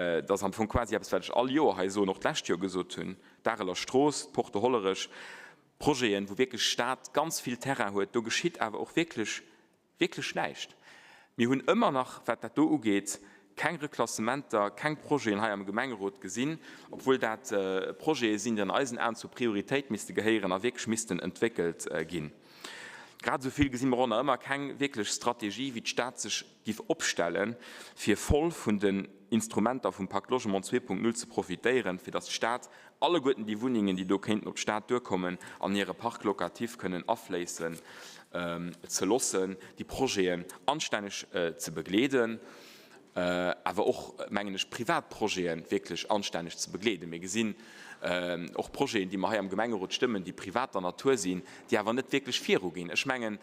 Dat ass am Fong quasi eppes, wat ech all Joer hei soen, och d'lescht Joer gesot hunn, d'Areler Strooss, d'Porte Hollerech, Projeten, wou wierklech d'Stad ganz vill Terrain huet, do geschitt awer och wierklech, wierklech näischt. Mir hunn ëmmer nach, wat dat do ugeet, keng Reklassementer, keng Projeten hei am Gemengerot gesinn, obwuel dat Projete sinn, déi an eisen Aen zur Prioritéit misste gehéieren a wierklech missten entwéckelt ginn. Grad esou vill gesi mer och nach ëmmer keng wierklech Strategie, wéi d'Stad sech giff opstellen, fir voll vun den Instrumenter vum Pacte Logement 2.0 ze profitéieren, fir datt d'Stad alleguerten déi Wunnengen, déi do kéinten op d'Stad duerkommen, an hire Parc locatif kënnen afléissen ze loossen, déi Projeten anstänneg ze begleeden. Awer och, mengen ech, privat Projete wierklech anstänneg ze begleeden. Mir gesinn och Projeten, déi mer hei am Gemengerot stëmmen, déi privater Natur sinn, déi awer net wierklech viruginn. Ech mengen,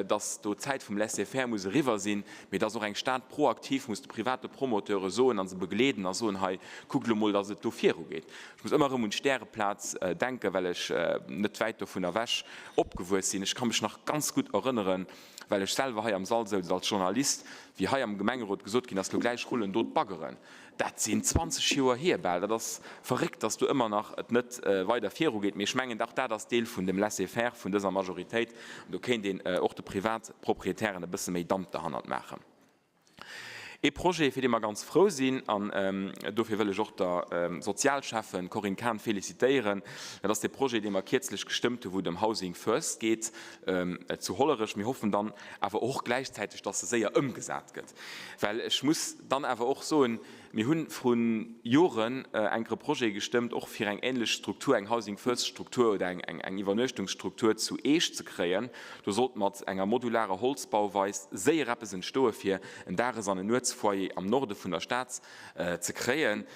dass do d'Zäit vum Laisser-faire muss eriwwer sinn, mee dass och eng Stad proaktiv muss de private Promoteure soen a se begleeden a soen, hei, kuckt elo mol, dass et do virugeet. Ech muss ëmmer erëm un d'Stäreplaz denken, well ech net wäit dovun ewech opgewuess sinn. Ech ka mech nach ganz gutt erënneren, well ech selwer hei am Sall souz als Journalist, wéi hei am Gemengerot gesot ginn ass, lo gläich rullen do d'Baggeren. Dat sinn 20 Joer hier bal. Dat ass verréckt, dass do ëmmer nach et net weider virugeet. Mee ech mengen, och dat ass Deel vun dem Laisser-faire vun dëser Majoritéit. An do kéint een och de Privatproprietären e bësse méi Damp derhannert maachen. Ee Projet, fir dee mer ganz frou sinn, an dofir wëll ech och der Sozialschäffen Corinne Cahen félicitéieren, dat ass dee Projet, dee mer kierzlech gestëmmt hunn, wou et ëm Housing First geet zu Hollerech. Mir hoffen dann awer och gläichzäiteg, dass e séier ëmgesat gëtt, well ech muss dann awer och soen, Mir hu vru Joren enker e Projet gestëmmt, och fir eng ähnlech Struktur, eng Housing First Struktur oder eng Iwwernuechtungsstruktur zu Eech ze kréien. Do sollt mat enger modularer Holzbauweis séier eppes entstoe fir en Dages an en Nuetsfoyer am Norde vun der Stad ze kréien.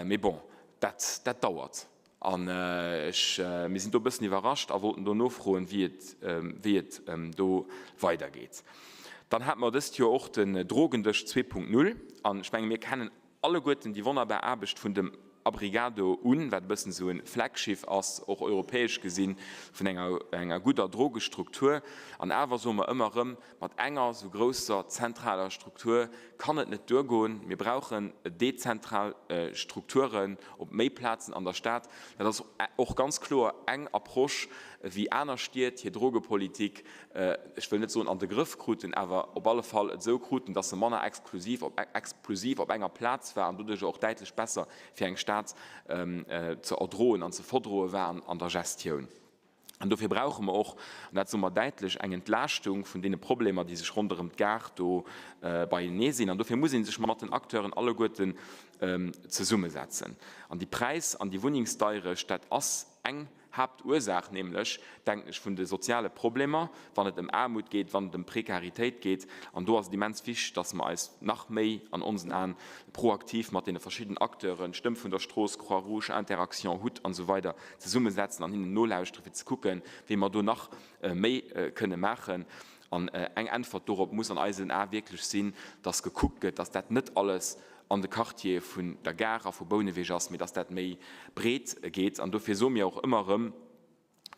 Mee bon, dat dauert. An ech, mir sinn do e bëssen iwwerrascht a wollten do nofroen, wéi et, wéi et do weidergeet. Dann hate mer dëst Joer och den Drogendësch 2.0. An ech menge mir kennen alleguerten déi wonnerbar Aarbecht vun dem Abrigado un, wat e bëssen esou e Flaggschiff ass, och europäesch gesinn, vun enger, enger gudder Drogestruktur. An awer soe mer ëmmer erëm, Mat enger esou grousser zentraler Struktur kann et net duergoen. Mir brauchen dezentral Strukturen op méi Plazen an der Stad. Dat ass och ganz kloer eng Approche, wéi aner Stied hir Drogepolitik, ech wëll net soen an de Grëff kruten, awer op alle Fall et esou kruten, dass se manner exklusiv op explosiv op enger Plaz war an doduercher och däitlech besser fir eng Stad ze erdroen an ze verdroe war an der Gestioun. An dofir brauche mer och, an dat soe mer däitlech, eng Entlaaschtung vun deene Problemer, déi sech ronderëm d'Gare do beienee sinn. An dofir muss ee sech mat den Acteuren alleguerten zesummesetzen. An déi Präis an déi Wunnengsdeirecht, dat ass eng Haaptursaach nämlech, denken ech, vun de soziale Problemer, wann et ëm Aarmut geet, wann et ëm Prekaritéit geet. An do ass et immens wichteg, dass mer eis nach méi an onsen Aen proaktiv mat deene verschidden Acteuren, Stëmm vun der Strooss, Croix-Rouge, Interaction, hut an esou weider, zesummesetzen an hinnen nolauschteren, fir ze kucken, wéi mer do nach méi kënne maachen. An eng Äntwert dorop muss an eisen Ae wierklech sinn, dass gekuckt gëtt, dass dat net alles an de Quartiere vun der Gare a vu Bouneweg ass, mee dass dat méi breet geet. An dofir soe mir och ëmmer erëm,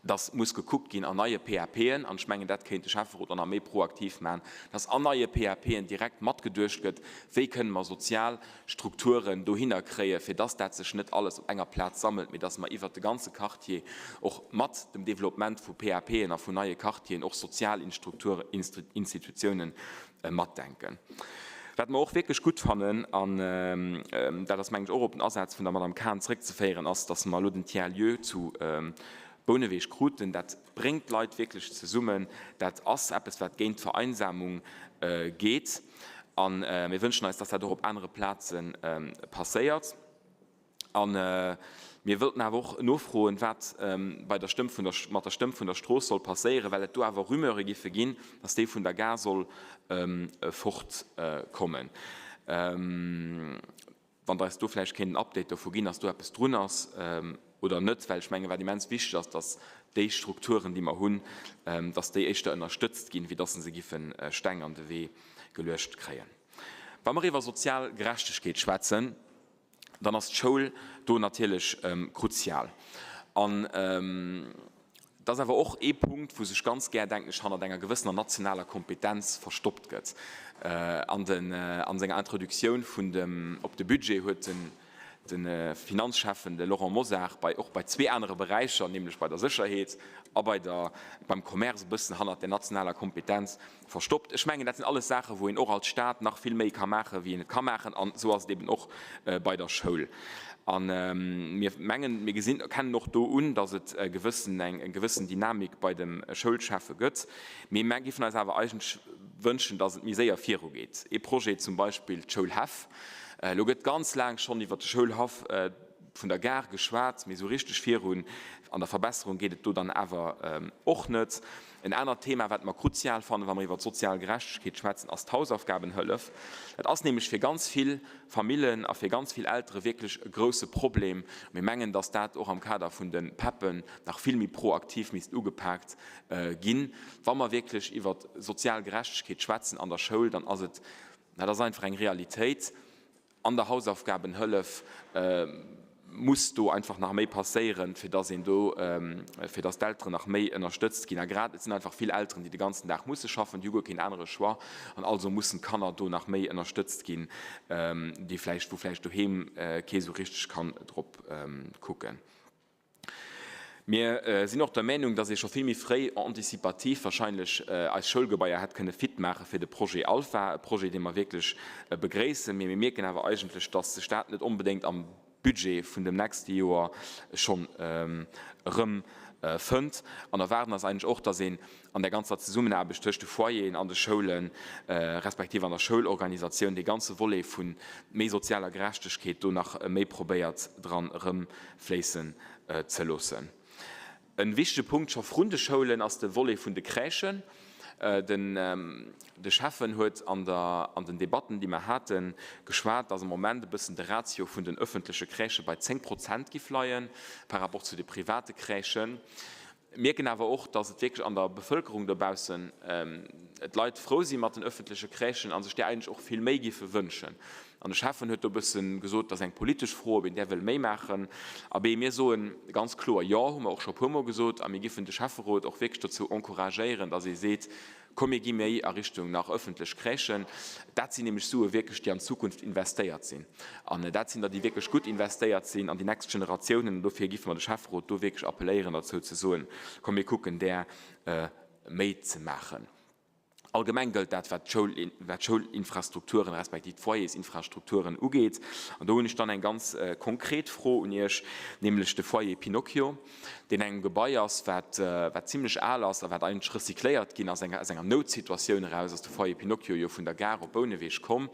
dass muss gekuckt ginn an neie PAPen, an ech mengen, dat kéint de Schäfferot och nach méi proaktiv maachen, dass an neie PAPen direkt matgeduecht gëtt, wéi kënne mer sozial Strukturen dohinner kréien, fir dass dat sech net alles op enger Plaz sammelt, mee dass mer iwwert de ganze Quartier och mat dem Développement vu PAPen a vun neie Quartieren och sozial Institutiounen matdenken. Wat mer och wierklech gutt fannen, an dat ass mengen ech och op den Asaz vun der Madame Cahen zréckzeféieren, ass, dass mer elo den Tiers-lieu zu Bouneweg kruten. Dat bréngt d'Leit wierklech zesummen. Dat ass eppes, wat géint d'Vereinsamung geet. A mir wënschen eis, dass dat och op anere Plaze passéiert. A mir wëllten awer och nofroen, wat bei der Stëmm vun der, mat der Stëmm vun der Strooss soll passéieren, well et do awer Rumeure giffe ginn, dass déi vun der Gare soll fortkommen. Wann Der eis do vläicht kéint en Update dovu ginn, dass do eppes drun ass oder net, well ech mengen, wat immens wichteg ass, dass déi Strukturen, déi mer hunn, dass déi éischter ënnerstëtzt ginn, wéi dass se giffe Steng an de Wee geluecht kréien. Wa mer iwwer sozial Gerechtegkeet schwätzen, dann ass d'Schoul do natierlech kruzial. An. Et ass awer och ee Punkt, wou sech ganz gär, denken ech, hannert enger gewëssener nationaler Kompetenz verstoppt gëtt. An den, a senger Introductioun vun dem, op de Budget huet den, de Finanzschäffen, de Laurent Mosar, bei, och bei zwee anere Beräicher, nämlech bei der Sécherheet a bei der, beim Commerce e bëssen hannert där nationaler Kompetenz verstoppt. Ech mengen, dat sinn alles Saachen, wou een och als Stat nach vill méi ka maachen, wéi een et ka maachen. An esou ass et eben och bei der Schoul. A mir mengen, mir gesinn, erkennen och do un, datt et e gewëssen, eng gewëssen Dynamik bei dem Schoulschäffe gëtt. Mee mir géifen eis awer eigentlech wënschen, datt et méi séier virugeet. Ee Projet zum Beispill, d'Schoulhäff. Elo gëtt ganz laang schonn iwwert de Schoulhaff vun der Gare geschwat, mee esou richteg virun an der Verbesserung geet et do dann awer och net. En anert Thema, wat mer kruzial fannen, wa mer iwwert sozial Gerechtegkeet schwätzen, ass d'Hausaufgabenhëllef. Dat ass nämlech fir ganz vill Famillen a fir ganz vill Eltere wierklech e grouse Problem. Mir mengen, dass dat och am Kader vun de PEPen nach vill méi proaktiv misst ugepaakt ginn. Wa mer wierklech iwwer sozial Gerechtegkeet schwätzen an der Schoul, dann ass et, dat ass einfach eng Realitéit, An der Hausaufgabenhëllef muss do einfach nach méi passéieren, fir dass een do, fir dass d'Elteren nach méi ënnerstëtzt ginn. A grad, et sinn einfach vill Elteren, déi de ganzen Dag musse schaffen, déi hu guer keen anere Choix. An also mussen d'Kanner do nach méi ënnerstëtzt ginn, déi vläicht, wou vläicht doheem kee sou richteg kann drop kucken. Mir sinn och der Meenung, dass ee scho vill méi fréi anticipativ wahrscheinlech eis Schoulgebaier hätt kënne fit maache fir de Projet Alpha, e Projet, dee mer wierklech begréissen. Mee mir mierken awer eigentlech, dass sech dat net onbedéngt am Budget vun dem nächste Joer schonn erëmfënnt. An erwaarden ass eigentlech och, dass een an der ganzer Zesummenaarbecht tëscht de Foyeren an de Schoulen, respektiv an der Schoulorganisatioun, dee ganze Volet vu méi sozialer Gerechtegkeet do nach méi probéiert dran erëmfléissen ze loossen. E wichtege Punkt scho vrun de Schoulen ass de Volet vun de Crèchen. De Schäffen huet an der an den Debatten, déi mer haten, geschwat, dass am Moment e bëssen de Ratio vun den öffentleche Crèchë bei 10 Prozent giff leie par rapport zu de private Crèchen. Mierken awer och, dass et wierklech an der Bevëlkerung dobaussen d'Leit frou si mat den öffentleche Crèchen a sech där eigentlech och vill méi giffe wënschen. An de Schäffen huet do e bësse gesot, dat ass eng politesch Fro, ob een där wëll méi maachen. Abee, mir soe ganz kloer Jo, hu mer och scho e puermol gesot. A mir giffen de Schäfferot och wierklech dozou encouragéieren, dass ee seet, Komm mir gi méi a Richtung nach öffentlech Crèchen. Dat sinn nämlech Sue wierklech, déi an d'Zukunft investéiert sinn. An dat sinn der, déi wierklech gutt investéiert sinn an déi nächst Generatiounen. An dofir giffe mer de Schäfferot do wierklech appelléieren derzou ze soen, Komm mir kucken där méi ze maachen. Allgemeng gëllt dat, wat d'Schoulinfrastrukturen respektiv d'Foyersinfrastrukturen ugeet. An do hunn ech dann eng ganz konkret Fro un Iech, nämlech de Foyer Pinocchio. deen engem Gebai ass, wat wat zimlech al ass a wat eigentlech recycléiert ginn ass. Aus enger Noutsituatioun eraus ass de Foyer Pinocchio jo vun der Gare op Bouneweg komm.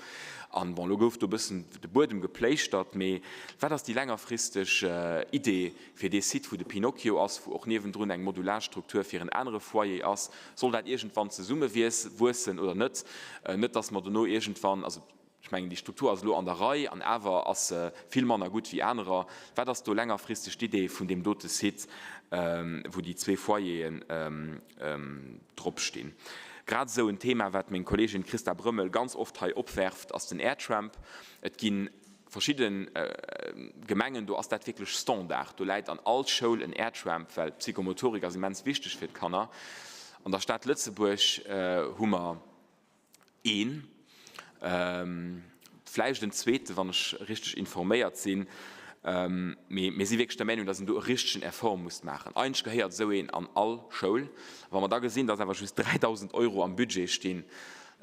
An bon, elo gouf do e bëssen de Buedem gepléischtert, mee wat ass déi längerfristeg Idee fir dee Site, wou de Pinocchio ass, wou och niewendrun eng Modularstruktur fir en anere Foyer ass? Soll dat iergendwann zesummewuessen oder net? Net dass mer dono iergendwann, also Ech mengen, déi Struktur ass elo an der Rei an awer ass se vill manner gutt wéi anerer. Wat ass do längerfristeg d'Idee vun deem dote Site, wou déi zwee Foyeren dropstinn? Grad esou en Thema, wat meng Kolleegin Christa Brömmel ganz oft hei opwerft, ass den Airtramp. Et gi verschidde Gemengen, do ass dat wierklech Standard. Do läit an all Schoul en Airtramp, well d'Psychomotorik ass immens wichteg fir d'Kanner. An der Stad Lëtzebuerg hu mer Een, vläicht en zweeten, wann ech richteg informéiert sinn. Mee mir si wierklech der Meinung, dass een do e richtegen Effort muss maachen. Eigentlech gehéiert esou een an all Schoul. Wa mer da gesinn, dass awer just 3.000 Euro am Budget stinn,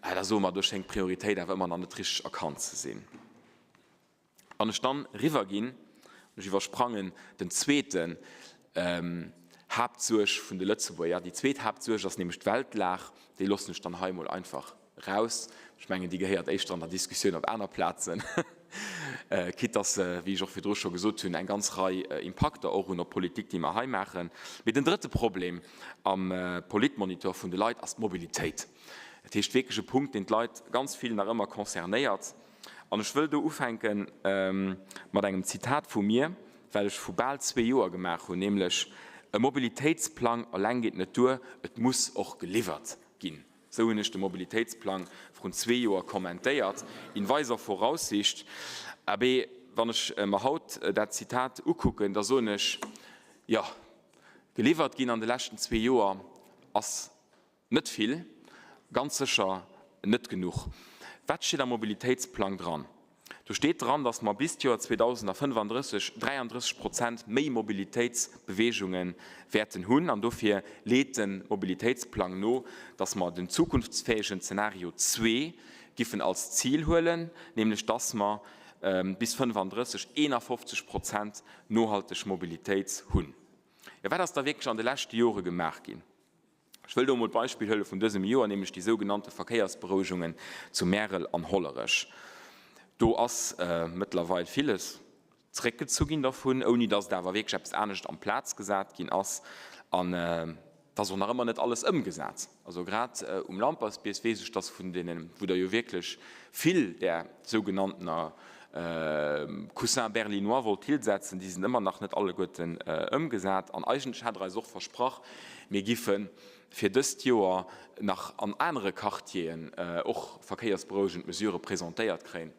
da soe mer, do schéngt d'Prioritéit awer ëmmer nach net richteg erkannt ze sinn. Wann ech dann riwwer ginn, ech iwwersprangen den zweeten Haaptsuerg vun de Lëtzebuerger, déi zweet Haaptsuerg ass nämlech d'Weltlag, déi loossen ech dann hei emol einfach raus, ech mengen déi gehéiert éischter an der Diskussioun op aner Plazen, quitte dass se, wéi ech och virdru scho gesot hunn, eng ganz Rei Impakter och hunn op d'Politik, déi mer hei maachen. Mee den drëtte Problem am Politmonitor vun de Leit ass d'Mobilitéit. Dat heescht wierklech e Punkt, deen d'Leit ganz vill nach ëmmer concernéiert. An ech wëll do ufänke mat engem Zitat vu mir, wat ech vu bal zwee Joer gemaach hunn, nämlech, E Mobilitéitsplang eleng geet net duer, et muss och geliwwert ginn. Esou hunn ech de Mobilitéitsplang vrun zwee Joer kommentéiert, in weiser Voraussicht. Abee, wann ech mer haut dat Zitat ukucken, da soen ech, Jo. Geliwwert ginn an de leschten zwee Joer ass net vill, ganz sécher net genuch. Wat steet am Mobilitéitsplang dran? Do steet dran, datt mer bis d'Joer 2035 33 Prozent méi Mobilitéitsbeweegunge wäerten hunn. An dofir leet de Mobilitéitsplang no, datt mer den zukunftsfäegen Zenario zwee giffen als Zil huelen, nämlech datt mer bis 35 51 Prozent nohalteg Mobilitéit hunn. Jo, wat ass da wierklech an de leschte Jore gemaach ginn? Ech wëll do emol d'Beispill huele vun dësem Joer, nämlech déi sougenannte Verkéiersberouegungen zu Märel an Hollerech. Do ass mëttlerweil villes zréckgezu ginn dervun, ouni datt et awer wierklech eppes anescht amplaz gesat ginn ass. An et ass och nach ëmmer net alles ëmgesat. Also grad um Lampertsbiers weess ech, datt vun deenen, wou der jo wierklech vill där sougenanntener Coussins berlinois wollt hilsetzen, déi sinn ëmmer nach net alleguerten ëmgesat. An eigentlech hat Der eis och versprach, mir giffe fir dëst Joer nach an anere Quartieren och verkéiersberouegend Mesurë presentéiert kréien.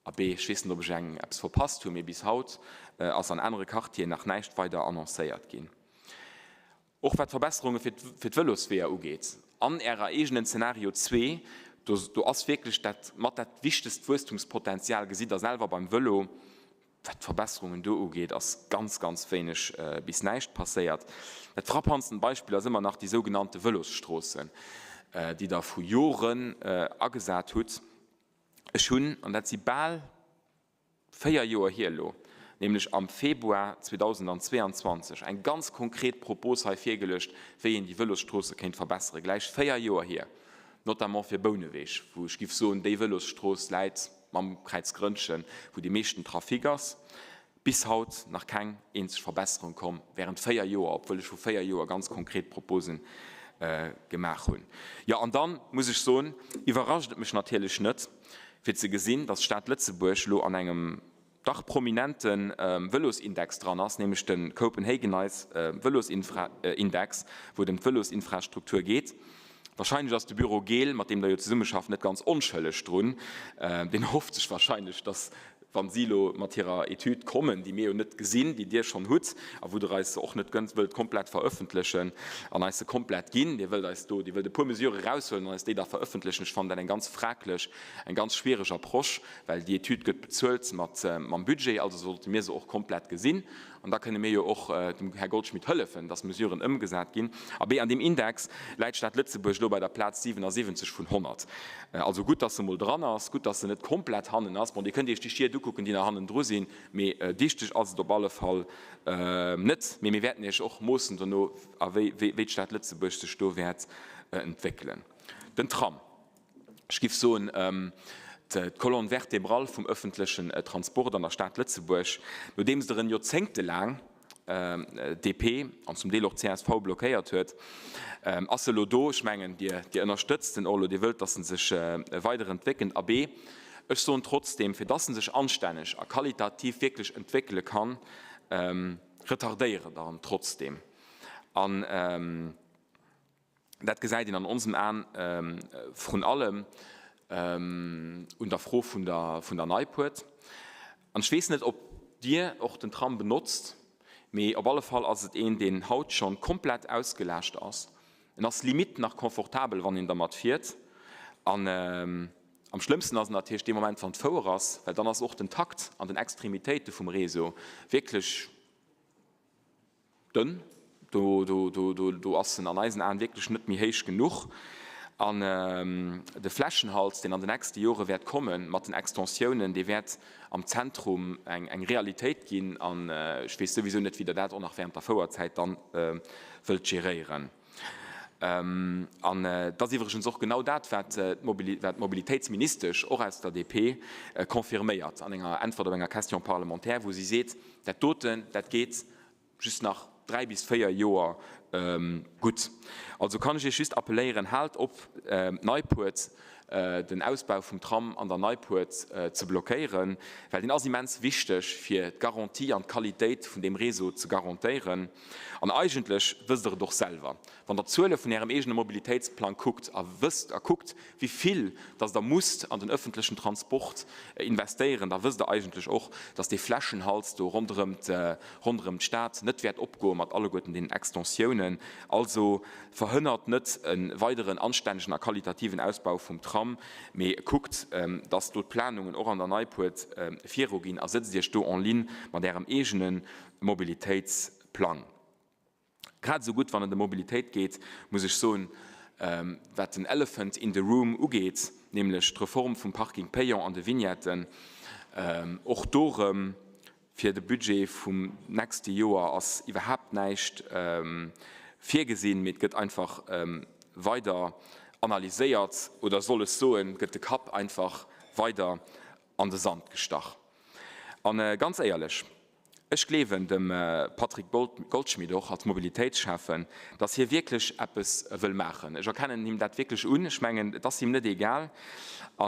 Abee, ech weess net, ob ech eng eppes verpasst hunn, mee bis haut ass an anere Quartieren nach näischt weider annoncéiert ginn. Och wat d'Verbesserunge fir d'Vëlosweeër ugeet, an Ärer eegenen Zenario zwee, do do ass wierklech dat mat dat wichtegst Wuesstumspotenzial, gesitt Der selwer beim Vëlo, wat d'Verbesserungen do ugeet, ass ganz, ganz wéineg bis näischt passéiert. Dat frappantsten Beispill ass ëmmer nach déi sougenannte Vëlosstroossen, déi Der vu Joren agesat hutt. Ech hunn, an dat si bal 4 Joer hier elo, nämlech am Februar 2022, eng ganz konkret Propos hei virgeluecht, wéi een déi Vëlosstroosse kéint verbesseren, gläich 4 Joer hier, notamment fir Bouneweg, wou ech giff soen, déi Vëlosstrooss läit mam Kräiz Grënnchen, wou dee meeschten Trafic ass. Bis haut nach keng eenzeg Verbesserung komm während 4 Joer, obwuel ech vu 4 Joer ganz konkret Proposen gemaach hunn. Jo, an dann muss ech soen, iwwerrascht et mech natierlech net, fir ze gesinn, dass d'Stad Lëtzebuerg elo an engem dach prominente Vëlosindex dran ass, nämlech de Copenhagenize Vëlosinfra-Index, wou et ëm d'Vëlosinfrastruktur geet. Wahrscheinlech ass de Bureau Geel, mat deem Der jo zesummeschafft, net ganz onschëlleg drun. Deen hofft sech wahrscheinlech, dass Wa si elo mat hirer Etüd kommen, déi mir jo net gesinn, déi Dir schonn hutt a wou Der eis se och net wëllt komplett verëffentlechen an eis se komplett ginn, Dir wëllt eis do, Dir wëllt e puer Mesurë eraushuelen an eis déi da verëffentlechen, ech fannen dat eng ganz fraglech, eng ganz schwiereg Approche, well déi Etüd gëtt bezuelt mat mam Budget, also sollte mir se och komplett gesinn. An da kënne mir jo och dem Här Goldschmidt hëllefen, dass Mesuren ëmgesat ginn. Abee, an deem Index läit d'Stad Lëtzebuerg elo bei der Plaz 77 vun 100. Also gutt, dass se emol dran ass, gutt, dass se net komplett hannen ass. Bon, Dir kënnt Iech déi Stied ukucken, déi nach hannendru sinn, mee dichteg ass et op alle Fall net. Mee mir wäerten Iech och moossen dono, a wéi d'Stad Lëtzebuerg sech do wäert entwéckelen. Den Tram. Ech géif soen, d'Colonne vertébrale vum öffentlechen Transport an der Stad Lëtzebuerg, nodeems der en joerzéngtelaang DP an zum Deel och csv blockéiert huet, ass se elo do. Ech mengen, Dir ënnerstëtzt en och elo, Dir wëllt, datt en sech weiderentwéckelt. Abee, ech soen trotzdeem, fir datt en sech anstänneg a qualitativ wierklech entwéckele kann, retardéiere der en trotzdeem. An. Dat gesäit een an onsen Aen vrun allem un der Fro vun der Neipuert. An ech weess net, ob Dir och den Tram benotzt, mee op alle Fall ass et een, deen haut schonn komplett ausgelaascht ass. En ass limite nach confortabel, wann een dermat fiert. An am schlëmmsten ass et natierlech dee Moment, wann d'Fouer ass, well dann ass och den Takt an den Extremitéite vum Réseau wierklech Dënn. Do, do, do, do, do ass en an eisen Aen wierklech net méi héich genuch. An de Flächenhals, deen an de nächste Jore wäert kommen, mat den Extensiounen, dee wäert am Zentrum eng, eng Realitéit ginn. An ech weess souwisou net, wéi Der dat och nach während der Fouerzäit dann wëllt geréieren. An et ass iwwregens och genau dat, wat d'Mobilitéitsministesch, och aus der DP, confirméiert an enger Äntwert op enger Question parlementaire, wou si seet, Dat doten, dat geet just nach 3 bis 4 Joer gutt. Also kann ech Iech just appelléieren, Haalt op, d'Neipuert! den Ausbau vum Tram an der Neipuert ze blockéieren, well deen ass immens wichteg, fir d'Garantie an d'Qualitéit vun deem Réseau ze garantéieren. An eigentlech wësst Der et och selwer, wann Der d'Zuele vun Ärem eegene Mobilitéitsplang kuckt a wësst a kuckt, wéi vill dass Der musst an den öffentlechen Transport investéieren, da wësst Der eigentlech och, dass dee Fläschenhals do ronderëm ronderëm d'Stad net wäert opgoe mat alleguerten deenen Extensiounen. Also verhënnert net e weideren anstännegen a qualitativen Ausbau vum Tram, mee kuckt, dass do d'Planungen och an der Neipuert viruginn a sëtzt Iech do en ligne mat Ärem eegene Mobilitéitsplang. Grad esou gutt, wann et ëm Mobilitéit geet, muss ech soen, wat den Elephant in the room ugeet, nämlech d'Reform vum Parking payant an de Vignetten, och do erëm fir de Budget vum nächste Joer ass iwwerhaapt näischt virgesinn, mee et gëtt einfach weider analyséiert, oder soll ech soen, gëtt de Kapp einfach weider an de Sand gestach. A ganz éierlech, Ech gleewen dem Patrick Goldschmidt och als Mobilitéitsschäffen, datt hie wierklech eppes wëll maachen. Ech erkennen him dat wierklech un. Ech mengen, et ass him net egal. A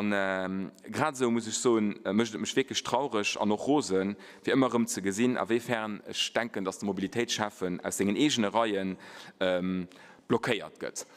grad esou, muss ech soen, mécht et mech wierklech traureg an och rosen, fir ëmmer erëm ze gesinn, a wéi fern ech denken, datt de Mobilitéitsschäffen aus sengen eegene Reie blockéiert gëtt.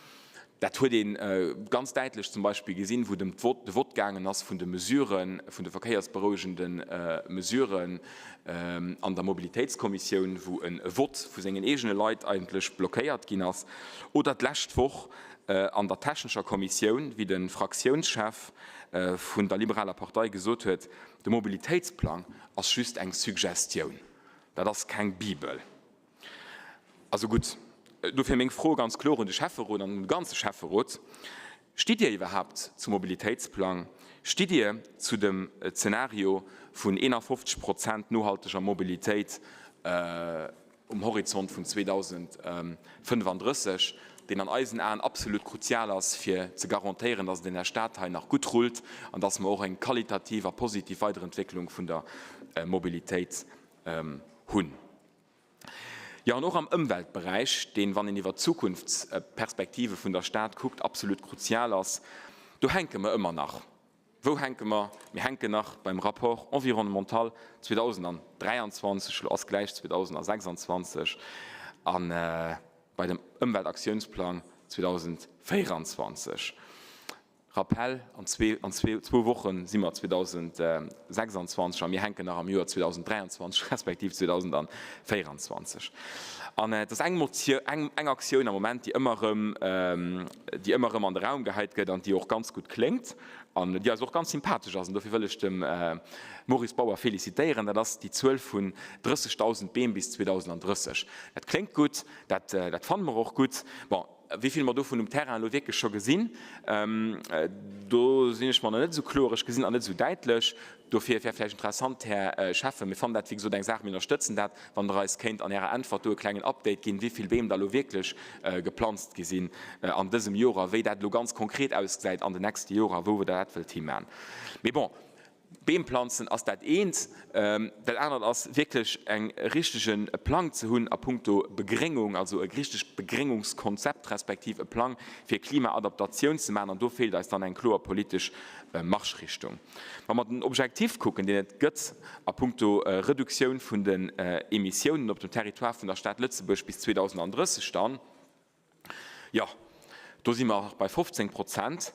Dat huet ee ganz däitlech zum Beispill gesinn, wou et ëm de Vott gaangen ass vun de Mesuren, vun de verkéiersberouegende Mesuren an der Mobilitéitskommissioun, wou e Vott vu sengen eegene Leit eigentlech blockéiert ginn ass. Oder d'lescht Woch an der technescher Kommissioun, wéi de Fraktiounschef vun der Liberaler Partei gesot huet, de Mobilitéitsplang ass just eng Suggestioun, dat ass keng Bibel. Also gutt, dofir meng Fro ganz kloer un de Schäfferot an un de ganze Schäfferot, Stitt Dir iwwerhaapt zum Mobilitéitsplang? Stitt Dir zu dem Zenario vun 51 Prozent nohalteger Mobilitéit um Horizont vun 2035, deen an eisen Aen absolut kruzial ass, fir ze garantéieren, dass et an der Stad hei nach gutt rullt an dass mer och eng qualitativ a positiv Weiderentwécklung vun der Mobilitéit hunn? Jo, an och am Ëmweltberäich, deen, wann een iwwert d'Zukunftsperspektive vun der Stad kuckt, absolut kruzial ass, do hänke mer ëmmer nach. Wou hänke mer? Mir hänken nach beim Rapport environnemental 2023, elo ass gläich 2026, a bei dem Ëmweltaktiounsplang 2024. Rappell, an zwou Woche si mer 2026 a mir hänken nach am Joer 2023 respektiv 2024. An et ass eng Motioun, eng Aktioun am Moment, déi ëmmer erëm, déi ëmmer erëm an de Raum geheit gëtt an déi och ganz gutt kléngt an déi eis och ganz sympathesch ass. An dofir wëll ech dem Maurice Bauer félicitéieren, dat ass déi Zuel vun 30.000 Beem bis 2030. Dat kléngt gutt, dat, dat fanne mer och gutt. Bon, Wéi vill mer dovun um Terrain elo wierklech scho gesinn, do sinn ech mer nach net esou kloer. Ech gesinn nach net esou däitlech. Dofir wär vläicht interessant, Här Schäffen, mir fannen dat wéi gesot eng Saach, mir ënnerstëtzen dat, wann Der eis kéint an Ärer Äntwert do e klengen Update ginn, wéi vill Beem da elo wierklech geplanzt gi sinn an dësem Joer a wéi dat elo ganz konkret ausgesäit an den nächste Joer a wou Der dat wëllt himan. Mee bon. Beem planzen ass dat eent, dat anert ass wierklech eng richtege Plang ze hunn a puncto Begréngung, also e richtegt Begréngungskonzept respektiv e Plang fir Klimaadaptatioun ze maachen. An do feelt eis dann eng kloer politesch Marschrichtung. Wa mer den Objektiv kucken, deen et gëtt a puncto Reduktioun vun den Emissiounen op dem Territoire vun der Stad Lëtzebuerg bis 2030, dann, jo, do si mer bei 15 Prozent.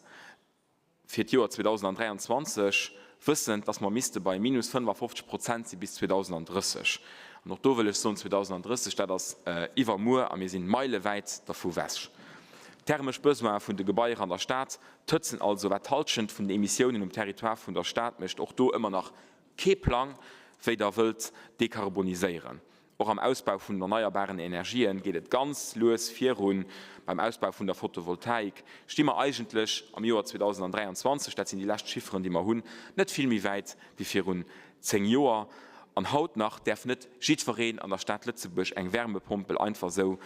fir d'Joer 2023, wëssend, dass mer misste bei minus 55 Prozent si bis 2030. An och do wëll ech soen, 2030, dat ass iwwermuer a mir si meilewäit dervu wech. D'thermesch Besoine vun de Gebaier an der Stad tëtzen also, wat d'Hallschent vun den Emissiounen um Territoire vun der Stad mécht, och do ëmmer nach kee Plang, wéi Der wëllt dekarboniséieren. Och am Ausbau vun den erneierbaren Energien geet et ganz lues virun. Beim Ausbau vun der Photovoltaik sti mer eigentlech am Joer 2023, dat sinn déi lescht Chifferen, déi mer hunn, net vill méi wäit wéi virun 10 Joer. An haut nach däerf net jiddwereen an der Stad Lëtzebuerg eng Wärmepompel einfach esou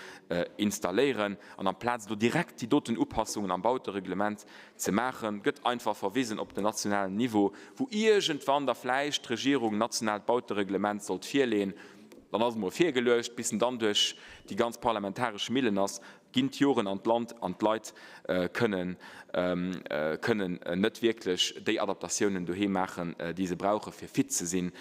installéieren. An amplaz elo direkt déi doten Upassungen am Bautereglement ze maachen, gëtt einfach verwisen op den nationalen Niveau, wou iergendwann da vläicht d'Regierung en nationaalt Bautereglement sollt virleeën. Dann ass et emol virgeluecht, bis en dann duerch déi ganz parlamentaresch Millen ass. Ginn d'Joren an d'Land an d'Leit kënnen kënnen net wierklech déi Adaptatiounen doheem maachen, déi se brauche fir fit ze sinn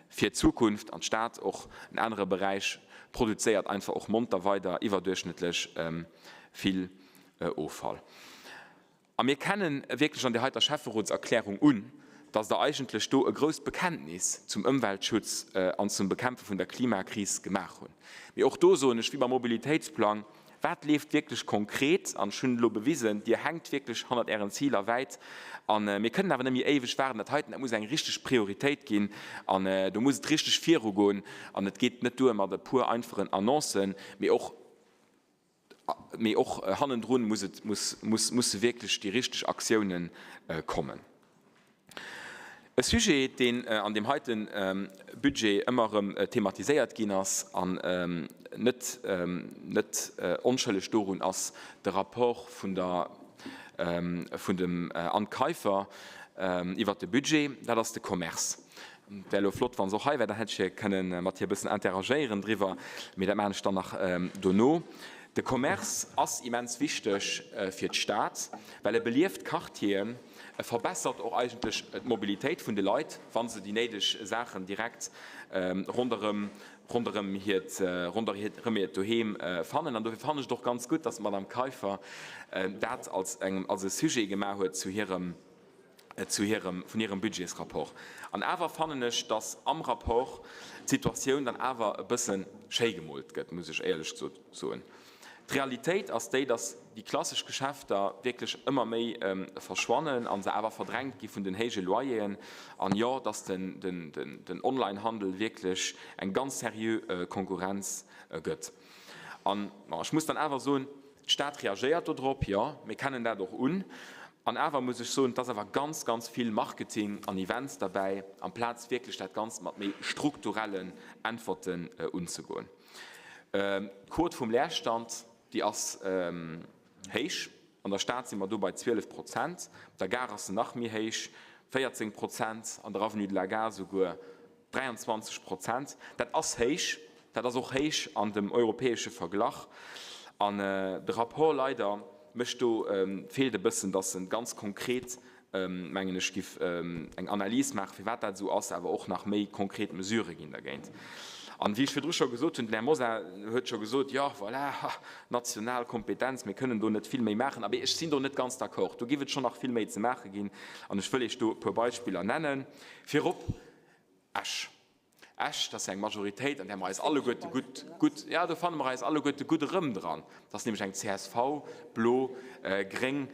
fir d'Zukunft. An d'Stad, och en anere Beräich, produzéiert einfach och monter weider iwwerduerchschnëttlech vill Offall. A mir kennen wierklech an där heiter Schäfferotserklärung un, dass Der eigentlech do e grousst Bekenntnis zum Ëmweltschutz an zum Bekämpfe vun der Klimakris gemaach hunn. Mee och do soen ech, wéi beim Mobilitéitsplang, Wat leeft wierklech konkret? An ech hunn et elo bewisen, Dir hänkt wierklech hannert Ären Ziler wäit. A mir kënnen awer net méi éiweg waarden. Dat heiten, dat muss eng richteg Prioritéit ginn. An do muss et richteg virugoen. An et geet net duer mat e puer einfachen Annoncen, mee och, Mee och hannendrun muss et, muss, muss, musse wierklech déi richteg Aktiounen kommen. E Sujet, deen an deem heite Budget ëmmer erëm thematiséiert ginn ass an net, net onschëlleg dorun ass de Rapport vun der, vun dem Anne Kaiffer iwwert de Budget, dat ass de Commerce. Et wär elo flott, wa se och hei wär, dann hätt ech hir kënnen mat hir e bëssen interagéieren driwwer, mee dat maachen ech dann nach dono. De Commerce ass immens wichteg fir d'Stad, well e belieft d'Quartieren, e verbessert och eigentlech d'Mobilitéit vun de Leit, wa se déi néideg Saachen direkt ronderëm ronderëm hiert ronderëm hiert Doheem fannen. An dofir fannen ech et och ganz gutt, dass d'Madame Kaiffer dat als engem als e Sujet gemaach huet zu hirem zu hirem, vun hirem Budgetsrapport. An awer fannen ech, dass am Rapport d'Situatioun dann awer e bësse schéi gemoolt gëtt, muss ech éierlech gesot soen. D'Realitéit ass déi, dass déi klassesch Geschäfter wierklech ëmmer méi verschwannen a se awer verdrängt gi vun den héije Loyeren. An jo, dass den, den, den Onlinehandel wierklech eng ganz seriö Konkurrenz gëtt. An, bon, ech muss dann awer soen, D'Stad reagéiert do drop, jo, mir kennen dat och un. An awer muss ech soen, et ass awer ganz, ganz vill Marketing an Events derbäi, amplaz wierklech dat Ganzt mat méi strukturellen Äntwerten unzegoen. D'Quot vum Leerstand, déi ass héich. An der Stad si mer do bei 12 Prozent, op der Gare ass se nach méi héich, 14 Prozent, an der Avenue de la Gare souguer 23 Prozent, dat ass héich. Dat ass och héich an dem europäesche Verglach. An de Rapport leider mécht do, feelt e bëssen, dass e ganz konkret, mengen ech, giff eng Analys maachen, firwat dat esou ass, awer och nach méi konkret Mesurë ginn dergéint. An wéi ech virdru scho gesot hunn, den Här Mosar huet scho gesot, jo, voilà, national Kompetenz, mir kënnen do net vill méi maachen. Abee, ech sinn do net ganz d'accord. Do giff et schonn nach vill méi ze maache ginn. An ech wëll Iech do e puer Beispiller nennen. Virop Esch. Esch, dat ass jo eng Majoritéit, an där mer eis alleguerte gutt, gutt, jo, do fanne mer eis alleguerte gutt erëm dran. Dat ass nämlech eng csv, blo, gréng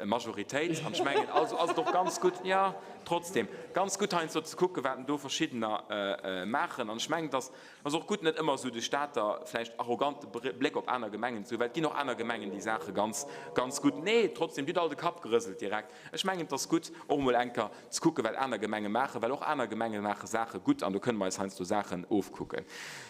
Majoritéit. An ech mengen, also ass et och ganz gutt, jo, trotzdem, ganz gutt heiansdo ze kucken, wat do Verschiddener maachen. An ech mengen, dass Et ass och gutt, net ëmmer esou de Stater vläicht arrogante Bléck op aner Gemengen ze hunn, well et ginn och aner Gemengen, déi Saache ganz, ganz gutt. Nee, trotzdem, Dir hutt all de Kapp gerëselt direkt. Ech mengen, et ass gutt, och emol eng Kéier ze kucken, wat aner Gemenge maachen, well och aner Gemenge maache Saache gutt an do kënne mer eis heiansdo Saachen ofkucken.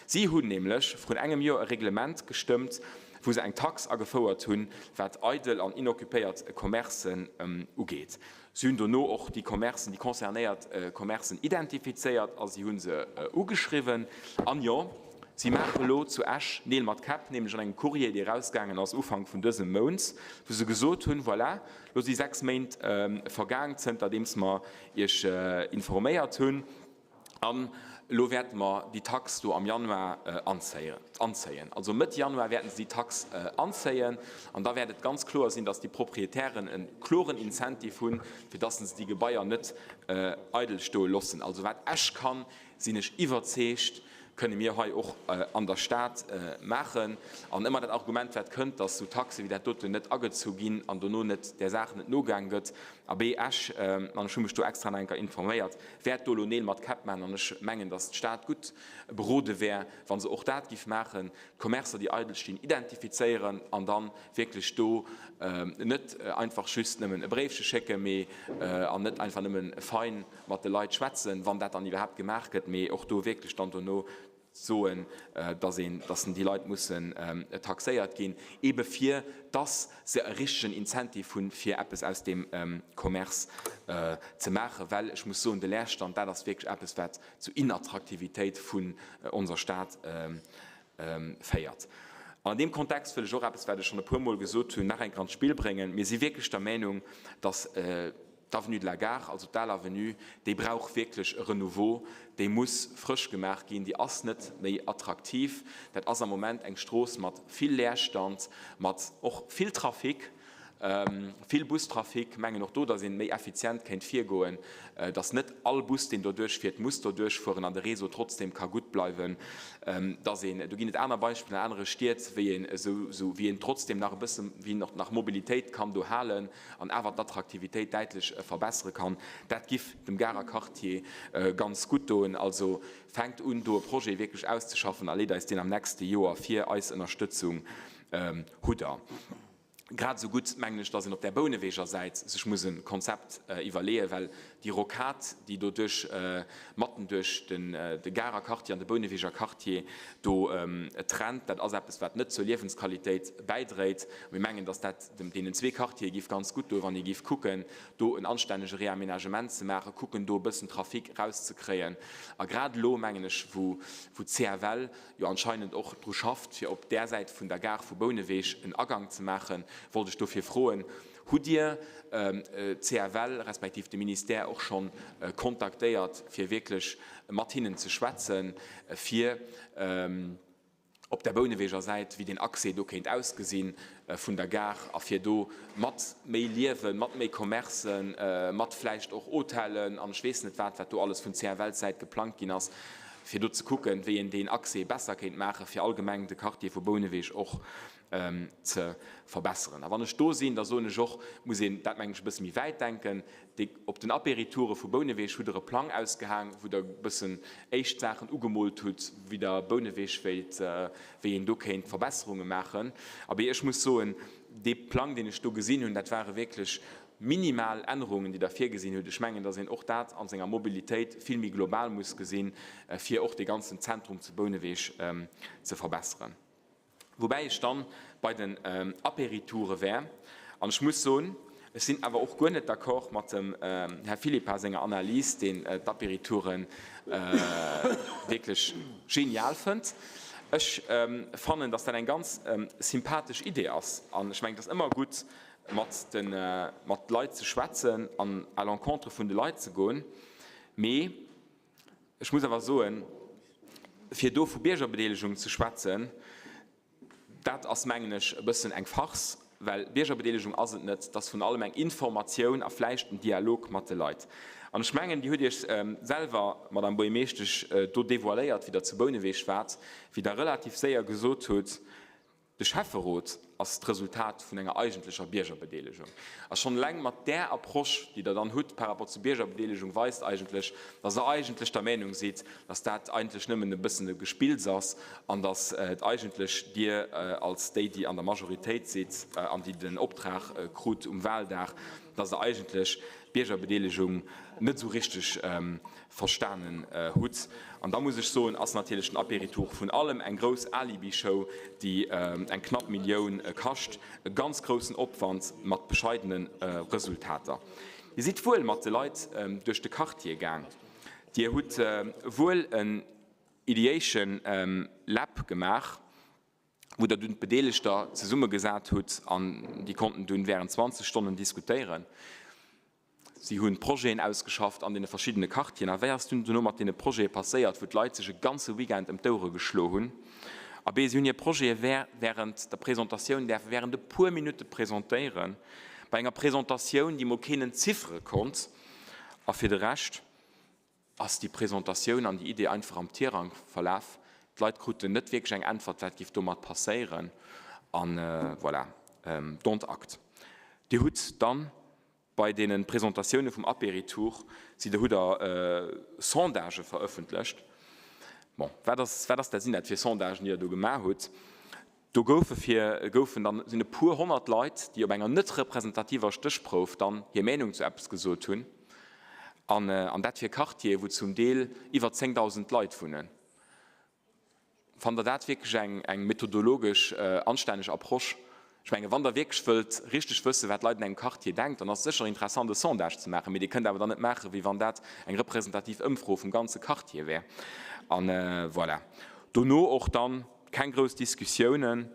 Si hunn nämlech vrun engem Joer e Reglement gestëmmt, wou se eng Tax agefouert hunn, wat eidel an inoccupéiert Commercen ugeet. Si hunn dono och déi Commercen, déi concernéiert Commercen identifizéiert a si hu se ugeschriwwen. An jo, si maache elo zu Esch Neel mat Käpp, nämlech an engem Courrier, dee erausgaangen ass Ufank vun dësem Mounts, wou se gesot hunn, Voilà, elo si 6 Méint vergaang, zënterdeems mer Iech informéiert hunn. An elo wäerte mer déi Tax do am Januar anzéien. Also Mëtt Januar wäerten se déi Tax anzéien. An da wäert et ganz kloer sinn, dass déi Proprietären e kloren Incentive hunn, fir dass se déi Gebaier net eidel stoe loossen. Also wat Esch kann, sinn ech iwwerzeegt, kënne mir hei och an der Stad maachen. An ëmmer dat Argument, wat kënnt, dass esou Taxe wéi dat doten net agezu ginn an dono net där Saach net nogaang gëtt. Abee, Esch, an ech hu mech do extra nach eng Kéier informéiert, wäert do elo Neel mat Käpp maachen. An ech mengen, dass d'Stad gutt berode wär, wa se och dat giff maachen, d'Commercer, déi eidel stinn, identifizéieren an da wierklech do net einfach just nëmmen e Bréifche schécken, mee an net einfach nëmmen fein mat de Leit schwätzen, wann dat dann iwwerhaapt gemaach gëtt, mee och do wierklech dann dono soen, dass een, dass déi Leit mussen taxéiert ginn, eebe fir dass se e richtegen Incentive hunn, fir eppes aus deem Commerce ze maachen. Well ech muss soen, de Leerstand, dat ass wierklech eppes, wat zu Inattraktivitéit vun onser Stad féiert. An an deem Kontext wëll ech och eppes, wat ech schonn e puermol gesot hunn, nach eng Kéier an d'Spill bréngen. Mir si wierklech der Meinung, dass d'Avenue de la Gare, also d'al Avenue, déi brauch wierklech e Renouveau, déi muss frësch gemaach ginn, déi ass net méi attraktiv. Dat ass am Moment eng Strooss mat vill Leerstand, mat och vill Trafic. Vill Bustrafic, mengen och do, datt een méi effizient kéint virgoen, datt net all Bus, deen do duerchfiert, muss do duerchfueren an de Réseau trotzdem ka gutt bleiwen, datt een, do ginn et aner Beispiller an anere Stied, wéi een esou, esou wéi een trotzdem nach e bësse, wéi een och nach Mobilitéit kann do halen an awer d'Attraktivitéit däitlech verbessere kann. Dat giff dem Garer Quartier ganz gutt doen. Also fänkt un, do e Projet wierklech auszeschaffen a leet eis deen am nächste Joer vir. Eis Ënnerstëtzung hutt Der. Grad esou gutt mengen ech, dass een op där Bouneweger Säit sech muss e Konzept iwwerleeën, well déi Rocade, déi do duerch, matten duerch de Garer Quartier an de Bouneweger Quartier do trennt, dat ass eppes, wat net zur Liewensqualitéit bäidréit. Mir mengen, dass dat deenen zwee Quartiere géif ganz gutt doen, wann ee géif kucken, do en anstännege Réaménagement ze maachen, kucken, do e bëssen Trafic erauszekréien. A grad elo, mengen ech, wou d'CFL jo anscheinend och dru schafft, fir op där Säit vun der Gare vu Bouneweg en Agang ze maachen, wollt ech dofir froen, Hutt Dir d'CFL respektiv de Ministère och scho kontaktéiert, fir wierklech mat hinnen ze schwätzen, fir op der Bouneweger Säit, wéi deen Accès do kéint ausgesi vun der Gare a fir do mat méi Liewen, mat méi Commercen, mat vläicht och Hotellen an ech weess net wat, wat do alles vun CFL-Säit geplangt ginn ass, fir do ze kucken, wéi een deen Accès besser kéint maachen, fir allgemeng de Quartier vu Bouneweg och ze verbesseren. A wann ech do sinn, da soen ech och, muss een dat, mengen ech, e bësse méi wäit denken. Déi, op den Apéritoure vu Bouneweg hutt Der e Plang ausgehaang, wou Der e bëssen éischt Saachen ugemoolt hutt, wéi Der Bouneweg wéilt, wéi een do kéint Verbesserunge maachen. Abee, ech muss soen, dee Plang, deen ech do gesinn hunn, dat ware wierklech Minimal Ännerungen, déi Der virgesinn hutt. Ech mengen, dass een och dat a senger Mobilitéit vill méi global muss gesinn, fir och dee ganzen Zentrum zu Bouneweg ze verbesseren. Woubäi ech dann bei den Apéritoure wär. An ech muss soen, ech sinn awer och guer net d'accord mat dem Här Philippart senger Analys, deen d'Apéritouren wierklech genial fënnt. Ech fannen, dass dat eng ganz sympathesch Idee ass. An ech mengen, et ass ëmmer gutt, mat de mat Leit ze schwätzen an à l'encontre vun de Leit ze goen. Mee ech muss awer soen, fir do vu Biergerbedeelegung ze schwätzen, dat ass, mengen ech, e bëssen eng Farce, well Biergerbedeelegung ass et net, et ass vun allem eng Informatioun a vläicht en Dialog mat de Leit. An ech mengen, Dir hutt Iech selwer, Madame Buergermeeschtesch, do devoiléiert, wéi Der zu Bouneweg waart, wéi Der relativ séier gesot hutt, De Schäfferot ass d'Resultat vun enger eigentlecher Biergerbedeelegung. A schonn eleng mat där Approche, déi Der dann hutt par rapport zur Biergerbedeelegung, weist eigentlech, dass Der eigentlech der Meinung sidd, dass dat eigentlech nëmmen e bëssen e Gespills ass an dass et eigentlech Dir als déi, déi an der Majoritéit sidd an déi den Optrag krut um Wahldag, dass Der eigentlech d'Biergerbedeelegung net esou richteg verstanen hutt. An da muss ech soen, ass natierlech den Apéritour vun allem eng grouss Alibi-Show, déi eng knapp Millioun kascht, e ganz groussen Opwand mat bescheidene Resultater. Dir sidd wuel mat de Leit duerch de Quartier gaang, Dir hutt wuel en Ideation Lab gemaach, wou Der dunn d'Bedeelegter zesummegesat hutt an déi konnten dunn während 20 Stonnen diskutéieren. Si hunn Projeten ausgeschafft an deene verschiddene Quartieren. A wéi ass dunn dono mat deene Projete passéiert, wou d'Leit sech e ganze Weekend ëm d'Ouere geschlo hunn? Abee, si hunn hir Projete während der Presentatioun däerfe während e puer Minutte presentéieren, bei enger Presentatioun, déi mol keen entziffere konnt. A fir de Rescht ass déi Presentatioun an déi Idee einfach am Tirang verlaf. D'Leit kruten net wierklech eng Äntwert, wat géif domat passéieren. A voilà, dont acte. Dir hutt dann Bei deene Presentatioune vum Apéritour sidd Der, hutt Der Sondagë verëffentlecht. Bon, wat ass, wat ass dat, sinn dat fir Sondagen, déi Der do gemaach hutt? Do goufe fir, goufen dann, sinn e puer 100 Leit, déi op enger net representativer Stéchprouf dann hir Meenung zu eppes gesot hunn, an, an dat fir Quartiere wou zum Deel iwwer 10.000 Leit wunnen. Fannt Der dat wierklech eng, eng methodologesch anstänneg Approche? Ech menge wann Der wierklech wëllt richteg wëssen, wat d'Leit an engem Quartier denkt, dann ass et sécher interessant e Sondage ze maachen, mee Dir kënnt awer dann net maachen, wéi wann dat eng representativ Ëmfro vum ganze Quartier wär. A voilà. Dono och dann keng grouss Diskussiounen.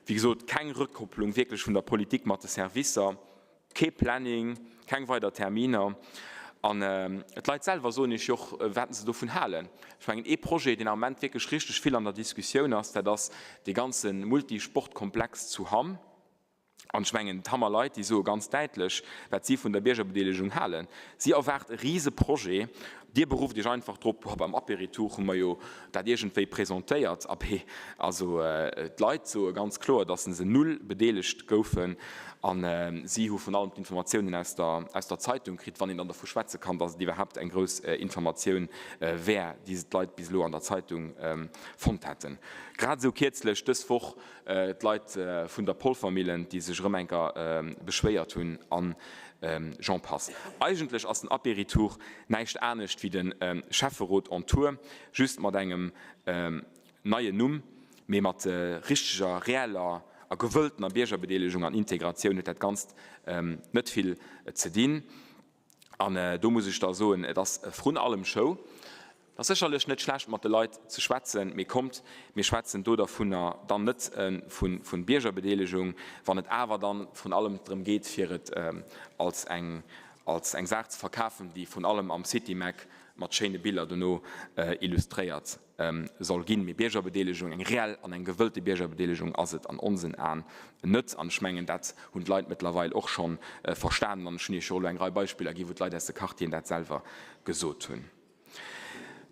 Wéi gesot, keng Rëckkopplung wierklech vun der Politik mat de Servicer, kee Planning, keng weider Terminer. An d'Leit selwer soen Iech jo och, wat se dovun halen. Ech mengen, ee Projet, deen am Ament wierklech richteg vill an der Diskussioun ass, dat ass dee ganze Multisportkomplex zu Hamm. An ech mengen, d'Hammer Leit, déi soe ganz däitlech, wat si vun der Biergerbedeelegung halen. Si erwaart e rise Projet. Dir berufft Iech einfach drop, Boah, beim Apéritour hu mer jo dat iergendwéi presentéiert. Abee, also d'Leit soe ganz kloer, datt se null bedeelegt goufen. A si hu vrun allem d'Informatiounen aus der, aus der Zeitung kritt, wann een dann dervu schwätze kann, datt et iwwerhaapt eng grouss Informatioun wär, déi se d'Leit bis elo an der Zeitung fonnt hätten. Grad esou kierzlech dës Woch D'Leit vun der Polvermillen, déi sech erëm eng Kéier beschwéiert hunn, an j'en passe. Eigentlech ass den Apéritour näischt anescht wéi de Schäfferot on Tour, just mat engem neien Numm, mee mat richteger, reeller a gewëlltener Biergerbedeelegung an Integratioun huet dat Ganzt net vill ze dinn. An do muss ech da soen, et ass vrun allem Show. Et ass sécherlech net schlecht, mat de Leit ze schwätzen, mee kommt, mir schwätzen do dervunner dann net vu Biergerbedeelegung, wann et awer dann vrun allem drëm geet, fir et als eng als eng Saach ze verkafen, déi vrun allem am Citymag mat schéine Biller dono illustréiert soll ginn. Mee Biergerbedeelegung, eng reell an eng gewëllte Biergerbedeelegung ass et an onsen Aen net. An ech mengen, dat hunn d'Leit mëttlerweil och scho verstanen. An ech hunn Iech jo elo eng Rei Beispiller ginn, wou d'Leit aus de Quartieren dat selwer gesot hunn.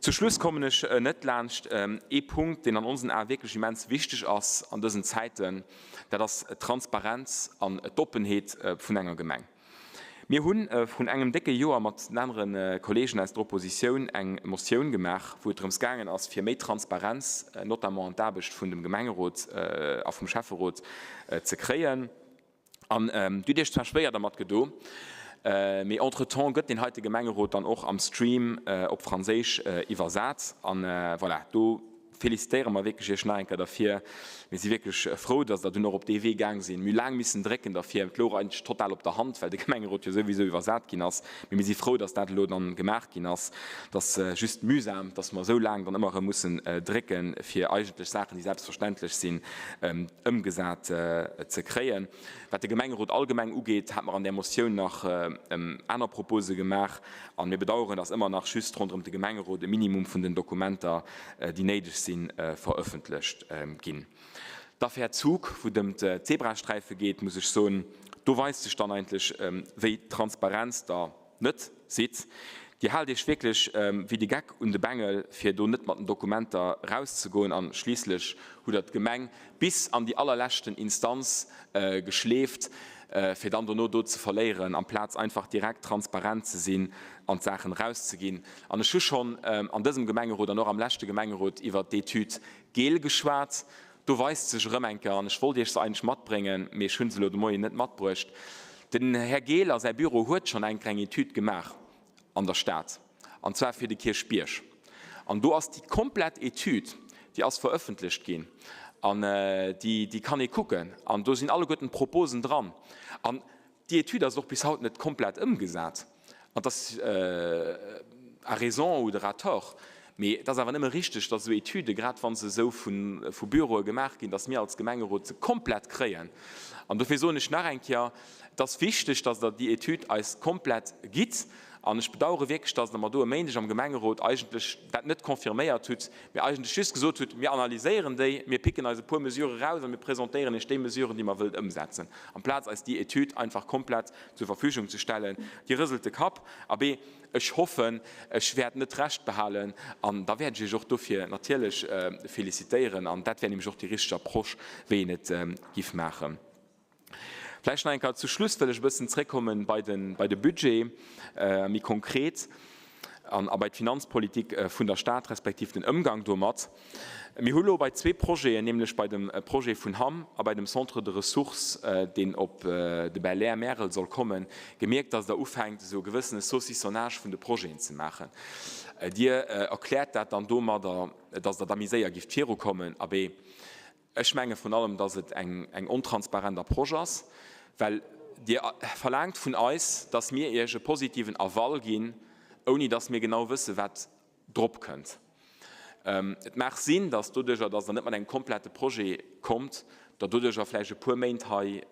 Zu Schluss kommen ech net laanscht ee Punkt, deen an onsen Ae wierklech immens wichteg ass an dësen Zäiten, dat ass d'Transparenz an d'Oppenheet vun enger Gemeng. Mir hu vrun engem décke Joer mat den anere Kollegen aus der Oppositioun eng Motioun gemaach, wou et drëms gaangen ass, fir méi Transparenz, notamment an d'Aarbecht vun dem Gemengerot a vum Schäfferot ze kréien. An Dir hutt Iech zwar schwéier dermat gedo, mee entretemps gëtt deen heite Gemengerot dann och am Stream op Franséisch iwwersat. An voilà, do Felicitéiere mer wierklech Iech nach eng Kéier derfir. Mir si wierklech frou, dass Der dunn och op dee Wee gaang sinn. Mir hu laang missen drécken derfir. Et louch eigentlech total op der Hand, well de Gemengerot jo souwisou iwwersat ginn ass. Mee mir si frou, dass dat elo dann gemaach ginn ass. Et ass just mühsam, dass mer esou laang dann ëmmer erëm mussen drécken, fir eigentlech Saachen, déi selbstverständlech sinn, ëmgesat ze kréien. Wat de Gemengerot allgemeng ugeet, hate mer an där Motioun nach aner Propose gemaach. A mir bedauern, dass ëmmer nach just ronderëm de Gemengerot e Minimum vun den Dokumenter, déi néideg sinn, verëffentlecht ginn. D'Affär Zug, wou et ëm d'Zebrasträife geet, muss ech soen, do weist sech dann eigentlech, wéi transparent Der net sidd. Dir haalt Iech wierklech wéi de Geck un de Bengel, fir do net mat den Dokumenter erauszegoen. A schliisslech hutt Der d'Gemeng bis an déi allerleschten Instanz geschleeft, fir dann dono do ze verléieren, amplaz einfach direkt transparent ze sinn an d'Saachen erauszeginn. An ech hu schonn an dësem Gemengerot an och am leschte Gemengerot iwwert d'Etüd Gehl geschwat. Do weist sech erëm eng Kéier, an ech wollt Iech se eigentlech matbréngen, mee ech hu se elo de Moien net matbruecht, den Här Gehl a säi Büro huet schonn eng Kéier eng Etüd gemaach an der Stad, an zwar fir de Kierchbierg. An do ass déi komplett Etüd, déi ass verëffentlecht ginn an déi, déi kann ee kucken. An do sinn alleguerten d'Proposen dran. An déi Etüd ass och bis haut net komplett ëmgesat. An dass à raison oder à tort, mee et ass awer nëmme richteg, dass esou Etüden, grad wa se esou vu Büroe gemaach ginn, dass mir als Gemengerot se komplett kréien. An dofir soen ech nach eng Kéier, Et ass wichteg, dass Der déi Etüd eis komplett gitt. An ech bedauere wierklech, dass Der mer do e Méindeg am Gemengerot eigentlech dat net confirméiert hutt, mee eigentlech just gesot hutt, Mir analyséieren déi, mir picken eis e puer Mesurë raus a mir presentéieren Iech déi Mesuren, déi mer wëllt ëmsetzen, amplaz eis déi Etüd einfach komplett zur Verfügung ze stellen. Dir rëselt de Kapp. Abee, ech hoffen, ech wäert net Recht behalen an da wäert ech Iech och dofir natierlech félicitéieren. An dat wär nämlech och déi richteg Approche, wéi een et giff maachen. Vläicht nach eng Kéier zu Schluss wëll ech e bëssen zréckkommen bei de, bei de Budget méi konkret an a bei d'Finanzpolitik vun der Stad respektiv den Ëmgang domat. Mir hu lo bei zwee Projeten, nämlech bei dem Projet vun Hamm a bei dem Centre de ressources, deen op de Belair Märel soll kommen, gemierkt, dass Der ufänkt, esou e gewëssene Saucissonnage vun de Projeten ze maachen. Dir erkläert dat dann domadder, dass Der da méi séier gifft virukommen. Abee, Ech menge vrun allem, dass et eng ontransparent Approche ass, well Dir verlaangt vun eis, dass mir Iech e positiven Aval ginn, ouni dass mir genau wësse wat drop kënnt. Et mag sinn, dass doduerjer, dass Der net mat engem komplette Projet kommt, Der doduercher vläicht e puer Méint hei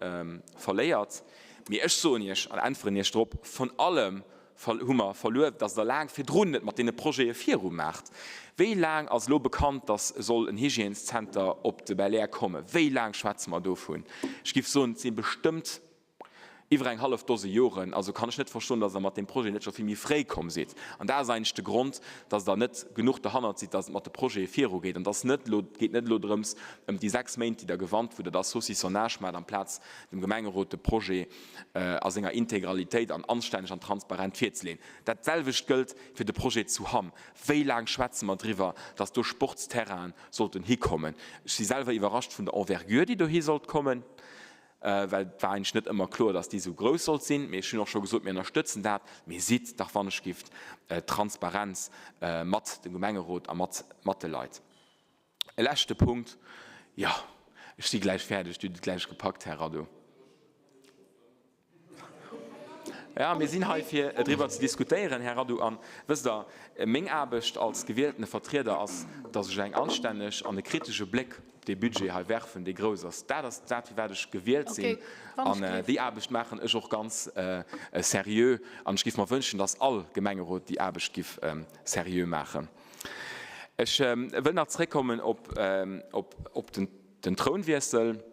verléiert. Mee ech soen Iech an äntweren Iech drop, Vrun allem hu mer verluer, datt Der laang virdrun net mat deene Projete virumaacht. Wéi laang ass elo bekannt, datt soll en Hygièneszenter op de Belair kommen? Wéi laang schwätze mer dovun? Ech géif soen, et si bestëmmt iwwer eng hallef Dose Joren. Also kann ech net verstoen, datt Der mat deem Projet net scho vill méi fréi komm sidd. An dat ass eigentlech de Grond, datt Der net genuch derhannert sidd, datt et mat de Projete virugeet. An et ass net elo, et geet net elo drëms, ëm déi 6 Méint, déi Der gewannt, wou Der da Saucissonnage maacht, amplaz dem Gemengerot de Projet a senger Integralitéit an anstänneg an transparent virzeleeën. Dat selwecht gëllt fir de Projet zu Hamm. Wéi laang schwätze mer driwwer, datt do Sportsterrainen sollten hikommen? Ech si selwer iwwerrascht vun der Envergure, déi dohi sollt kommen. Well et war eigentlech net ëmmer kloer, dass déi esou grouss sollt sinn. Mee ech hunn och scho gesot, mir ënnerstëtzen dat. Mee sidd dach wannechgift transparent mat dem Gemengerot a mat mat de Leit. E leschte Punkt, jo, ech si gläich fäerdeg, Dir hutt et gläich gepackt, Här Radu. Jo, mir sinn hei fir driwwer ze diskutéieren, Här Radu. An, wësst Der, meng Aarbecht als gewieltene Vertrieder ass, dass ech eng anstänneg an e kritesche Bléck op dee Budget hei werfen, dee grouss ass. Dat ass dat, firwat ech gewielt sinn. An déi Aarbecht maachen ech och ganz seriö. An ech géif mer wënschen, dass all Gemengerot déi Aarbecht géif seriö maachen. Ech wëll nach zréckkommen op den Trounwiessel.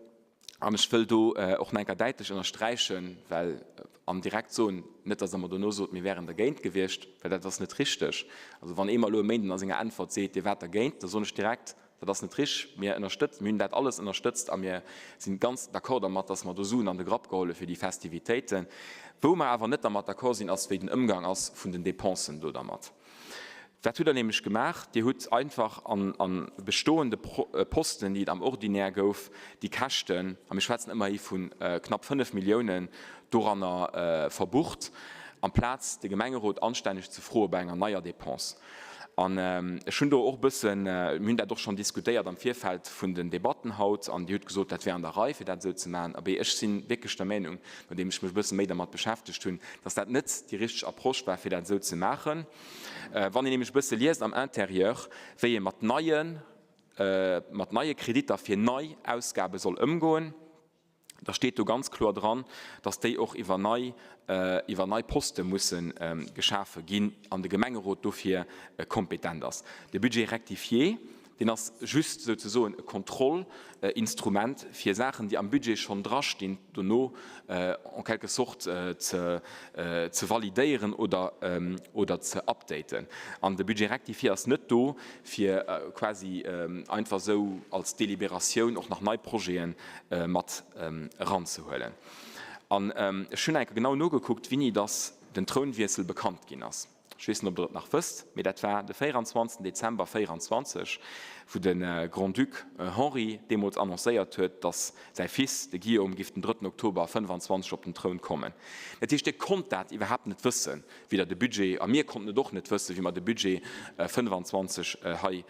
An ech wëll do och nach eng Kéier däitlech ënnersträichen, well, an direkt soen, net datt Der mer dono sot, mir wären dergéint gewiescht, well dat ass net richteg. Also wann ee mer elo e Méinden a senger Äntwert seet, Dir waart dergéint, da soen ech direkt, Dat ass net richteg. Mir ënnerstëtzen, mir hunn dat alles ënnerstëtzt a mir si ganz d'accord dermat, datt mer do Suen an de Grapp geholl hu fir déi Festivitéiten. Wou mer awer net dermat d'accord sinn, ass wéi den Ëmgang ass vun den Dépensen do dermat. Wat hutt Der nämlech gemaach? Dir hutt einfach an bestoende Posten, déi et am Ordinaire gouf, déi Käschten, a mir schwätzen ëmmerhi vu knapp 5 Milliounen, doranner verbucht, amplaz de Gemengerot anstänneg ze froe bei enger neier Dépense. An ech hunn do och e bëssen, mir hunn dat och schonn diskutéiert am Virfeld vun den Debatten haut, an Dir hutt gesot, dat wär an der Rei, fir dat esou ze maachen. Abee, ech si wierklech der Meinung, nodeem ech mech e bësse méi dermat beschäftegt hunn, dass dat net déi richteg Approche war, fir dat esou ze maachen. Wann een nämlech e bësse liest am Intérieur, wéi ee mat neie, mat neie Kreditter fir nei Ausgabe soll ëmgoen, da steet do ganz kloer dran, dass déi och iwwer nei, iwwer nei Poste musse geschafe ginn an de Gemengerot dofir kompetent ass. De Budget rectifié, deen ass just souzesoen e Kontrollinstrument fir Saachen, déi am Budget schonn drastinn, dono en quelque sorte ze validéieren oder, oder ze updaten. An de Budget rectifié ass net do, fir quasi einfach esou als Deliberatioun och nach nei Projete mat eranzehuelen. An ech hunn eng Kéier genau nogekuckt, wéini dass den Trounwiessel bekannt ginn ass. Ech weess net, ob Der et nach wësst, mee dat war de 24. Dezember 24, wou de Grand-Duc Henri deemools annoncéiert huet, dass säi Fils, de Guillaume, giff den drëtten Oktober 25 op den Troun kommen. Dat heescht, Dir konnt dat iwwerhaapt net wëssen, wéi Der de Budget, a mir konnten et och net wëssen, wéi mer de Budget 25 hei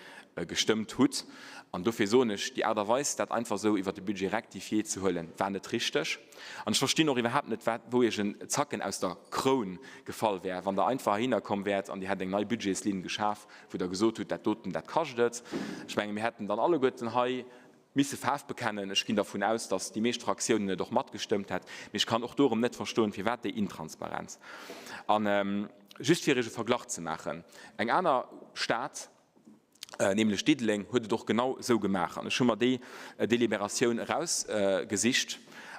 gestëmmt hutt. An dofir soen ech, déi Aart a Weis, dat einfach esou iwwert de Budget rectifié ze huelen, war net richteg. An ech verstinn och iwwerhaapt net, wat, wou Iech en Zacken aus der Kroun gefall wär, wann Der einfach heihinner komm wäert an Dir hätt eng nei Budgetslinn geschaf, wou Der gesot hutt, dat doten, dat kascht et. Ech menge mir hätten dann alleguerten hei misse Faarf bekennen. Ech ginn dervun aus, datt déi meescht Fraktiounen et och matgestëmmt hätt. Mee ech kann och do erëm net verstoen, firwat déi Intransparenz. An just fir Iech e Verglach ze maachen, Eng aner Stad, nämlech Diddeleng, huet et och genau esou gemaach. An ech hu mer déi Deliberatioun erausgesicht.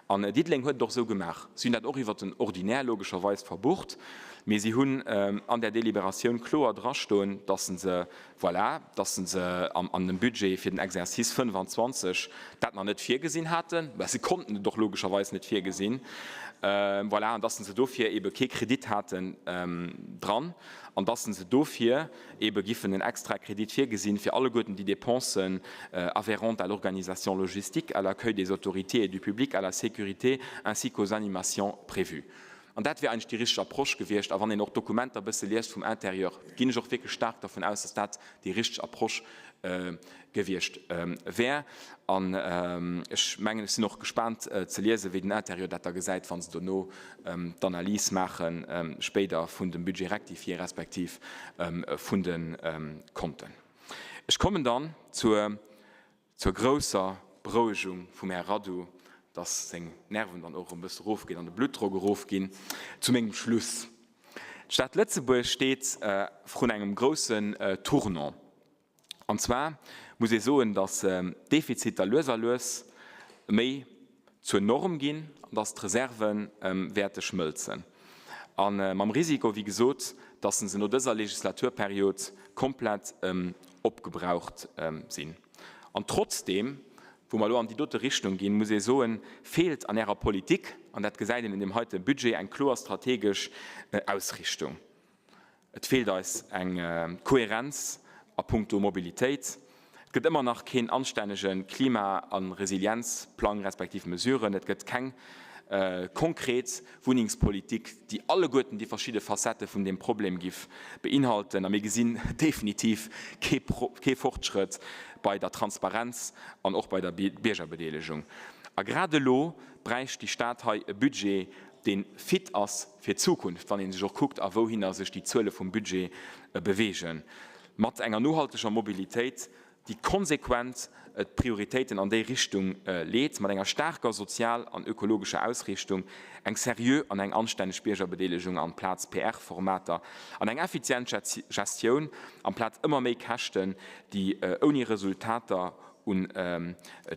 An Diddeleng huet et och esou gemaach. Si hunn dat och iwwert den Ordinaire logescherweis verbucht, mee si hunn an där Deliberatioun kloer drastoen, dass se, voilà, dass se an dem Budget fir den Exercice 25 dat nach net virgesinn haten. Mä se konnten et och logescherweis net virgesinn. Voilà, an dass se dofir eebe kee Kredit haten dran an dass se dofir, Ebe giffen en extra Kredit virgesinn, fir alleguerten déi Dépensen afférentes à l'organisation logistique, à l'accueil des autorités et du public, à la sécurité ainsi qu'aux animations prévues. An dat wär eigentlech déi richteg Approche gewiescht. A wann een och d'Dokumenter e bësse liest vum Intérieur, ginn ech och wierklech staark dervun aus, dass dat déi richteg Approche gewiescht wär. An ech mengen, ech sinn och gespaant ze liesen, wéi den Intérieur dat da gesäit, wa se dono d'Analys maache spéider vun dem Budget rectifié respektiv vun de Konten. Ech kommen dann zur, zur grousser. Berouegung vum Här Radu, dass seng Nerven dann och erëm e bësse erofginn an de Bluttdrock erofginn. Zu mengem Schluss, D'Stad Lëtzebuerg steet vrun engem groussen Tournant. An zwar muss ee soen, dass d'Defiziter lues a lues méi zur Norm ginn an dass d'Reserve wäerte schmëlzen. A mam Risiko, wéi gesot, dass se no dëser Legislaturperiod komplett opgebraucht sinn. An trotzdeem, wou mer elo an déi dote Richtung ginn, muss ee soen, feelt an Ärer Politik, an dat gesäit een un deem heite Budget, eng kloer strategesch Ausrichtung. Et feelt eis eng Kohärenz a puncto Mobilitéit. Et gëtt ëmmer nach keen anstännege Klima a Resilienzplang respektiv Mesuren. Et gëtt keng konkret Wunnengspolitik, déi alleguerten déi verschidde Facettë vun deem Problem giff beinhalten. A mir gesinn definitiv kee Fortschrëtt bei der Transparenz an och bei der Biergerbedeelegung. A grad elo bräicht déi Stad hei e Budget, dee fit ass fir d'Zukunft, wann ee sech och kuckt, a wouhinner sech déi Zuele vum Budget beweegen, mat enger nohalteger Mobilitéit, déi konsequent d'Prioritéiten an déi Richtung leet, mat enger staarker sozial an ökologescher Ausriichtung, eng seriö an eng anstänneg Biergerbedeelegung amplaz PR-Formater an eng effizient Gestioun amplaz ëmmer méi Käschten, déi ouni Resultater un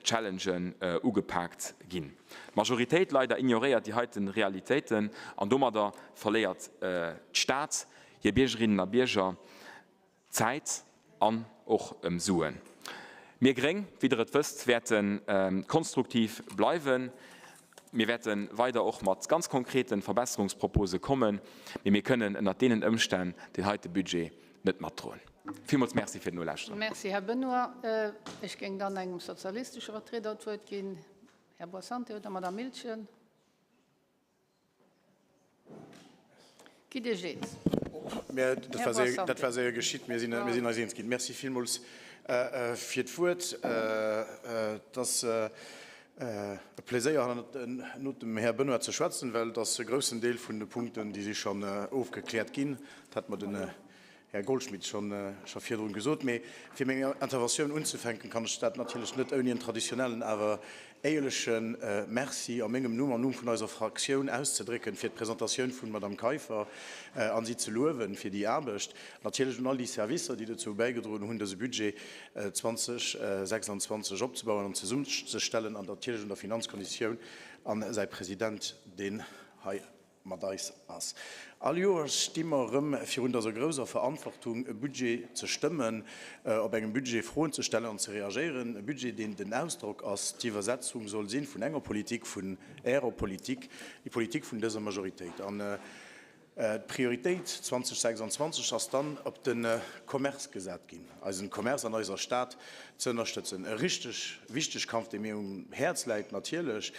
Challengen ugepaakt ginn. D'Majoritéit leider ignoréiert déi heiten Realitéiten an domadder verléiert d'Stad hir Biergerinnen a Bierger Zäit an och ëm Suen. Mir Gréng, wéi Der et wësst, wäerte konstruktiv bleiwen. Mir wäerte weider och mat ganz konkrete Verbesserungspropose kommen, mee mir kënnen ënnert deenen Ëmstänn deen heite Budget net matdroen. Villmools Merci fir d'Nolauschteren. Merci, Här Benoy. Ech géing dann engem sozialistesche Vertrieder d'Wuert ginn, Här Boissante oder Madame Miltgen. Gitt Iech eens. Dat war séier geschitt. Mir sinn eis eens ginn. Merci villmools fir d'Wuert. Et ass e Pléséier, no dem Här Benoy ze schwätzen, well et ass e groussen Deel vun de Punkten, déi si schonn ofgekläert ginn. Dat hat mer den Här Goldschmidt scho virdrun gesot. Mee fir meng Interventioun unzefänken, kann ech dat natierlech net ouni en traditionellen, awer éierleche Merci a mengem Numm, am Numm vun eiser Fraktioun auszedrécken fir d'Presentatioun vun Madame Kaiffer a si ze luewen fir déi Aarbecht. Natierlech un all déi Servicer, déi dozou bäigedroen hunn, dëse Budget 2026 opzebauen an zesummzestellen, an natierlech un der Finanzkommissioun a säi President, deen hei mat eis ass. All Joers sti mer erëm virun dëser grouser Verantwortung, e Budget ze stëmmen, op engem Budget Froen ze stellen an ze reagéieren, e Budget, deen den Ausdrock ass, d'Iwwersetzung soll sinn vun enger Politik, vun Ärer Politik, déi Politik vun dëser Majoritéit. An d'Prioritéit 2026 ass dann op de Commerce gesat ginn, eisen Commerce an eiser Stad ze ënnerstëtzen. E richteg wichteg Kampf, dee mir um Häerz läit natierlech.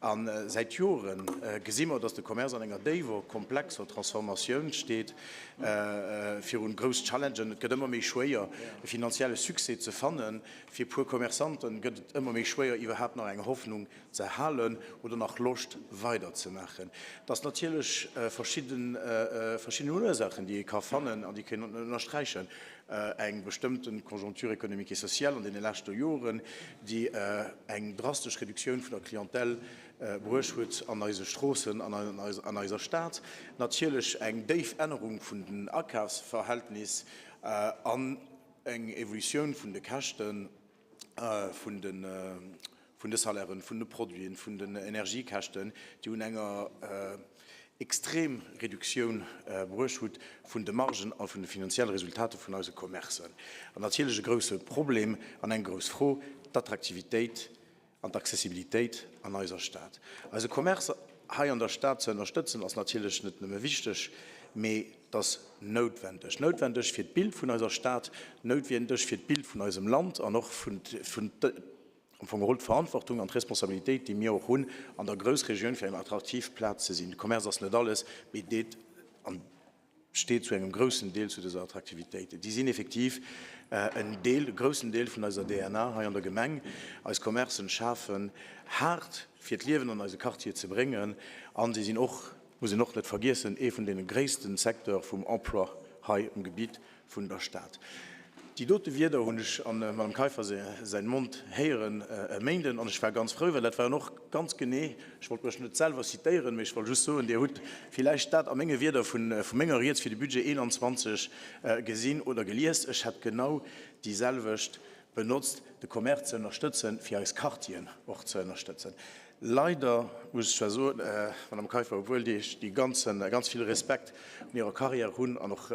A säit Jore gesi mer, dass de Commerce an enger déiwer, komplexer Transformatioun steet, virun grouss Challengen. Et gëtt ëmmer méi schwéier, e finanzielle Succès ze fannen. Fir e puer Commerçanten gëtt et ëmmer méi schwéier, iwwerhaapt nach eng Hoffnung ze halen oder nach Loscht weiderzemaachen. Et ass natierlech verschidden Ursaachen, déi ee ka fannen an déi kënnen ënnersträichen. Eng bestëmmte Conjoncture économique et sociale an deene leschte Joren, déi eng drastesch Reduktioun vun der Clientèle bruecht huet an eise Stroossen an an eiser Stad, natierlech eng déif Ännerung vun den Akafsverhältnis an eng Evolutioun vun de Käschten vun de vun de Salairen, vun de Produiten, vun den Energiekäschten, déi un enger extrem Reduktioun bruecht hutt vun de Margen a vun de finanzielle Resultater vun eise Commercen. An natierlech e grouse Problem an eng grouss Fro, d'Attraktivitéit an d'Accessibilitéit an eiser Stad. Eise Commerce hei an der Stad ze ënnerstëtzen, ass natierlech net nëmme wichteg, mee et ass noutwendeg. Noutwendeg fir d'Bild vun eiser Stad, noutwendeg fir d'Bild vun eisem Land an och vun am Fong geholl d'Verantwortung an d'Responsabilitéit, déi mir och hunn an der Groussregioun, fir eng attraktiv Plaz ze sinn. De Commerce ass net alles, mee deet an steet zu engem groussen Deel zu dëser Attraktivitéit. Déi sinn effektiv en Deel, e groussen Deel vun eiser DNA hei an der Gemeng. Eis Commercen schafen haart, fir d'Liewen an eise Quartier ze bréngen an si sinn och, muss een och net vergiessen, ee vun deene gréissten Secteur vum Emploi hei um Gebitt vun der Stad. Déi dote Wierder hunn ech an Madame Kaiffer säin Mond héieren e Méinden an ech war ganz frou, well dat waren och ganz genee, ech wollt mech net selwer zitéieren, mee ech wollt just soen, Dir hutt villäicht dat a menge Wierder vu menger Rieds fir de Budget 21 gesinn oder gelies, ech hätt genau déi selwecht benotzt, de Commerce ze ënnerstëtzen, fir eis Quartieren och ze ënnerstëtzen. Leider muss ech zwar soen, Madame Kaiffer, obwuel ech déi ganzen, ganz vill Respekt un Hirer Carrière hunn an och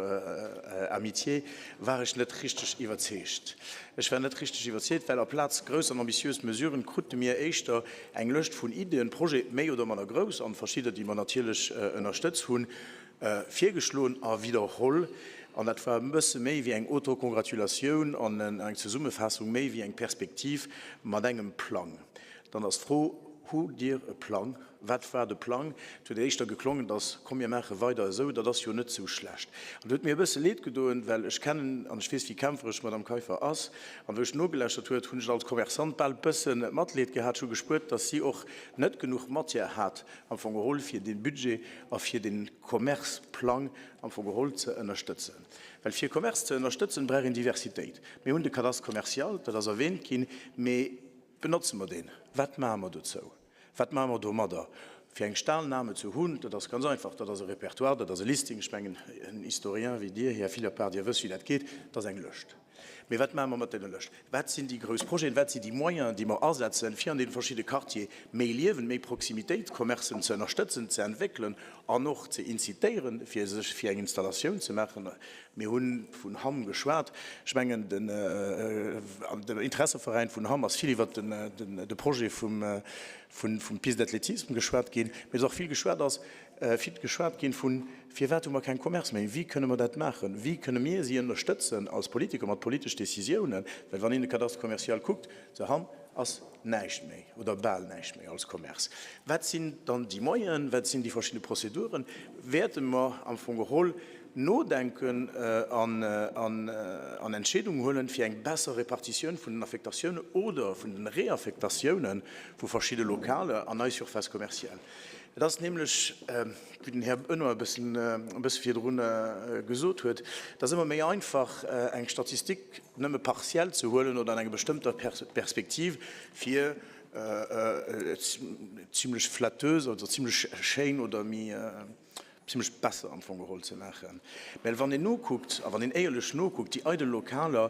Amitié, war ech net richteg iwwerzeegt. Ech war net richteg iwwerzeegt, well aplaz grouss an ambitiös Mesuren krute mir éischter eng Lëscht vun Iddien, Projete méi oder manner grouss an verschidder, déi mer natierlech ënnerstëtz hunn, virgeschloen a widderholl. An dat war e bësse méi wéi eng Autocongratulatioun an eng Zesummefaassung méi wéi eng Perspektiv mat engem Plang. Dann ass d'Fro, Hutt Dir e Plang? Wat war de Plang? Et huet éischter geklongen, dass, Komm mir maache weider esou, dat ass jo net esou schlecht. An et huet mir e bësse leed gedoen, well ech kennen an ech weess, wéi kämpferesch d'Madame Kaiffer ass. An wou ech nogeläschert huet, hunn ech als Commerçant bal e bësse Matleed gehat. Ech hu gespuert, dass si och net genuch Matière hat am Fong geholl, fir dee Budget a fir dee Commerceplang am Fong geholl ze ënnerstëtzen. Well fir Commerce ze ënnerstëtzen, brauch een Diversitéit. Mir hunn de Cadastre commercial, dat ass erwähnt ginn, mee Benotze mer deen? Wat maache mer dozou? Wat maache mer domadder? Fir eng Stalnahme ze hunn, dat ass ganz einfach, dat ass e Répertoire, dat ass e Listing. Ech mengen, en Historien wéi Dir, Här Philippart, Dir wësst, wéi dat geet. Dat ass eng Lëscht. Mee wat maache mer mat deene Lëscht? Wat sinn déi grouss Projeten? Wat sinn déi Moyens, déi mer asetzen, fir an deene verschidde Quartiere méi Liewen, méi Proximitéit, Commercen ze ënnerstëtzen, ze entwéckelen an och ze incitéieren, fir sech fir eng Installatioun ze maachen? Mir hu vun Hamm geschwat. Ech mengen, den Interesseveräin vun Hamm ass vill iwwert de Projet vum Piste d'athlétisme geschwat ginn. Mee et ass och vill geschwat ass vill geschwat ginn vun, Firwat hu mer keng Commerce méi? Wéi kënne mer dat maachen? Wéi kënne mir si ënnerstëtzen als Politiker mat politesch Décisiounen? Well wann een de Cadastre commercial kuckt zu Hamm, ass näischt méi oder bal näischt méi als Commerce. Wat sinn dann déi Moyenen? Wat sinn déi verschidde Prozeduren? Wäerte mer am Fong geholl nodenken an Entscheedungen huelen, fir eng besser Repartitioun vun den Affektatiounen oder vun den Reaffektatiounen vu verschidde Lokaler an eis Surfaces commerciales? Et ass nämlech, wéi den Här Benoy e bëssen, e bësse virdrun gesot huet, et ass ëmmer méi einfach, eng Statistik nëmme partiell ze huelen oder an enger bestëmmter Perspektiv, fir zimlech flatteuse oder zimlech schéin oder méi zimlech besser am Fong geholl ze maachen. Mä wann een nokuckt, a wann een éierlech nokuckt, déi eidel Lokaler,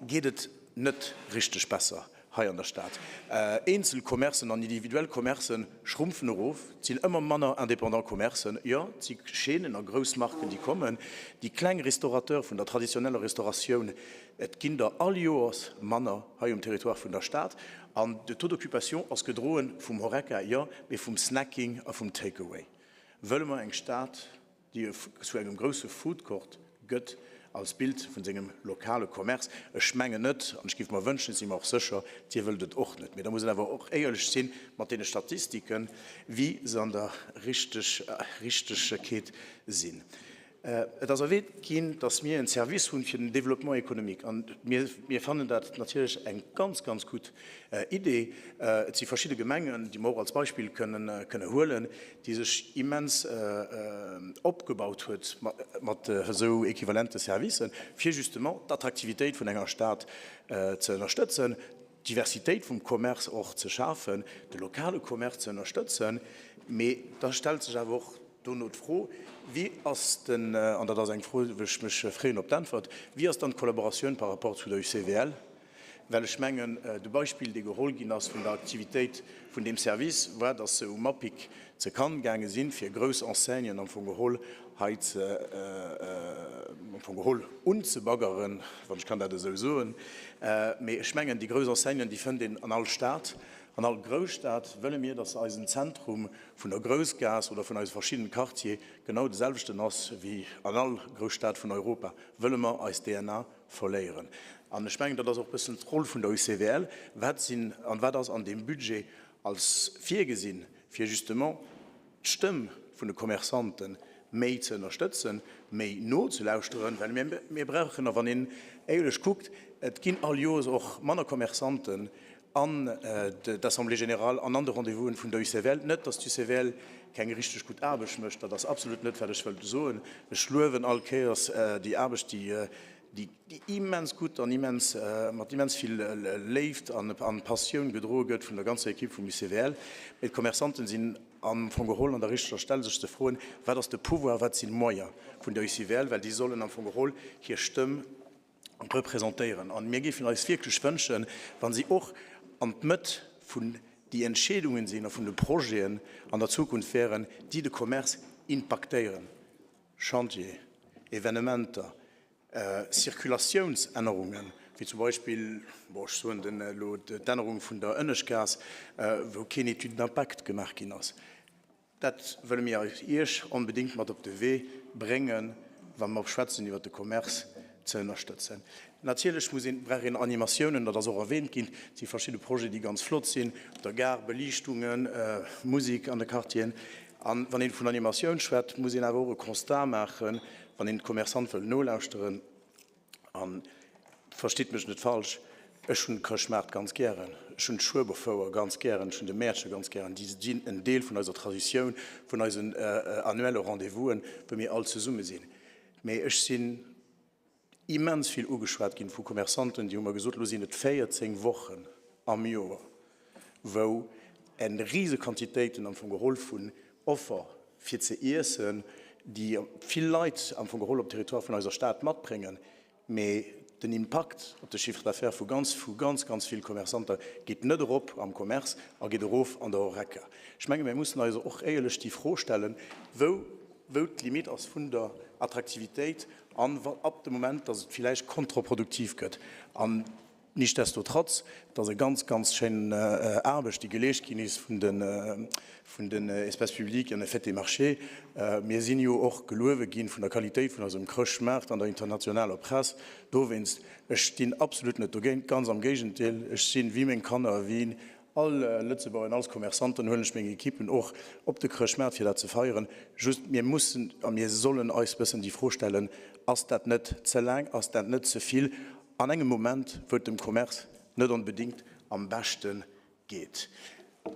geet et net richteg besser hei an der Stad. Eenzel Commercen an individuell Commercen schrumpfen erof, et sinn ëmmer manner indépendant Commercen. Jo, et si Chaînen a grouss Marken, déi kommen. Déi kleng Restaurateure vun der traditioneller Restauratioun, et ginn der all Joers manner hei um Territoire vun der Stad. An de Taux d'occupation ass gedroen vum Horeca, jo, mee vum Snacking a vum Take-away. Wëlle mer eng Stad, déi zu engem grousse Foodcourt gëtt als Bild vun sengem lokale Commerce? Ech mengen net, an ech géif mer wënschen, ech si mer och sécher, Dir wëllt et och net, mee da muss een awer och éierlech si mat deene Statistiken, wéi se an der Richtegkeet sinn. Et ass erwähnt ginn, dass mir en Service hunn fir den Développement économique. An mir fannen dat natierlech eng ganz, ganz gutt Idee. Et si verschidde Gemengen, déi mer och als Beispill kënnen huelen, déi sech immens opgebaut huet mat esou equivalente Servicen, fir justement d'Attraktivitéit vun enger Stad ze ënnerstëtzen, d'Diversitéit vum Commerce och ze schafen, de lokale Commerce ze ënnerstëtzen. Mee da stellt sech awer och Dono d'Fro, Wéi ass den, an dat ass eng Fro, wou ech mech freeën op d'Äntwert, wéi ass dann d'Kollaboratioun par rapport zu der UCVL? Well ech mengen, de Beispill, dee geholl ginn ass vun der Aktivitéit vun deem Service, war, dass se um APIC ze Cannes gaange sinn, fir grouss Enseignen am Fong geholl hei ze, am Fong geholl unzebaggeren, wann ech kann dat esou soen. Mee ech mengen, déi grouss Enseignen, déi fënnt een an all Stad, an all Grousstad. Wëlle mir, dass eisen Zentrum vun der Groussgaass oder vun eise verschiddenen Quartier genau de selwechten ass wéi an all Grousstad vun Europa, wëlle mer eis DNA verléieren. An ech mengen, dat ass och e bëssen d'Roll vun der UCVL. Wat sinn an wat ass an deem Budget als virgesinn, fir justement d'Stëmm vun de Commerçanten méi ze ënnerstëtzen, méi nozelauschteren, well mir, mir brauchen, a wann een éierlech kuckt, et ginn all Joers och manner Commerçanten an d'Assemblée générale an an de Rendez-vousen vun der UCVL. Net, dass d'UCVL keng richteg gutt Aarbecht mécht, dat ass absolut net, wat ech wëllt soen. Ech luewen all Kéiers déi Aarbecht, déi. déi immens gutt an immens, mat immens vill Léift an Passioun gedroe gëtt vun der ganzer Equipe vum UCVL. Mee d'Commerçanten sinn am Fong geholl an der richteger Stell sech ze froen, wat ass de Pouvoir, wat sinn d'Moyens vun der UCVL, well déi sollen am Fong geholl hir Stëmm representéieren. An mir géifen eis wierklech wënschen, wa si och an d'Mëtt vun déi Entscheedungen sinn a vun de Projeten an der Zukunft wären, déi de Commerce impaktéieren, Chantier, Evenementer, Circulatiounsännerungen, wéi zum Beispill, bon, ech soen den elo, d'Ännerung vun der Ënneschtgaass, wou keen Étude d'impact gemaach ginn ass. Dat wëlle mir Iech onbedéngt mat op de Wee bréngen, wa mer schwätzen iwwert de Commerce ze ënnerstëtzen. Natierlech muss een, brauch een Animatiounen, dat ass och erwähnt ginn. Et si verschidde Projete, déi ganz flott sinn, op der Gare, Beliichtungen, Musek an de Quartieren. A wann ee vun Animatioun schwätzt, muss een awer och e Constat maachen, wann een d'Commerçante wëll nolauschteren. A verstitt mech net falsch, ech hunn de Chrëschtmaart ganz gären, ech hunn d'Schueberfouer ganz gären, ech hunn de Mäertche ganz gären. Déi sinn en Deel vun eiser Traditioun, vun eisen annuelle Rendez-vousen, wou mir all zesumme sinn. Mee ech sinn immens vill ugeschwat ginn vu Commerçanten, déi hu mer gesot, elo sinn et 14 Wochen am Joer, wou eng rise Quantitéiten am Fong geholl vun Offer fir ze iessen, déi vill Leit am Fong geholl op Territoire vun eiser Stad matbréngen, mee den Impakt op de Chiffre d'affaires vu ganz, vu ganz, ganz vill Commerçanter geet net erop am Commerce a geet erof an der Horeca. Ech menge mir mussen eis och éierlech déi Fro stellen, wou, wou d'Limite ass vun der Attraktivitéit an ab dem Moment, dass et villäicht kontraproduktiv gëtt. An nichtsdestotrotz, et ass e ganz, ganz schéin Aarbecht, déi geleescht ginn is vun de, vun den Espaces publics an de Fêtes et marchés. Mir sinn jo och geluewe ginn vun der Qualitéit vun eisem Chrëschtmaart an der internationaler Press. Dowéinst, ech stinn absolut net dogéint, ganz am Géigendeel, ech sinn, wéi meng Kanner, wéi All Lëtzebuerger an als Commerçant, dann huelen ech meng Equipen och op de Chrëschtmaart fir dat ze feieren. Just mir mussen a mir sollen eis bëssen déi Fro stellen, Ass dat net ze laang, ass dat net ze vill an engem Moment, wou et dem Commerce net onbedéngt am beschte geet?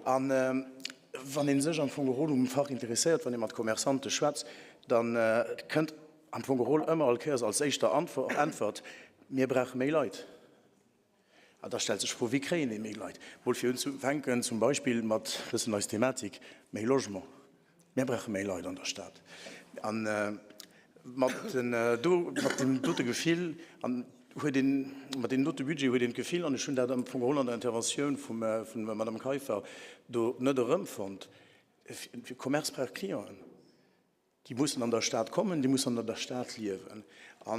A wann ee sech am Fong geholl um Fach interesséiert, wann ee mat Commerçante schwätzt, da kënnt am Fong geholl ëmmer all Kéiers als éischter Äntwert, Mir brauche méi Leit. An da stellt sech d'Fro, Wéi kréien ee méi Leit? Mol fir unzefänken zum Beispill mat bëssen eis Thematik, méi Logement. Mir brauche méi Leit an der Stad. A mat den do, mat deem dote Gefill an huet een, mat deem dote Budget huet een d'Gefill, an ech hunn dat am Fong geholl an der Interventioun vum, vun der Madame Kaiffer do net erëmfonnt, Commerce brauch Clienten. Déi mussen an der Stad kommen, déi mussen an der Stad liewen. A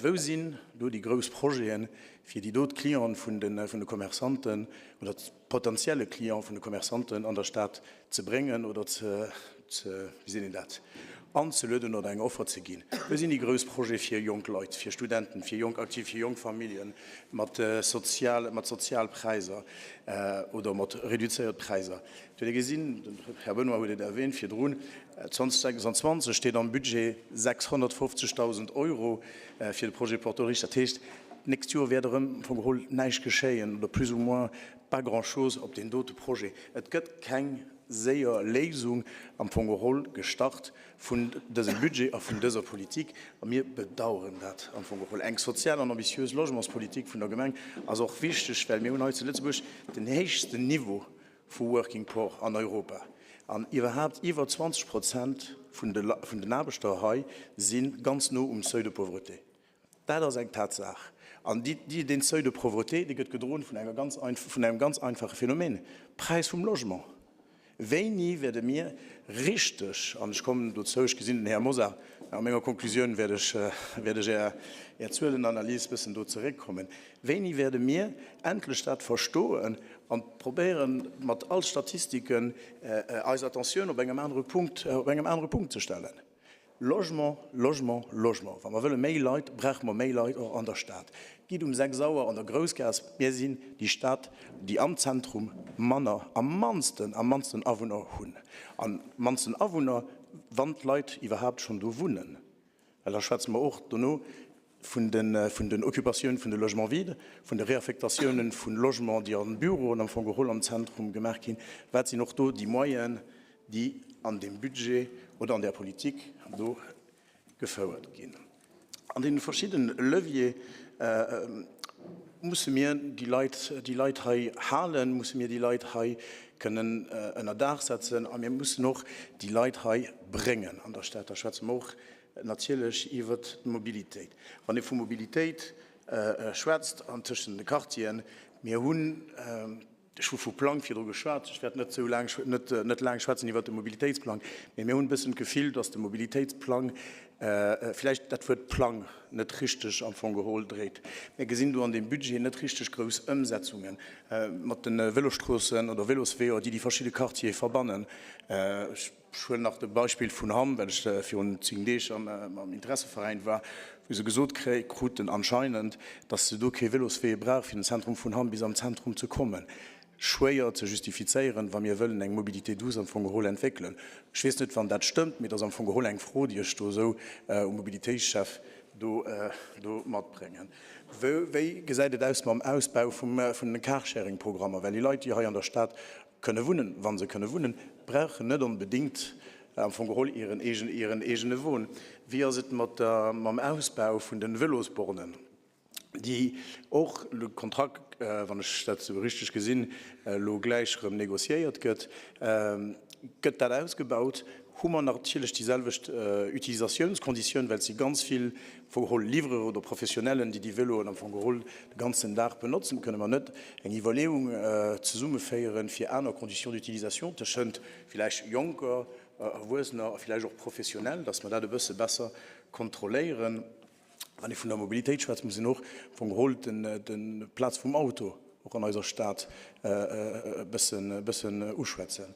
wou sinn do déi grouss Projeten, fir déi do d'Clienten vun de Commerçanten oder d'potenzielle Clients vun de Commerçanten an der Stad ze bréngen oder ze, wéi seet een dat, anzelueden oder eng Offer ze ginn? Wou sinn déi grouss Projete fir jonk Leit, fir Studenten, fir jonk Aktiv, fir jonk Familljen mat sozial, mat Sozialpräiser oder mat reduzéiert Präiser? Et huet ee gesinn, den Här Benoy huet et erwähnt virdrun, 2026 steet am Budget 650.000 Euro fir de Projet Porte Hollerich. Dat heescht, d'nächst Joer wäert erëm am Fong geholl näischt geschéien oder plus ou moins pas grand-chose op deen dote Projet. Et gëtt keng séier Léisung am Fong geholl gestart vun dësem Budget a vun dëser Politik a mir bedauern dat am Fong geholl. Eng sozial an ambitiös Logementspolitik vun der Gemeng ass och wichteg, well mir hunn hei zu Lëtzebuerg den héchsten Niveau vu Working Poor an Europa an iwwerhaapt iwwer 20 Prozent vun den Aarbechter hei si ganz no um Seuil de pauvreté. Dat ass eng Tatsaach. An deen Seuil de pauvreté, dee gëtt gedroen vun enger ganz, vun engem ganz einfache Phänomen, Präis vum Logement. Wéini wäerde mir richteg, an ech kommen dozou, ech gesinn den Här Mosar, a menger Konklusioun wäert ech, wäert ech Är, Är Zuelenanalys bëssen do zeréckkommen, wéini wäerde mir endlech dat verstoen an probéieren, mat all Statistiken eis Attentioun op engem anere Punkt, op engem anere Punkt ze stellen? Logement, Logement, Logement. Wa mer wëlle méi Leit, brauche mer méi Leit och an der Stad. Gitt um 6 Auer an der Groussgaass, mir sinn déi Stad, déi am Zentrum manner, am mannsten, am mannsten Awunner hunn. Am mannsten Awunner, wann d'Leit iwwerhaapt schonn do wunnen. Well da schwätze mer och dono vun de, vun den Occupatioun vun de Logements vides, vun de Réaffectatiounen vu Logements, déi an Büroen am Fong geholl am Zentrum gemaach ginn. Wat sinn och do déi Moyenen, déi an deem Budget oder an där Politik do gefouert ginn? An deene verschiddene Levier musse mir déi Leit, déi Leit hei halen, musse mir déi Leit hei kënnen ënner Daach setzen a mir mussen och déi Leit hei bréngen an der Stad. Da schwätze mer och natierlech iwwert d'Mobilitéit. Wann ee vu Mobilitéit schwätzt an tëschent de Quartieren, mir hunn, Ech hu vu Plang virdru geschwat. Ech wäert net esou laang, net, net laang schwätzen iwwert de Mobilitéitsplang, mee mir hunn e bëssen d'Gefill, dass de Mobilitéitsplang vläicht dat Wuert Plang net richteg am Fong geholl dréit. Mir gesinn do an deem Budget net richteg grouss Ëmsetzunge mat de Vëlosstroossen oder Vëlosweeër, déi déi verschidde Quartiere verbannen. Ech Ech huelen nach de Beispill vun Hamm, well ech virun 10 Deeg am Interesseveräin war, wou se gesot kruten anscheinend, datt se do kee Véloswee brauch, fir den Zentrum vun Hamm bis am Zentrum ze kommen. Schwéier ze justifizéieren, wa mir wëllen eng Mobilité douce am Fong geholl entwéckelen. Ech weess net, wann dat stëmmt, mee et ass am Fong geholl eng Fro, déi ech do esou um Mobilitéitschef do matbréngen. Wéi gesäit et aus mam Ausbau vun de Carsharing-Programmer? Well déi Leit, déi hei an der Stad Kënne wunnen, wa se kënne wunnen, brauchen net onbedéngt am Fong geholl hiren eegene Won. Wéi ass et mat der, mam Ausbau vun de Vëlosbornen, déi och, le Kontrakt, wann ech dat esou richteg gesinn, elo gläich erëm négociéiert gëtt? Gëtt dat ausgebaut? Hu mer natierlech déi selwecht Utilisatiounskonditioun, well et si ganz vill am Fong geholl Livreur oder Professionellen, déi déi Vëloen am Fong geholl de ganzen Dag benotzen. Kënne mer net eng Iwwerleeung zesummeféieren, fir aner Conditions d'utilisation tëschent villäicht Jonker, Erwuessener a villäicht och Professionell, dass mer dat e bësse besser kontrolléieren? Wann ee vun der Mobilitéit schwätzt, muss een och am Fong geholl d'Plaz vum Auto och an eiser Stad e bëssen uschwätzen.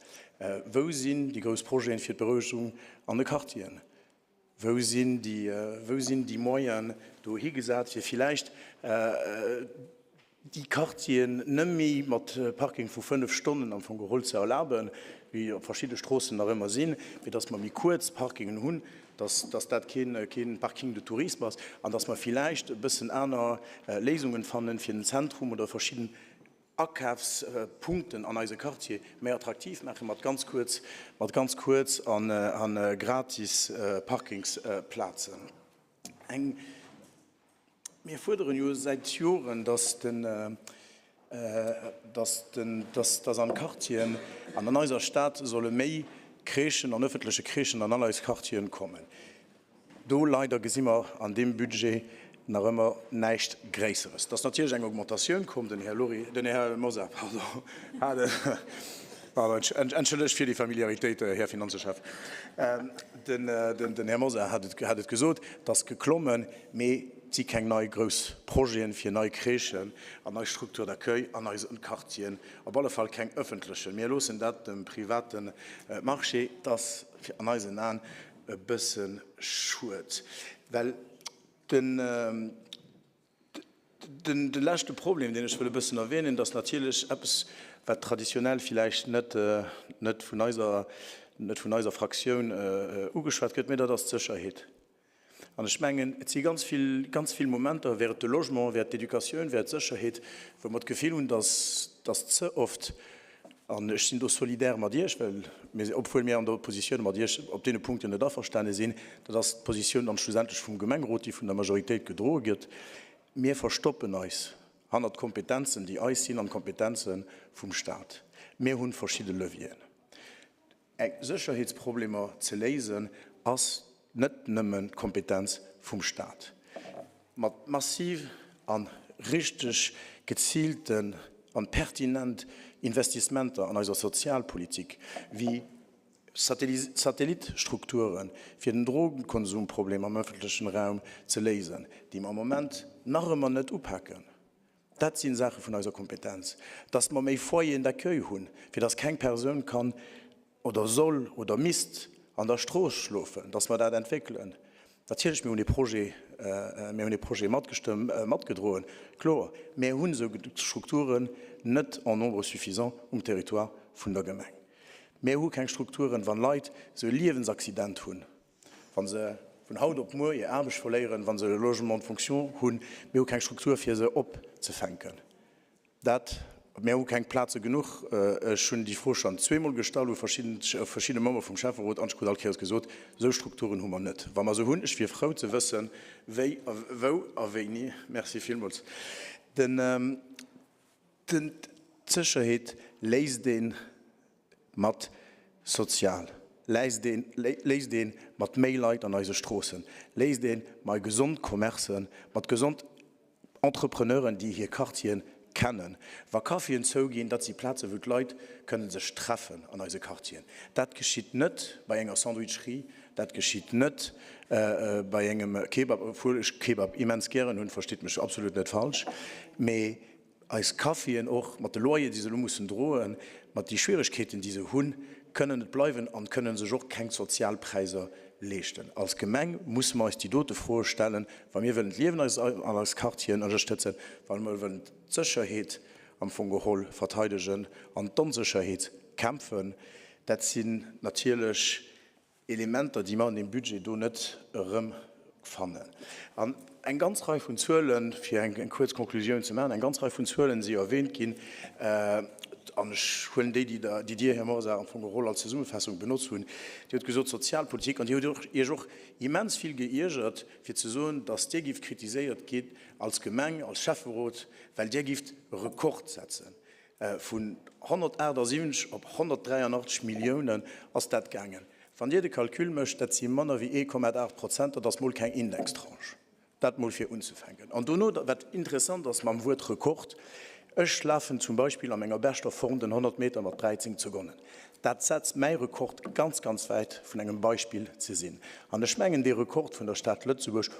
Wou sinn déi grouss Projeten fir d'Berouegung an de Quartieren? Wou sinn déi, wou sinn déi Moyenen do higesat, fir villäicht déi Quartieren net méi mat Parking vu 5 Stonnen am Fong geholl ze erlaben, wéi op verschidde Stroossen nach ëmmer sinn, mee dass mer méi kuerz Parkingen hunn, dass dass dat kee kee Parking de tourisme ass an dass mer villäicht e bëssen aner Léisungen fannen, fir den Zentrum oder verschidden Akafspunkten an eise Quartier méi attraktiv maachen, mat ganz kuerz mat ganz kuerz a gratis Parkingsplazen. Eng. Mir fuerderen jo säit Joren, dass den, dass den, dass, dass an Quartieren an an eiser Stad solle méi Crèchen an öffentleche Crèchen an all eis Quartieren kommen. Do leider gesi mer an deem Budget nach ëmmer näischt Gréisseres. Et ass natierlech eng Augmentatioun komm, den Här Lori, den Här Mosar, pardon, hat et, pardon, entschëllegt fir déi Familiaritéit, Här Finanzechef, den, den Här Mosar hat et, hat et gesot, et ass geklommen. Mee et si keng nei grouss Projeten fir nei Crèchen an nei Structures d'accueil an eisen Quartieren, op alle Fall keng öffentlechen. Mir loossen dat dem private Marché. Et ass an eisen Aen e bësse schued, well den, De leschte Problem, deen ech wëll e bëssen erwähnen, dat ass natierlech eppes, wat traditionell villäicht net, net vun eiser, net vun eiser Fraktioun ugeschwat gëtt, mä dat ass d'Sécherheet. An ech mengen, et si ganz vill, ganz vill Momenter, wär et de Logement, wär et d'Éducatioun, wär et d'Sécherheet, wou mer d'Gefill hunn, dass, dass ze oft, an ech sinn do solidaire mat Iech, well mir, obwuel mir an der Oppositioun mat Iech op deene Punkten net averstane sinn, dat ass d'Positioun dann schlussendlech vum Gemengerot, déi vun der Majoritéit gedroe gëtt, mir verstoppen eis hannert d'Kompetenzen, déi eis sinn, an d'Kompetenze vum Stat. Mir hu verschidde Levieren. Eng Sécherheetsproblemer ze léisen ass net nëmmen d'Kompetenz vum Staat. Mat massiv a richteg geziilten an pertinent Investissementer an eiser Sozialpolitik, wéi Satellitstrukturen, fir den Drogenkonsumproblem am ëffentlechen Raum ze léisen, déi mer am Moment nach ëmmer net upaken. Dat si Saache vun eiser Kompetenz, dass mer méi Foyeren d'accueil hunn, fir dass keng Persoun kann oder soll oder misst an der Strooss schlofen, dass mer dat entwéckelen. Natierlech, mir hunn dee Projet, mir hunn dee Projet matgestëmmt, matgedroen, kloer. Mir hunn esou Strukturen net en nombre suffisant um Territoire vun der Gemeng. Mir hu keng Strukturen, wann Leit esou e Liewensaccident hunn, Wa se vun haut op muer hir Aarbecht verléieren, wa se e Logement de fonction hunn, mir hu keng Struktur fir se opzefänken. Dat. Mir hu keng Plaze genuch. Ech hunn déi Fro schonn zweemol gestallt u verschidde Member vum Schäfferot an ech krut all Kéiers gesot, esou Strukturen hu mer net. Wa mer se hunn, ech wier frou ze wëssen, wéi a wou a wéini. Merci villmools. Den, d'Sécherheet léist ee mat sozial, léist ee, léist ee mat méi Leit an eise Stroossen, léist ee mei gesond Commercen, mat gesond Entrepreneuren, déi hir Quartieren kennen. Wa Caféen zouginn, dat si Plazen, wou d'Leit kënnen sech treffen an eise Quartieren. Dat geschitt net bei enger Sandwicherie, dat geschitt net bei engem Kebab, obwuel ech Kebab immens gären hunn, verstitt mech absolut net falsch, mee eis Caféen och mat de Loyer, déi se elo mussen droen, mat déi Schwieregkeeten, déi se hunn, kënnen net bleiwen an kënnen sech och keng Sozialpräiser leeschten. Als Gemeng musse mer eis déi dote Froe stellen, wa mir wëllen d'Liewen an eis Quartieren ënnerstëtzen, wa mer wëllen d'Sécherheet am Fong geholl verteidegen an d'Onsécherheet kämpfen. Dat sinn natierlech Elementer, déi mer an deem Budget do net erëmfannen. An eng ganz Rei vun Zuelen, fir eng kuerz Konklusioun ze maachen, eng ganz Rei vun Zuelen si erwähnt ginn, an ech huelen déi, déi Dir, Här Mosar, am Fong geholl als Zesummefaassung benotzt hunn. Dir hutt gesot, Sozialpolitik, an Dir hutt Iech och immens vill geiergert, fir ze soen, datt Dir gift kritiséiert ginn als Gemeng, als Schäfferot, well Dir gift e Rekord setzen. Vun 178 op 183 Milliounen ass dat gaangen. Wann Dir de Calcul mécht, dat si manner wéi 1,8 Prozent, dat ass mol keng Indextranche. Dat mol fir unzefänken. An dono, wat interessant ass mam Wuert Rekord, Ech lafen zum Beispill a menger beschter Form den 100 Meter mat 13 Sekonnen. Dat setzt mäi Rekord ganz, ganz wäit vun engem Beispill ze sinn. An ech mengen, dee Rekord vun der Stad Lëtzebuerg,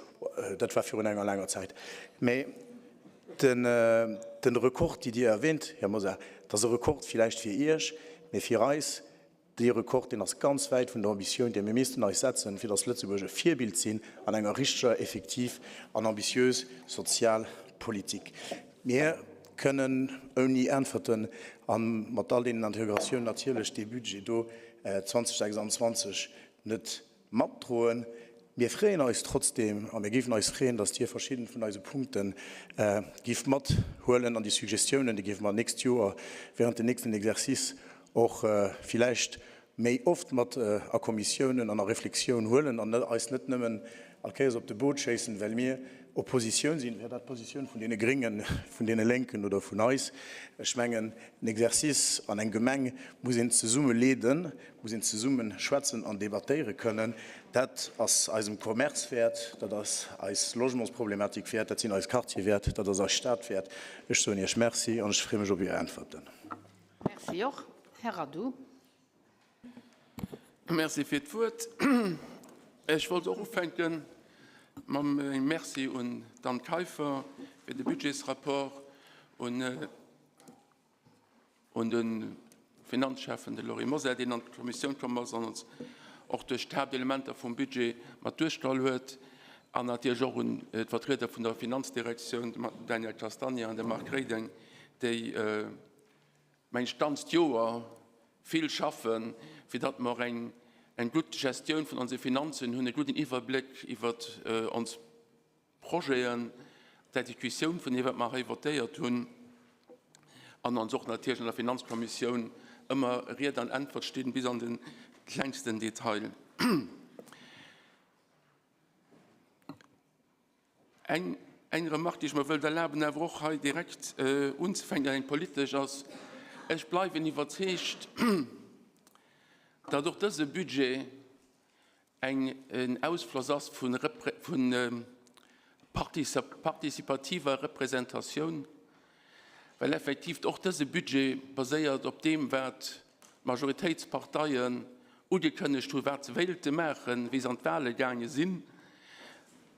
dat war virun enger laanger Zäit, mä den Rekord, déi Dir erwähnt, Här Mosar, dat ass e Rekord villäicht fir Iech, mä fir eis, dee Rekord, deen ass ganz wäit vun der Ambitioun, déi mir missten eis setzen, fir datt Lëtzebuerg e Virbild sinn an enger richteger, effektiv an ambitiös Sozialpolitik. Mir kënnen ouni Äntwerten a mat all deenen Interrogatiounen natierlech dee Budget do 2026 net Matdroen. Mir freeën eis trotzdeem a mir géifen eis freeën, dass Dir verschidden vun eise Punkte gift mathuelen an déi Suggestiounen, déi géife mer nächst Joer während den nächsten Exercice och villäicht méi oft mat a Kommissiounen an a Reflexioun huelen an eis net nëmmen all Kéiers op de Boot schéissen, well mir Oppositioun sinn, wär dat d'Positioun vun deene Gréngen, vun deene Lénken oder vun eis. Ech mengen, en Exercice an eng Gemeng muss een zesumme leeden, muss een zesumme schwätzen an debattéiere kënnen. Dat ass eisem Commerce wäert, dat ass eis Logementsproblematik wäert, dat sinn eis Quartiere wäert, dat ass eis Stad wäert. Ech soen Iech Merci an ech freeë mech op Är Äntwerten. Merci och. Här Radu. Merci fir d'Wuert. Ech wollt och ufänke mam engem Merci un d'Anne Kaiffer fir de Budgetsrapport, un un de Finanzschäffen, de Lory Mosar, deen an d'Kommissioun komm ass an ons och duerch d'Haaptelementer vum Budget mat duerchgeholl huet, an natierlech och un d'Vertrieder vun der Finanzdirektioun, de Daniel Castagna an de Marc Reding, déi, meng ech, d'ganzt Joer vill schaffen, fir datt mer eng gutt Gestioun vun onse Finanzen hunn, e gudden Iwwerbléck iwwer ons Projeten, d'Exekutioun vun deem, wat mer hei votéiert hunn, an ons och natierlech an der Finanzkommissioun ëmmer Ried an Äntwert stinn, bis an de klengsten Detail. Eng, eng Remarque, déi ech mer wëllt erlaben, awer och hei direkt unzefänken, eng politesch, ass, Ech bleiwen iwwerzeegt, datt och dëse Budget eng en Ausfloss ass vu participativer Representatioun, well effektiv och dëse Budget baséiert op deem, wat d'Majoritéitsparteien ugekënnegt hunn, wat se wéilte maachen, wéi se an d'Wahle gaange sinn,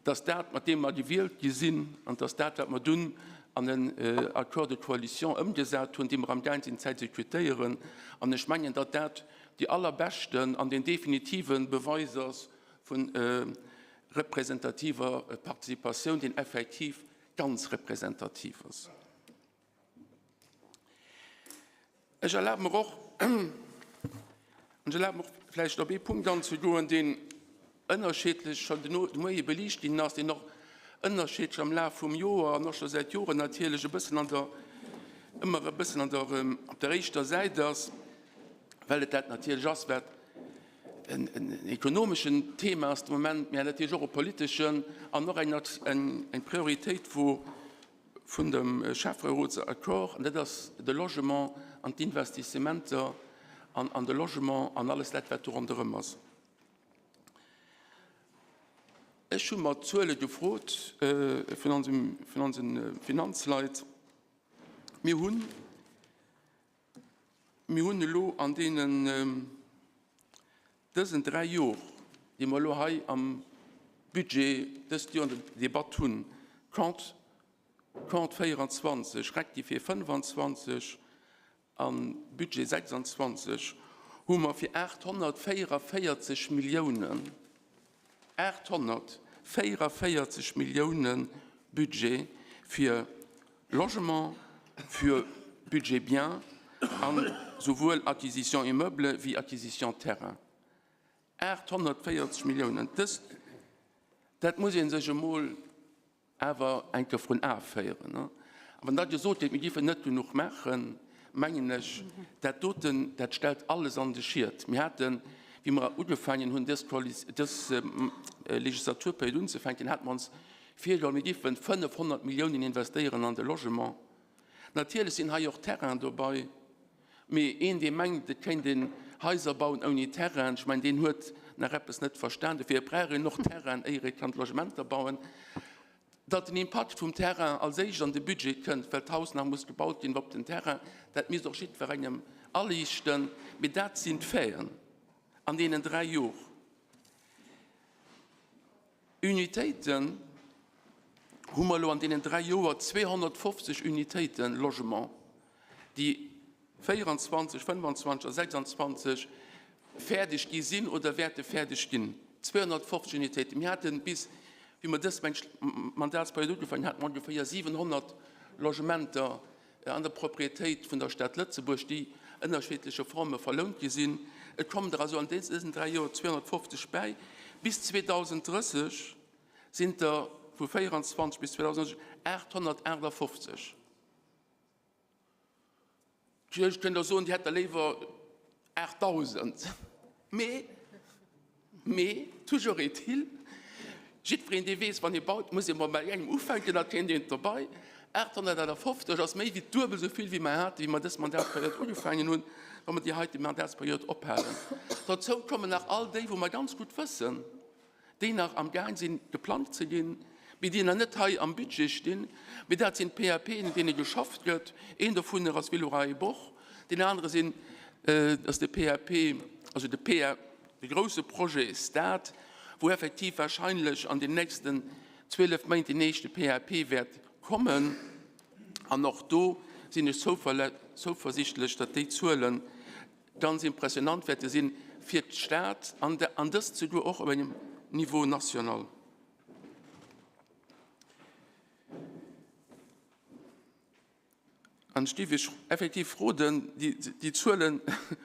dass dat, mat deem mer gewielt gi sinn, an dass dat, wat mer dunn an en Accord de coalition ëmgesat hunn, dee mer amgaang sinn ze exekutéieren. An ech mengen, datt dat déi allerbeschten an deen definitive Beweis ass vu representativer Participatioun, deen effektiv ganz representativ ass. Ech erlabe mer och, ech erlabe mer och vläicht op ee Punkt anzegoen, deen ënnerschiedlech schonn de Moie beliicht ginn ass, deen och ënnerschiedlech am Laf vum Joer an och scho säit Joren natierlech e bëssen an der. ëmmer e bëssen an der, op der éischter Säit ass, well et dat natierlech ass, wat en ekonomeschen Thema ass de Moment, mä natierlech och e politeschen an och eng, eng Prioritéit wou vun dem Schäfferotsaccord, an dat ass de Logement an d'Investissementer an, an de Logement an alles dat, wat do ronderëm ass. Ech hu mer d'Zuele gefrot vun onsem, vun onse Finanzleit. Mir hunn, mir hunn elo an deenen, dësen 3 Jor, déi mer elo hei am Budget dëst Joer an der Debatt hunn, Compte, Compte 24, rectifié 25, Am Budget 26 hu mer fir 844 Milliounen, 844 Milliounen Budget fir Logement, fir Budget Biens an souwuel Acquisition immeuble wéi Acquisition terrain. 840 Milliounen! Dëst, dat muss ee sech emol awer eng Kéier vrun Ae féieren. A wann da gesot gétt, mir géifen net genuch maachen, mengen ech, dat doten, dat stellt alles an de Schiet. Mir haten, wéi mer ugefaangen hunn, dës dës Legislaturperiod unzefänken, hate mer ons virgeholl, mir géifen 500 Milliounen investéieren an de Logement. Natierlech sinn hei och Terrainen dobei, mee een, dee mengt, et kéint een Haiser bauen ouni Terrainen, ech mengen, deen huet nach eppes net verstan. Dofir brauch een och Terrainen, éier ee kann d'Logementer bauen. Datt den Impakt vum Terrain als éischt an de Budget kënnt, well d'Haus nach muss gebaut ginn op den Terrain, dat misst och jiddwerengem aliichten. Mee dat sinn d'Faiten an deenen 3 Jor. Unitéiten hu mer elo an deenen 3 Joer 250 Unitéiten Logement, déi 24, 25 a 26 fäerdeg gi sinn oder wäerte fäerdeg ginn. 250 Unitéiten. Mir haten bis, wéi mer dës Mandatsperiod ugefaangen haten, ongeféier 700 Logementer an der Propriétéit vun der Stad Lëtzebuerg, déi ënnerschiddleche Forme verlount gi sinn. Et kommen der also an dësen 3 Joer 250 bäi. Bis 2030 sinn der vu 24 bis 2030 858. Ech kënnt der soen, Dir hätt der léiwer 8.000. Mee, mee, toujours est-il, jiddwereen, dee weess, wann ee baut, muss ee mol bei engem ufänken, da kéint een derbei. 858 ass méi wéi duebel esou vill, wéi mer haten, wéi mer dës Mandatsperiod ugefaangen hunn, wa mer déi heite Mandatsperiod ophalen. Dozou kommen nach all déi, wou mer ganz gutt wëssen, déi nach am Gaang sinn geplangt ze ginn, mee déi nach net hei am Budget stinn, mee dat sinn d'PAPen, un deene geschafft gëtt. Een dovunner ass Villeroy-et-Boch, deen anere sinn, ass de PAP, also de PA, de grouse Projet Stad, wou effektiv wahrscheinlech an den nächsten 12 Méint deen éischte PAP wäert kommen. An och do sinn ech zouversichtlech, datt déi Zuelen ganz impressionant wäerte sinn fir d'Stad an dëst souguer och op engem Niveau national. An ech géif Iech effektiv roden, déi Zuelen,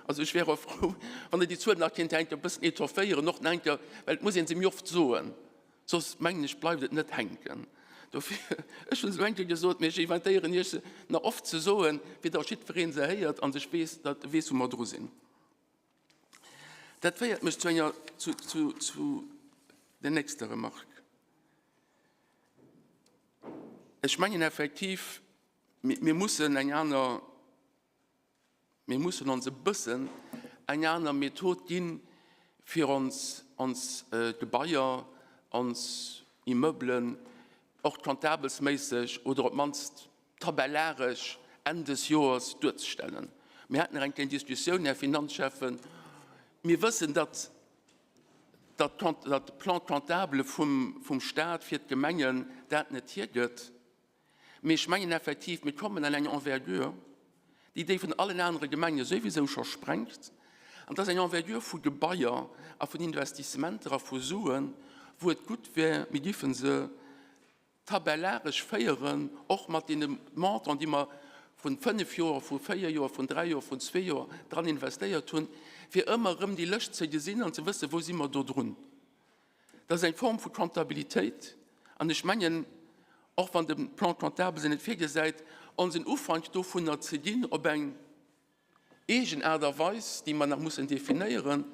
also ech wär och frou, wann Der déi Zuelen nach kéint eng Kéier e bëssen étofféieren, och nach eng Kéier, well et muss ee se méi oft soen. Soss, mengen ech, bleift et net hänken. Dofir, ech hunn se elo eng Kéier gesot, mee ech invitéieren Iech, se nach oft ze soen, fir datt jiddweree se héiert a sech weess, datt e weess, wou mer dru sinn. Dat féiert mech zu enger, zu, zu, zu der nächster Remarque. Ech mengen effektiv, mir mussen eng aner, Mir mussen ons e bëssen eng aner Method ginn, fir ons, ons Gebaier, ons Immeublen och comptabelsméisseg oder op d'mannst tabellaresch Enn des Joers duerzestellen. Mir haten nach eng kleng Diskussioun, Här Finanzschäffen. Mir wëssen, datt, datt de Plan comptable vum, vum Stat fir d'Gemengen dat net hiergëtt. Mee ech mengen effektiv, mir kommen an eng Envergure, déi déi vun allen anere Gemenge souwisou scho sprengt. An et ass eng Envergure vu Gebaier a vun Investissementer a vu Suen, wou et gutt wär, mir géife se tabellaresch féieren, och mat deene Montanten, déi mer vun fënnf Joer, vu véier Joer, vun dräi Joer, vun zwee Joer dran investéiert hunn, fir ëmmer erëm déi Lëscht ze gesinn an ze wëssen, wou si mer do drun. Dat ass eng Form vu Comptabilitéit an ech mengen, och wann de Plan comptable se net virgesäit, ons en Ufank dovunner ze ginn op eng eegen Aart a Weis, déi mer nach mussen definéieren,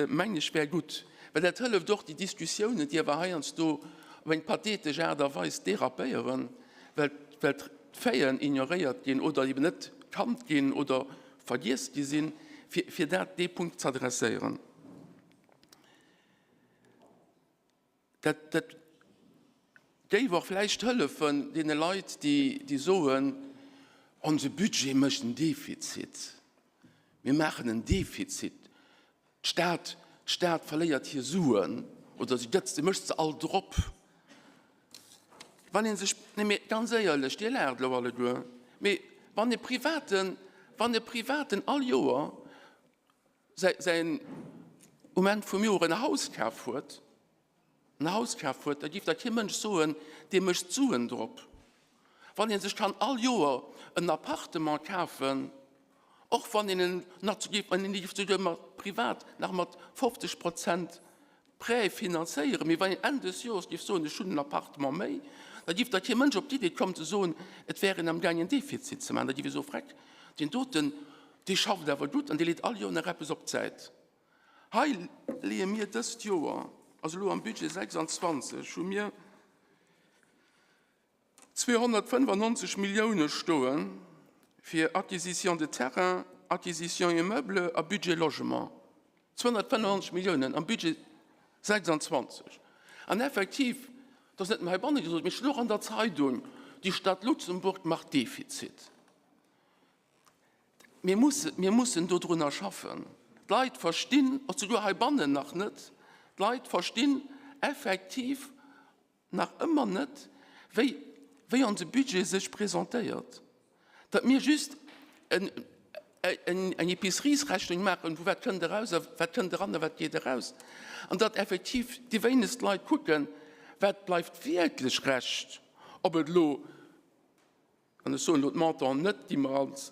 mengen ech, wär gutt. Well dat hëlleft och, déi Diskussiounen, déi awer heiansdo op eng pathetesch Aart a Weis dérapéieren, well d'Faiten ignoréiert ginn oder eben net kannt ginn oder vergiess gi sinn, fir dat, dee Punkt z'adresséieren. Dat, dat géif och vläicht hëllefen deene Leit, déi, déi soen, Onse Budget mécht en Defizit, mir maachen en Defizit, d'Stad, d'Stad verléiert hir Suen oder si gëtt, se mécht se all drop. Wann ee sech, nee mee ganz éierlech, Dir laacht elo alleguer, mee wann e Privaten, wann e Privaten all Joer säin um Enn vum Joer en Haus kaf huet, en Haus kaf huet, da géif der kee Mënsch soen, dee mécht Suen drop. Wann ee sech kann all Joer en Appartement kafen, och wann een en nach zu, wann een géif souguer mat privat nach mat 50 Prozent Prêt finanzéieren, mee wann een Enn des Joers géif soen, ech hunn en Appartement méi, da géif der kee Mënsch op d'Idee kommen ze soen, et wär een amgaang en Defizit ze maachen. Da géif ee soen, Freck, deen doten, dee schafft awer gutt an dee leet all Joer nach eppes op d'Säit. Hei leeë mir dëst Joer, also elo am Budget 26, hu mir 295 Millioune stoe fir Acquisition de terrains, Acquisition immeuble a Budget logement. 295 Milliounen am Budget 26. An effektiv, dat ass net nëmme heibanne gesot, mee ech hunn och an der Zeidung, Die Stadt Luxemburg macht Defizit. Mir mussen, mir mussen dodrunner schaffen. D'Leit verstinn, och souguer heibannen nach net, d'Leit verstinn effektiv nach ëmmer net, wéi, wéi onse Budget sech presentéiert. Datt mir just en, en, eng Épiceriesrechnung maachen, vu wat kënnt eraus a wat kënnt eran a wat geet eraus. An datt effektiv déi wéinegst Leit kucken, wat bleift wierklech Rescht, ob et elo, An ech soen elo d'Montanten net, déi mer als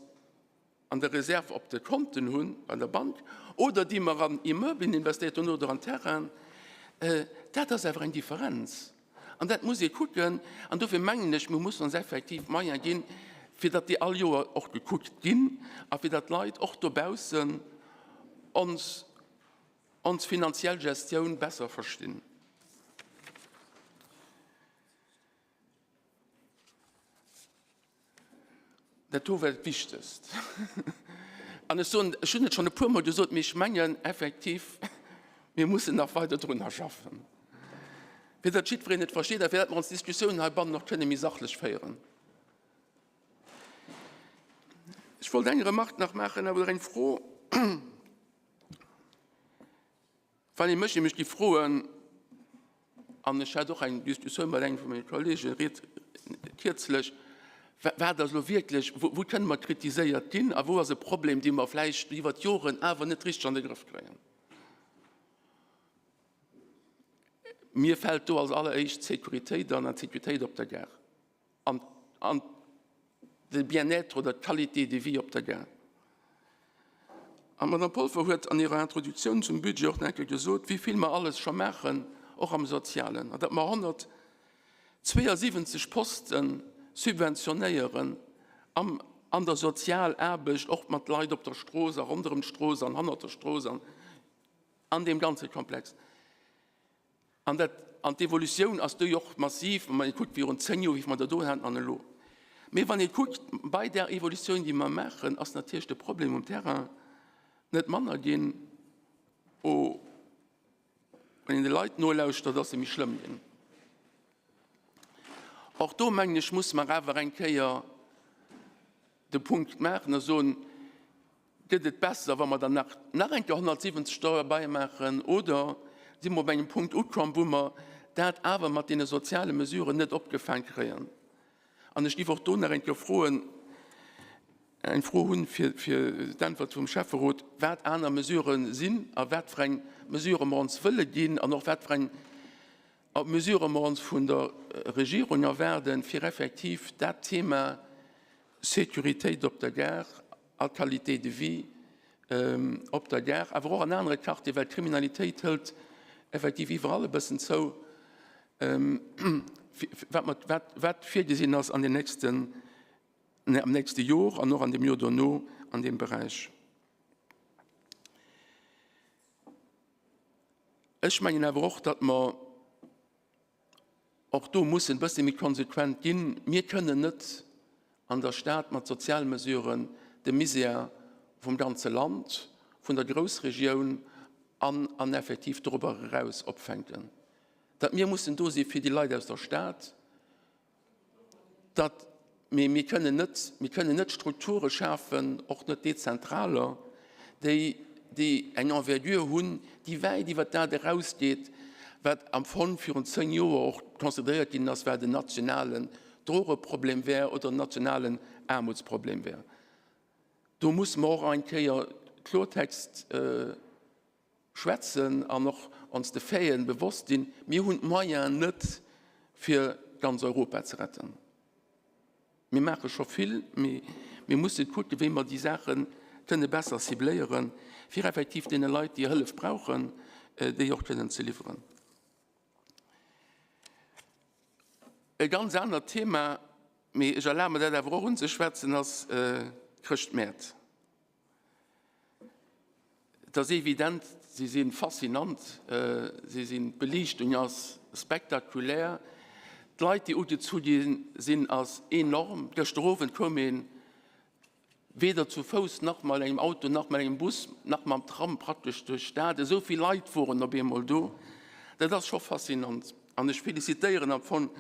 an der Reserve op de Konten hunn bei der Bank oder déi mer an Immeubelen investéiert hunn oder an Terrainen. Dat ass awer eng Differenz an dat muss ee kucken. An dofir mengen ech, mir mussen ons effektiv d'Moyen ginn, fir datt déi all Joer och gekuckt ginn a fir datt d'Leit och dobaussen ons ons finanziell Gestioun besser verstinn. Dat do war dat Wichtegst. An ech soen, ech hunn et schonn e puermol gesot, mee ech mengen effektiv, mir mussen nach weider drunner schaffen, fir datt jiddwereen et versteet a fir datt mer ons Diskussiounen heibannen och kënne méi sachlech féieren. Ech wollt eng Remarque nach maachen oder eng Fro. Wann ee mech nämlech déi Froen, an ech hat och eng Diskussioun mat engem vu menge Kollegen kierzlech, wat ass elo wierklech, wou kënne mer kritiséiert ginn a wou ass e Problem, dee mer vläicht iwwer d'Joren awer net richteg an de Grëff kréien. Mir fält do als alleréischt d'Sécuritéit an, an d'Sécuritéit op der Gare. an, an de Bien-être oder d'Qualité de vie op der Gare. An d'Madame Polfer huet an hirer Introduktioun zum Budget och nach eng Kéier gesot, wéi vill mer alles scho maachen, och am Sozialen, an datt mer 172 Poste subventionéieren am, an der Sozialaarbecht, och mat Leit op der Strooss a ronderëm d'Strooss an hannert der Strooss an an deem ganze Komplex. An dat, an d'Evolutioun ass do jo och massiv, wann ee kuckt virun 10 Joer, wéi mer der do haten an elo. Mee wann ee kuckt, bei där Evolutioun, déi mer maachen, ass natierlech de Problem um Terrain net manner ginn, o wann een de Leit nolauschtert, ass e méi schlëmm ginn. Och do, mengen ech, muss mer awer eng Kéier de Punkt maachen a soen, Gëtt et besser, wa mer der nach nach eng Kéier 170 derbäi maachen, oder si mer op engem Punkt ukomm, wou mer dat awer mat deene soziale Mesuren net opgefaang kréien? An ech géif och do nach eng Kéier froen, eng Fro hunn, fir d'Äntwert vum Schäfferot, wat aner Mesurë sinn a wat fir eng Mesurë mer ons wëlle ginn an och wat fir eng Mesurë mer ons vun der Regierung erwaarden, fir effektiv dat Thema Sécuritéit op der Gare a Qualité de vie op der Gare, awer och an anere Quartieren, well d'Kriminalitéit hëlt effektiv iwwerall e bëssen zou, wat virgesinn ass an den nächste. am nächste Jor an och an dem Jor dono an deem Beräich. Ech mengen awer och, datt mer och do mussen e bësse méi konsequent ginn. Mir kënnen net an der Stad mat Sozialmesuren de Misär vum ganze Land, vun der Groussregioun an an effektiv dorobber eraus opfänken. Datt mir mussen do si fir déi Leit aus der Stad, datt, mee mir kënnen net, mir kënnen net Strukture schafen, och net dezentraler, déi, déi eng Envergure hunn, déi wäit iwwer dat erausgeet, wat am Fong virun 10 Joer och consideréiert ginn ass, wat en nationalen Drogeproblem wär oder en nationalen Aarmutsproblem wär. Do musse mer och eng Kéier Klortext schwätzen an och ons de Faiten bewosst sinn, Mir hunn d'Moyenen net, fir ganz Europa ze retten. Mir maache scho vill, mee mir mussen kucken, wéi mer déi Saache kënne besser cibléieren, fir effektiv deene Leit, déi Hëllef brauchen, déi och kënnen ze liwweren. E ganz anert Thema, mee ech erlabe mer dat awer och unzeschwätzen, ass d'Chrëschtmäert. Et ass evident, si si faszinant, si sinn, d'Beliichtung ass spektakulär, d'Leit, déi ugezu gi sinn, ass enorm. Gëschter Owend koum ee weder zu Fouss nach mat engem Auto nach mat engem Bus nach mam Tram praktesch duerch d'Stad. Esou vill Leit woren op eemol do. Dat ass scho faszinant an ech felicitéieren am Fong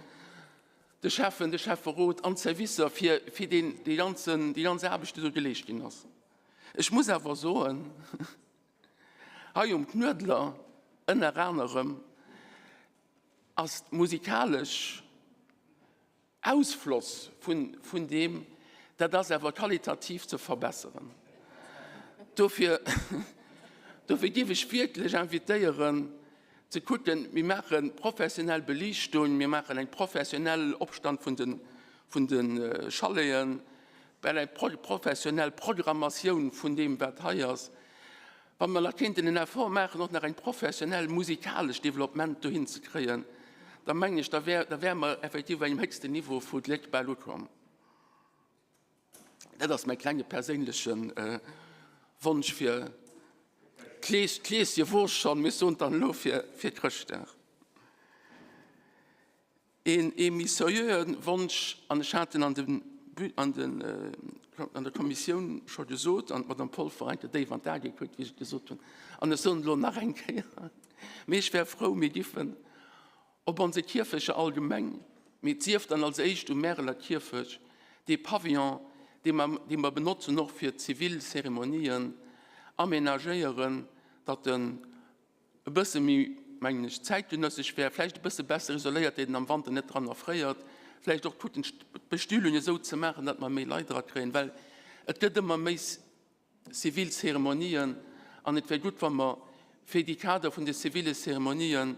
de Schäffen, de Schäfferot an d'Servicer fir fir deen déi ganzen déi ganz Aarbecht, déi do geleescht ginn ass. Ech muss awer soen, hei um Knuedler ënner anerem ass d'musikalesch Ausfloss vun vun deem, dat ass awer qualitativ ze verbesseren. Dofir dofir géif ech wierklech invitéieren, ze kucken, mir maache professionell Beliichtung, mir maachen eng professionell Opstand vun de, vun de Chaleten, well eng professionell Programmatioun vun deem, wat hei ass. Wa mer nach kéinten en Effort maachen, och nach eng professionell musikalesch Developpement dohin ze kréien, da mengen ech, da wär, da wäre mer effektiv op engem héchsten Niveau vu Gléck bal ukomm. Dat ass mäi klenge perséinleche Wonsch fir d'Kleeschen wor schonn, mee ech soen et dann elo fir Chrëschtdag. Een ee méi seriöe Wonsch, an ech hat en an der Kommissioun scho gesot, an d'Madame Polfer eng Kéier déif an d'A gekuckt, wéi ech et gesot hunn, an ech soen et elo nach eng Kéier, mee ech wär frou, mir giffen op onse Kierfecher allgemeng, mee et sief dann als éischt um Märeler Kierfech, dee Pavillon, dee mer, dee mer benotzen och fir zivil Zeremonien, aménagéieren, datt en e bësse méi, mengen ech, zäitgenëssesch wär, vläicht e bësse besser isoléiert, déi den am Wanter net dran erfréiert, vläicht och kucken, d'Bestühlung esou ze maachen, datt mer méi Leit erakréien, well et gëtt ëmmer méi zivil Zeremonien an et wär gutt, wa mer fir déi Kader vun de zivile Zeremonien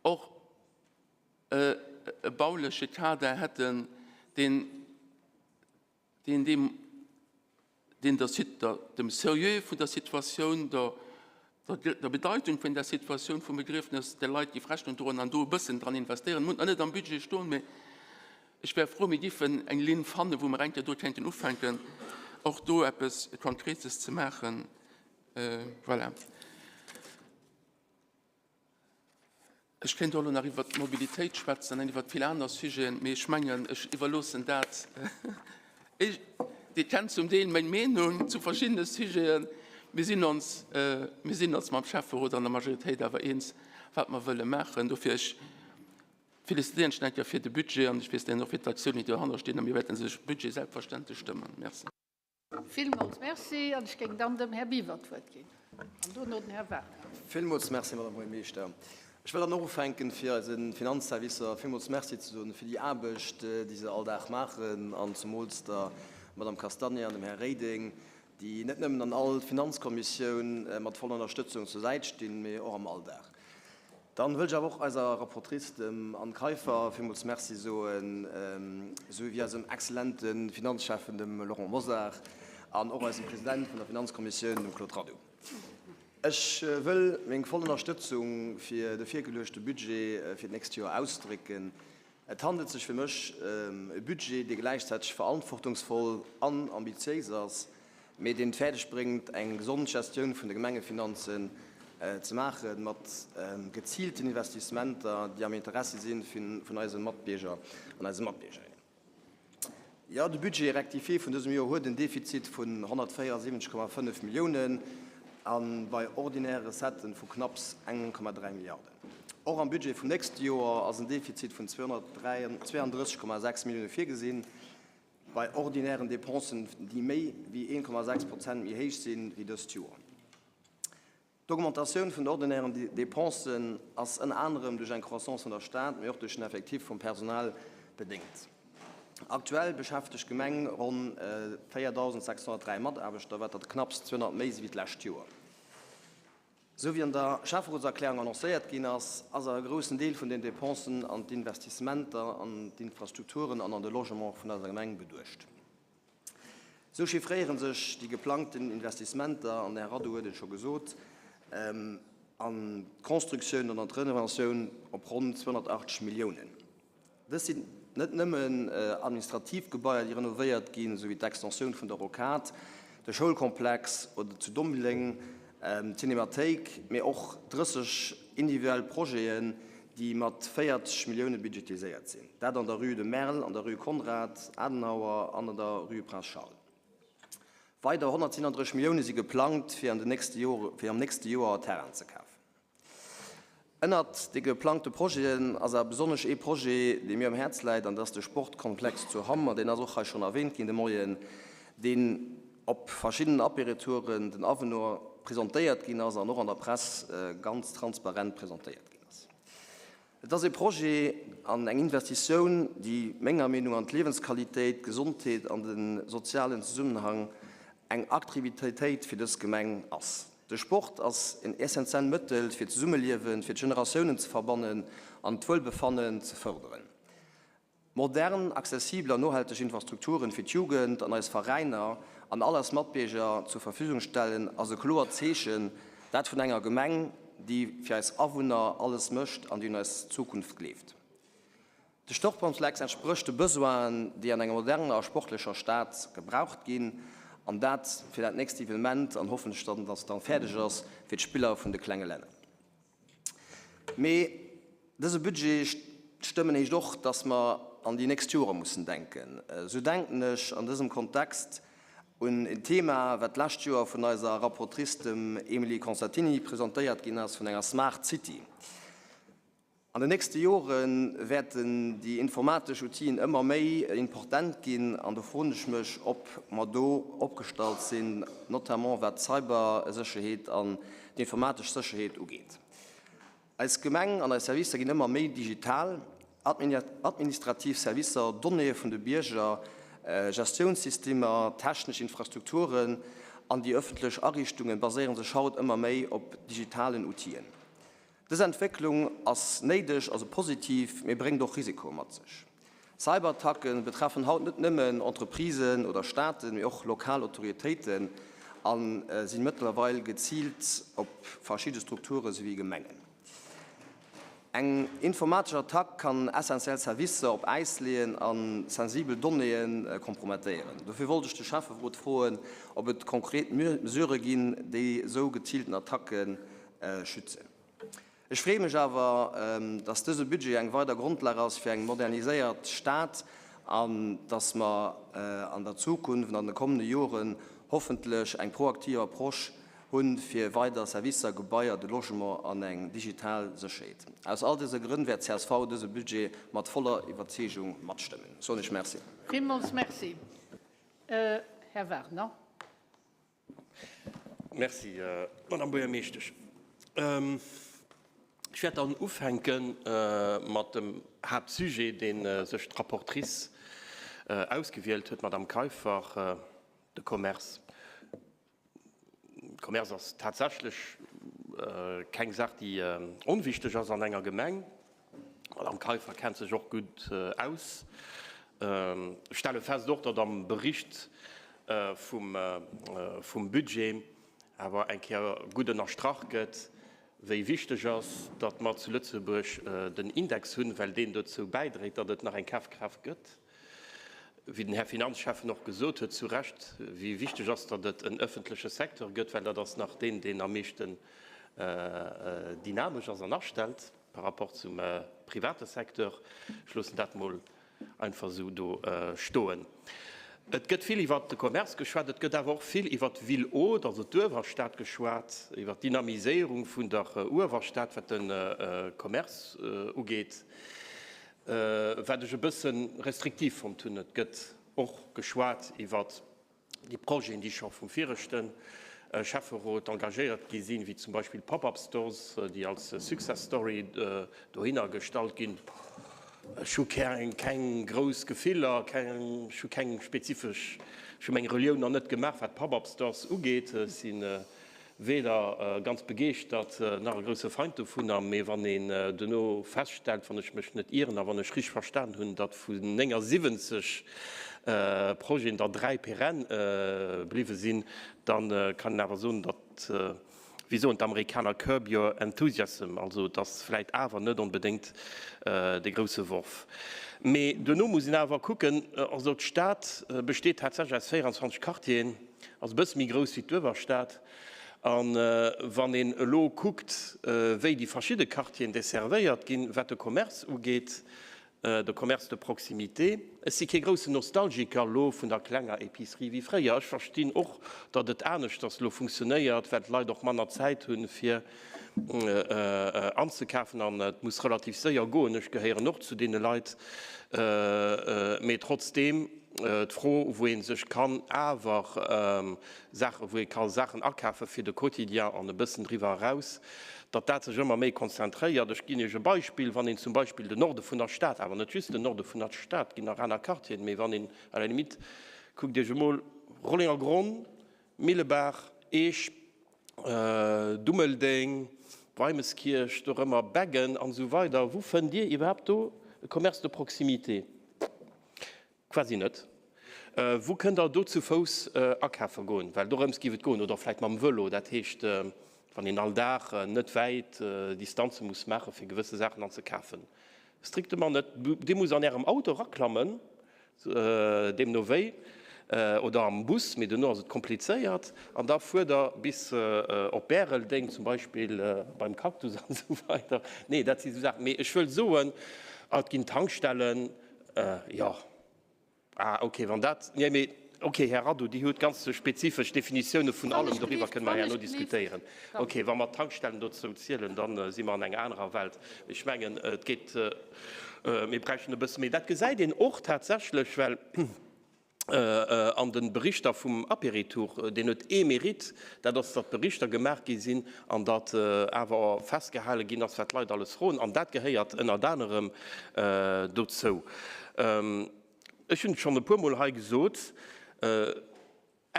och e bauleche Kader hätten, deen, deen deem, deen der, der, dem Seriö vun der Situatioun, der, der, der Bedeitung vun der Situatioun vum Begriefnes der Leit géif Rechnung droen an do e bëssen dran investéieren. Muss net am Budget stoen, mä ech wär frou, mir giffen eng Linn fannen, wou mer eng Kéier do kéinten ufänken, och do eppes Konkretes ze maachen. Voilà. Ech kéint och elo nach iwwert d'Mobilitéit schwätzen an iwwert vill aner Sujeten, mee ech mengen, ech iwwerloossen dat. Dir kennt zum Deel meng Meenung zu verschiddene Sujeten. Mir sinn ons, mir sinn ons mam Schäfferot an der Majoritéit awer eens, wat mer wëlle maachen. Dofir, ech felicitéieren lech nach eng Kéier fir de Budget an ech felicitéieren och fir d'Aktiounen, déi dohanner stinn. A mir wäerten de Budget selbstverständlech stëmmen. Merci. Villmools Merci. An ech géing dann dem Här Biwer d'Wuert ginn an dono den Här Wagner. Villmools Merci, Madame Buergermeeschter. Ech wëll dann och ufänken, fir eise Finanzservicer villmools Merci ze soen fir déi Aarbecht, déi se all Dag maachen, an zemools der Madame Castagner an dem Här Reding, déi net nëmmen an all Finanzkommissioun mat voller Ënnerstëtzung zur Säit stinn, mee och am Alldag. Dann wëll ech awer och eiser Rapportrice, dem Anne Kaiffer, villmools Merci soen, esou wéi eisem exzellente Finanzschäffen, dem Laurent Mosar, an och eisem President vun der Finanzkommissioun, dem Claude Radoux. Ech wëll meng voll Ënnerstëtzung fir de virgeluechte Budget fir d'nächst Joer ausdrécken. Et handelt sech fir mech ëm e Budget, dee gläichzäiteg verantwortungsvoll an ambitiéis ass, mee deen et fäerdeg bréngt, eng gesond Gestioun vun de Gemengefinanzen ze maache mat geziilten Investissementer, déi am Interessi si vun eise Matbierger an eise Matbiergerinnen. Jo, de Budget rectifié vun dësem Joer huet en Defizit vun 174,5 Milliounen a bei ordinäre Recetten vu knapps 1,3 Milliarden. Och am Budget vum nächste Joer ass en Defizit vun 232,6 Millioune virgesinn, bei ordinären Dépensen, déi méi wéi 1,6 Prozent méi héich sinn wéi dëst Joer. D'Augmentatioun vun de ordinären Dépensen ass ënner anerem duerch eng Croissance an der Stad, mee och duerch den Effectif vum Personal bedéngt. Aktuell beschäftegt d'Gemeng ronn 4.603 Mataarbechter, wat der knapps 200 méi si wéi d'lescht Joer. Esou wéi an der Schäfferotserklärung annoncéiert ginn ass, ass e groussen Deel vun den Dépensen an d'Investissementer an d'Infrastrukturen an an de Logement vun eiser Gemeng beduecht. Esou chiffréiere sech déi geplangten Investissementer, an den Här Radu huet et scho gesot, an d'Constructioun an an d'Renovatioun op ronn 280 Milliounen. Dës sinn net nëmmen administrativ Gebaier, déi renovéiert ginn, esou wéi d'Extensioun vun der Rocade, de Schoulkomplex oder zu Dommeleng d'Cinémathéik, mee och 30 individuell Projeten, déi mat 40 Millioune budgetiséiert sinn, dat an der Rue de Merl, an der Rue Konrad Adenauer an an der Rue Prince Charles. Weider 137 Millioune si geplangt, fir an den nächste Jore fir am nächste Joer Terrainen ze kafen. Ënnert de geplangte Projeten ass awer besonnesch ee Projet, dee mir um Häerz läit, an dat ass de Sportkomplex zu Hamm, an deen ass och hei schonn erwähnt ginn de Moien, deen op verschiddenen Apéretouren den Avenor presentéiert ginn ass an och an der Press ganz transparent presentéiert ginn ass. Et ass e Projet an eng Investitioun, déi menger Meenung an d'Liewensqualitéit, d'Gesondheet an de sozialen Zesummenhang eng Aktrivitéit fir dës Gemeng ass. De Sport ass en essentiell Mëttel fir d'Zesummeliewen, fir d'Generatiounen ze verbannen an d'Wuelbefannen ze fërderen. Modern, accessibel an nohalteg Infrastrukturen fir d'Jugend an eis Veräiner an all eis Matbierger zur Verfügung stellen, ass e kloert Zeechen, dat vun enger Gemeng, déi fir eis Awunner alles mécht an déi un eis Zukunft gleeft. De Sportkomplex entsprécht de Besoinen, déi an enger moderner a sportlecher Stad gebraucht ginn, an dat fir dat nächst Evenement an hoffentlech dann, dass et dann fäerdeg ass, fir d'Spiller vun de klenge Länner. Mee dëse Budget stëmmen heescht och, dass mer an déi nächst Jore mussen denken. Esou denken ech an dësem Kontext un en Thema, wat d'lescht Joer vun eiser Rapportrice, dem Émilie Constantini, presentéiert ginn ass, vun enger Smart City. An den nächste Jore wäerten déi informatesch Outile ëmmer méi important ginn an do froen ech mech, ob mer do opgestallt sinn, notamment wat d'Cybersécherheet an d'informatesch Sécherheet ugeet. Eis Gemeng an eis Servicer ginn ëmmer méi digital, administrativ Servicer, Donnéeë vun de Bierger, Gestiounssystemer, technesch Infrastrukturen an déi ëffentlech Ariichtunge baséiere sech haut ëmmer méi op digitalen Outilen. Dës Entwécklung ass néideg, also positiv, mee bréngt och Risikoe mat sech. Cyberattacke betreffen haut net nëmmen Entreprisen oder Staaten, mee och lokal Autoritéiten a si mëttlerweil geziilt op verschidde Strukture souwéi Gemengen. Eng informatesch Attack kann essentiell Servicer op Äis leeën a sensibel Donnéeë kompromettéieren. Dofir wollt ech de Schäfferot froen, ob et konkret Mesurë ginn, déi esou geziilten Attacken schützen. Ech freeë mech awer, dass dëse Budget eng weider Grondlag ass fir eng moderniséiert Stad an dass mer an der Zukunft an an de kommende Joren hoffentlech eng proaktiv Approche hunn, fir weider Servicer, Gebaier, de Logement an eng digital Sécherheet. Aus all dëse Grënn wäert csv dëse Budget mat voller Iwwerzeegung matstëmmen. Soen ech Merci. Villmools Merci, Här Wagner. Merci, Madame Buergermeeschtesch. Ech wäert dann ufänke mat dem Haaptsujet, dee sech d'Rapportrice ausgewielt huet, d'Madame Kaiffer, de Commerce. Commerce ass tatsächlech keng Saach, déi onwichteg ass an enger Gemeng. D'Madame Kaiffer kennt sech och gutt aus. Ech stelle fest och, datt am Bericht vum Budget awer eng Kéier gutt ënnerstrach gëtt, Wéi wichteg ass, datt mer zu Lëtzebuerg den Index hunn, well deen dozou bäidréit, datt et nach eng Kafkraaft gëtt. Wéi den Här Finanzschäffen och gesot huet, zu Recht, wéi wichteg ass, datt et en öffentleche Secteur gëtt, well dat ass nach deen, deen am meeschten dynamesch ass an astellt par rapport zum private Secteur. Ech loossen dat mol einfach esou do stoen. Et gëtt vill iwwert de Commerce geschwat, et gëtt awer och vill iwwert d'Ville haute, also d'Uewerstad geschwat, iwwert d'Dynamiséierung vun der Uewerstad, wat de Commerce ugeet, wat ech e bësse restriktiv fonnt hunn. Et gëtt och geschwat iwwert Déi Projeten, déi scho vum viregte Schäfferot engagéiert gi sinn, wéi zum Beispill d'Pop-up Stores, déi als Success Story dohinner gestallt ginn, ech hu keng grouss Gefiller, ech hu keng spezifesch, ech hu meng Relioun nach net gemaach, wat d'Pop-up Stores ugeet. Ech si weder ganz begeeschtert nach e grousse Feind dovunner, mee wann een duerno feststellt, wann ech mech net ieren a wann ech richteg verstan hunn, datt vun 79 Projeten der 3 pérenne bliwwe sinn, da kann een awer soen, datt, wéi soen d'Amerikaner, curb your enthusiasm, also et ass vläit awer net onbedéngt de grousse Worf. Mee duerno muss een awer kucken, also d'Stad besteet tatsächlech aus 24 Quartieren, Ass e bësse méi grouss wéi d'Uewerstad. A wann een elo kuckt, wéi déi verschidde Quartieren desservéiert ginn, wat de Commerce ugeet, de Commerce de proximité, ech si kee groussen Nostalgiker elo vun der klenger Épicerie wéi fréier. Ech verstinn och, datt et aneschters elo funktionéiert, well d'Leit och manner Zäit hunn, fir anzekafen an et muss relativ séier goen. Ech gehéieren och zu deene Leit. Mee trotzdeem, D'Fro, wou ee sech kann awer Saachen, wou ee ka Saachen akafe fir de Quotidien an e bëssen driwwer eraus, datt dat sech ëmmer méi konzentréiert. Ech ginn Iech e Beispill, Wann een zum Beispill den Norde vun der Stad, awer net just den Norde vun der Stad, et ginn nach aner Quartieren, mee wann een à la limite, kuckt Iech emol Rollengergronn, Millebaach, Eech, Dummeldeng, Weimeskierch, dorëmmer, Beggen an esou weider, wou fënnt Dir iwwerhaapt do e Commerce de proximité? Quasi net. Wou kënnt der do zu Fouss akafe goen? Well dorëms géif et goen, oder vläit mam Vëlo. Dat heescht, wann een all Dag net wäit Distanze muss maachen, fir gewësse Saachen anzekafen. Strictement net. Dir musst an Ärem Auto eraklammen, deemno wéi, oder am Bus, mee duerno ass et komplizéiert. An da fuert Der bis op Bäreldeng zum Beispill, beim Cactus an esou weider. Nee, dat si sou Saachen. Mee ech wëll soen, et ginn Tankstellen, Jo. Ah, okay, wann dat, nee, mee okay, Här Radu, Dir hutt ganz spezifesch Definitioune vun allem, doriwwer kënne mer herno diskutéieren. Okay, wa mer d'Tankstellen dozou zielen, da si mer an enger anerer Welt. Ech mengen, et geet, mir bräichten e bësse méi. Dat gesäit een och tatsächlech, well An de Berichter vum Apéritour, deen huet ee Mérite, dat ass, datt Berichter gemaach gi sinn an datt awer festgehale ginn ass, wat d'Leit alles froen. An dat gehéiert ënnert anerem dozou. Ech hunn et schonn e puermol hei gesot,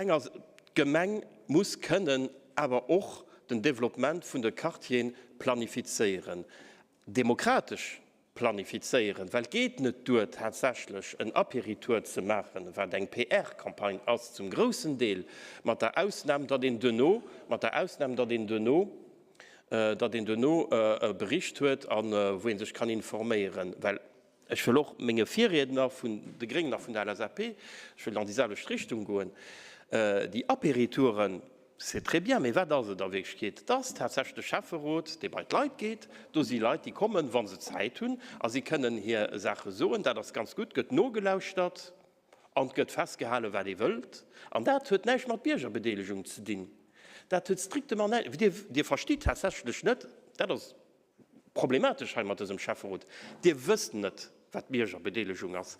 Enger, d'Gemeng muss kënnen awer och den Développement vun de Quartiere planifizéieren. Demokratesch planifizéieren, well et geet net duer tatsächlech en Apéritour ze maachen, wat eng PR-Campagne ass zum groussen Deel, mat der Ausnam, datt een duerno, mat der Ausnam, datt een duerno, datt een duerno e Bericht huet a wou ee sech kann informéieren. Well ech wëll och menge Virriedner vun de Gréngen a vun der LSAP, ech wëll an déi selwecht Richtung goen, déi Apéritouren, C'est très bien, mee wat ass et a Wierklechkeet? Et ass tatsächlech de Schäfferot, dee bei d'Leit geet. Do si Leit, déi kommen, wa se Zäit hunn, a si kënnen hir Saache soen. Dat ass ganz gutt, gëtt nogelauschtert an et gëtt festgehalen, wat ee wëllt. An dat huet näischt mat Biergerbedeelegung ze dinn. Dat huet strictement näischt. Dir, Dir verstitt tatsächlech net, dat ass Problematesch hei mat dësem Schäfferot, Dir wësst net, wat Biergerbedeelegung ass.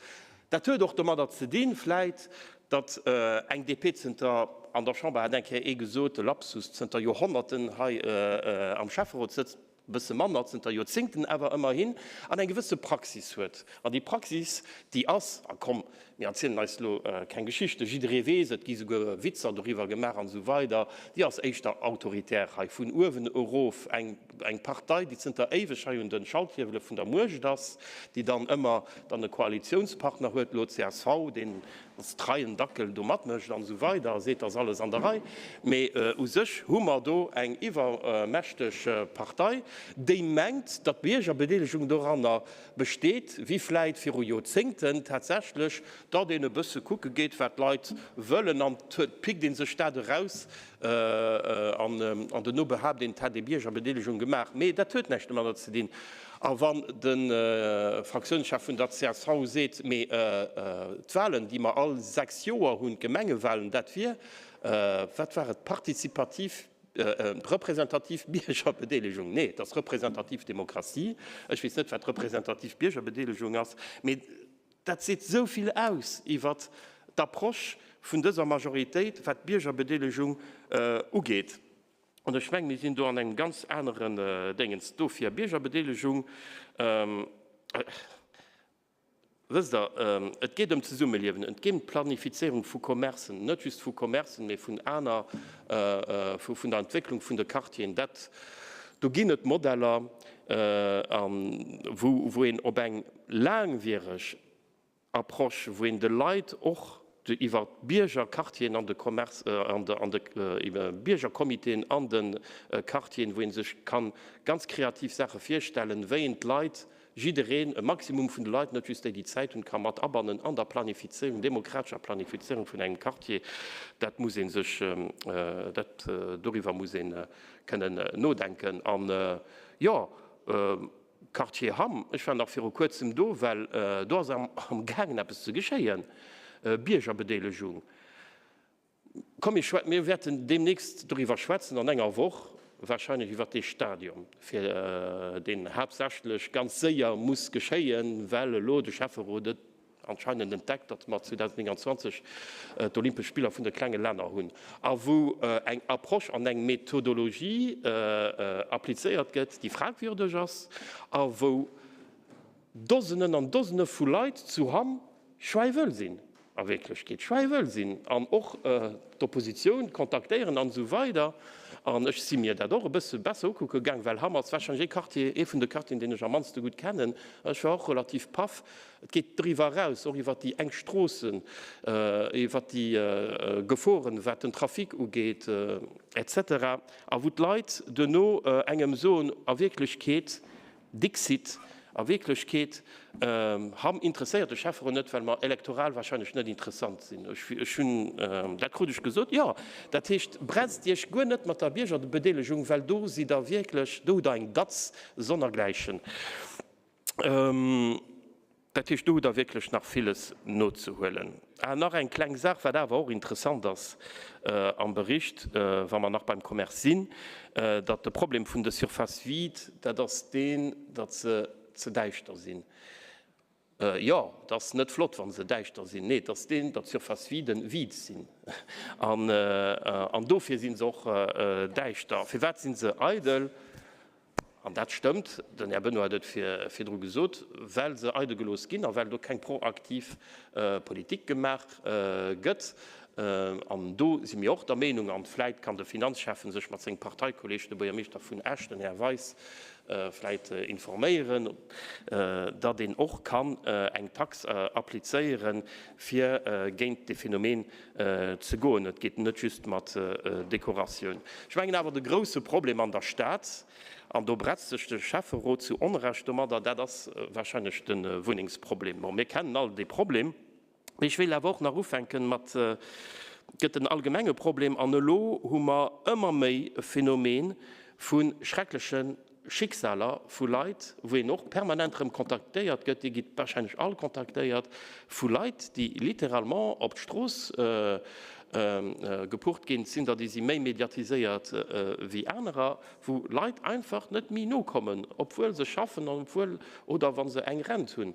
Dat huet och domadder ze dinn vläit, datt eng DP zënter, an der Chamber hat eng Kéier ee gesot, de Lapsus, zënter Joerhonnerten hei am Schäfferot sëtzt, e bësse manner, zënter Joerzéngten awer ëmmerhin, an eng gewësse Praxis huet. An déi Praxis, déi ass, a komm, Mir erzielen eis elo keng Geschichten, jidderee weess, et gi souguer Witzer doriwwer gemaach an esou weider, déi ass éischter autoritär hei vun uewen erof, eng eng Partei, déi zënter éiweg hei un de Schalthiewele vun der Muecht ass, déi dann ëmmer dann e Koalitiounspartner huet, elo csv, deen. Als treien Dackel do matmécht an esou weider a seet, ass alles an der Rei. Mee u sech hu mer do eng iwwermächteg Partei, déi mengt, datt d'Biergerbedeelegung doranner besteet, wéi vläit viru Joerzéngten tatsächlech, datt een e bësse kucke geet, wat d'Leit wëllen, an et pickt ee sech dat eraus an duerno behaapt een, et hätt ee Biergerbedeelegung gemaach. Mee dat huet näischt domadder ze dinn. A wann de Fraktiounschef vun der csv seet, mee d'Wahlen, déi mer all 6 Joer hunn, d'Gemengewahlen, dat wier, wat war et, partizipativ, representativ Biergerbedeelegung? Nee, et ass representativ Demokratie. Ech weess net, wat representativ Biergerbedeelegung ass, mee dat seet esou vill aus iwwert d'Approche vun dëser Majoritéit, wat d'Biergerbedeelegung ugeet. An ech mengen, mir sinn do an engem ganz aneren Déngens. Dofir, Biergerbedeelegung, wësst Der, et geet ëm d'Zesummeliewen, et geet ëm d'Planifizierung vu Commercen, net just vu Commercen, mee vun aner, vun der Entwécklung vun de Quartieren. Dat, do ginn et Modeller, wou een op eng laangwiereg Approche, wou een de Leit och iwwer d'Biergerquartieren an de Commerce, an de, an de Biergercomitéen an de Quartieren, wou ee sech ka ganz kreativ Saache virstellen, wéi een d'Leit, jiddereen, e Maximum vun de Leit, net just déi, déi Zäit hunn, ka mat abannen an der Planifizierung, demokratescher Planifizierung vun engem Quartier. Dat muss ee sech, dat, doriwwer muss ee kënnen nodenken. An, jo, Quartier Hamm, ech war nach viru kuerzem do, well do ass am gaangen eppes ze geschéien, Biergerbedeelegung. Komm mir schwä, mir wäerten deemnächst doriwwer schwätzen an enger Woch wahrscheinlech iwwert dee Stadion, fir deen haaptsächlech ganz séier muss geschéien, well elo de Schäfferot et anscheinend entdeckt, datt mer 2029 d'Olympesch Spiller vun de klenge Länner hunn a wou eng Approche an eng Methodologie applizéiert gëtt, déi fragwürdeg ass a wou Dosenen an Dosene vu Leit zu Hamm schwäiwëll sinn, a Wierklechkeet schwäiwëll sinn an och d'Oppositioun kontaktéieren an esou weider. An ech si mir dat och e bësse besser ukucke gaang, well Hamm ass warscheinlech ee Quartier, ee vun de Quartieren, deen ech am mannste gutt kennen. Ech war och relativ paff, Et geet doriwwer eraus, och iwwert déi enk Stroossen, iwwert déi Geforen, wat den Trafic ugeet, et cetera, a wou d'Leit duerno engem soen, a Wierklechkeet, dixit, a Wierklechkeet, Hamm interesséiert de Schäfferot net, well mer elektoral wahrscheinlech net interessant sinn. Ech hunn, dat krut ech gesot, jo, dat heescht, bretzt Iech guer net mat der Biergerbedeelegung, well do sidd Der wierklech, do hutt Der eng Datz sonnergläichen. Dat heescht, do hutt Der wierklech nach villes nozehuelen. Ah, nach eng kleng Saach, wat awer och interessant ass am Bericht, wa mer nach beim Commerce sinn, datt de Problem vun de Surfaces vides, dat ass deen, datt se ze däischter sinn. Jo, et ass net flott, wa se däischter sinn. Nee, et ass deen, datt d'Surfaces viden vide sinn. An dofir si se och däischter. Firwat si se eidel? An dat stëmmt, den Här Benoy huet et virdru gesot, well se eidel gelooss ginn a well do keng proaktiv Politik gemaach gëtt. An do si mir och der Meenung, an vläit kann de Finanzschäffen sech mat sengem Parteikolleeg, de Buergermeeschter vun Esch, den Här Weis, vläit informéieren, datt een och kann eng Tax applizéieren, fir géint dee Phänomen ze goen. Et geet net just mat Dekoratioun. Ech mengen awer, de grouse Problem an der Stad, an do bretzt sech de Schäfferot zu Onrecht domadder, dat ass wahrscheinlech de Wunnengsproblem. Bon, mir kennen all dee Problem. Mee ech wéilt awer och nach ufänken mat, Et gëtt en allgemenge Problem, an elo hu mer ëmmer méi e Phänomen vu schreckleche Schicksaler vu Leit, wou een och permanent erëm kontaktéiert gëtt, Dir gitt wahrscheinlech all kontaktéiert, vu Leit, déi littéralement op d'Strooss gepurrt ginn. Et sinn der, déi si méi mediatiséiert wéi anerer, wou Leit einfach net méi nokommen, obwuel se schaffen an obwuel oder wa se eng Rent hunn.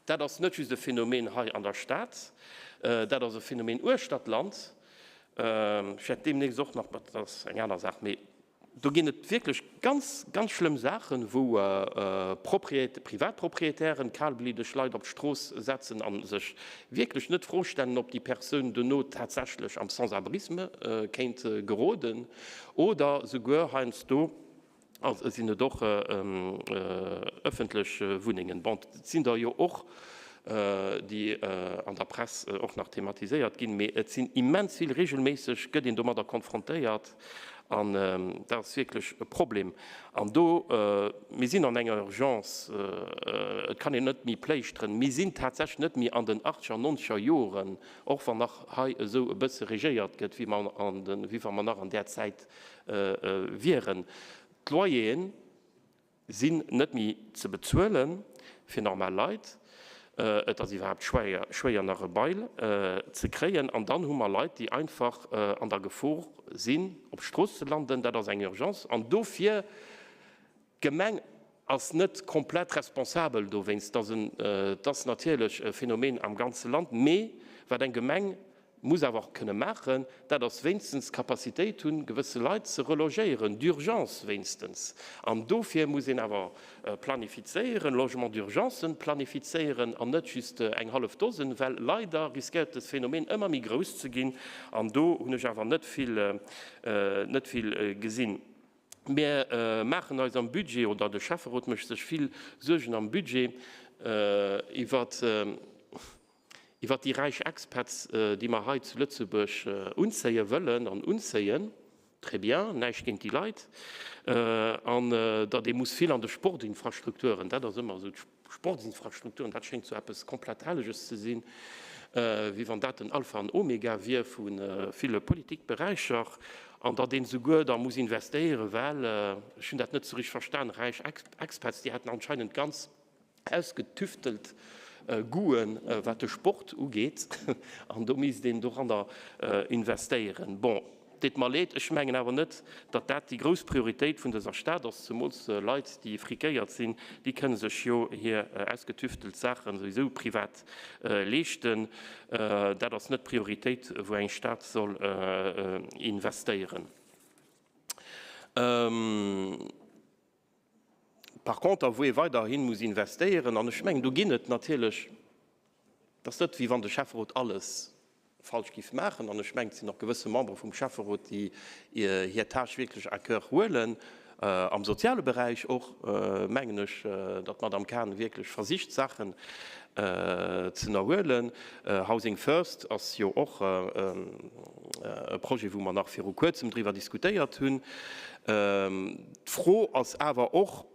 Dat ass net just e Phänomen hei an der Stad, dat ass e Phänomen uechter d'Land. Ech wäert deemnächst och nach, dat ass eng aner Saach, mee Do ginn et wierklech ganz, ganz schlëmm Saachen, wou Privatproprietären kalbliddeg Leit op d'Strooss setzen a sech wierklech net d'Fro stellen, ob déi Persoun dono tatsächlech am Sans-abrisme kéint geroden oder souguer heiansdo sinn et och ëffentlech Wunnengen. Bon, et sinn der jo och. déi an der Press och nach thematiséiert ginn, mee et sinn immens vill, regelméisseg gëtt een domadder konfrontéiert an dat ass wierklech e Problem. An do, mir sinn an enger Urgence, et kann een net méi pléischteren, mir sinn tatsächlech net méi an den achtzeger, nonzeger Joren, och wann nach hei esou e bësse regéiert gëtt, wéi mer an de, wéi wa mer nach an där Zäit wieren. D'Loyeren sinn net méi ze bezuele fir normal Leit. Et ass iwwerhaapt schwéier, schwéier nach e Bail ze kréien. An dann hu mer Leit, déi einfach an der Gefor sinn, op d'Strooss ze landen. Dat ass eng Urgence. An dofir, d'Gemeng ass net komplett responsabel dowéinst. Et ass natierlech e Phänomen am ganze Land. Mee wat eng Gemeng muss awer och kënne maachen, dat ass wéinstens d'Capacitéit hunn, gewësse Leit ze relogéieren, d'urgence wéinstens. An dofir muss een awer planifizéieren, Logements d'urgencen planifizéieren an net just eng hallef Dosen, well leider riskéiert dës Phänomen ëmmer méi grouss ze ginn. An do hunn ech awer net vill, net vill gesinn. Mir maachen eis am Budget, oder de Schäfferot mécht sech vill Suergen am Budget iwwert, Iwwert déi räich Expats, déi mer hei zu Lëtzebuerg unzéie wëllen an unzéien, très bien, näischt géint déi Leit, an datt ee muss vill an de Sportinfrastrukturen, dat ass ëmmer esou, d'Sportsinfrastrukturen, dat schéngt sou eppes komplett Helleges ze sinn, wéi wann dat den Alpha an Omega wier vu ville Politikberäicher, an datt een souguer da muss investéieren, well, ech hunn dat net sou richteg verstan, räich Expats, déi hätten anscheinend ganz ausgetüftelt Goûten, wat de Sport ugeet, an do misst een doranner investéieren. Bon, deet mer leed, ech mengen awer net, datt dat déi grouss Prioritéit vun dëser Stad ass, zemools Leit, déi friquéiert sinn, déi kënne sech jo hir ausgetüftelt Saache souwisou privat leeschten. Dat ass net d'Prioritéit, wou eng Stad soll investéieren. Par conter, wou ee weiderhi muss investéieren, an ech mengen, do ginn et natierlech, et ass net, wéi wann de Schäfferot alles falsch géif maachen, an ech mengen, et sinn och gewësse Membere vum Schäfferot, déi hir Tâche wierklech à cœur huelen, am soziale Beräich och, mengen ech, datt d'Madame Cahen wierklech versicht, Saachen ze ënnerhuelen. Housing First ass jo och e Projet, wou mer nach viru Kuerzem driwwer diskutéiert hunn. D'Fro ass awer och,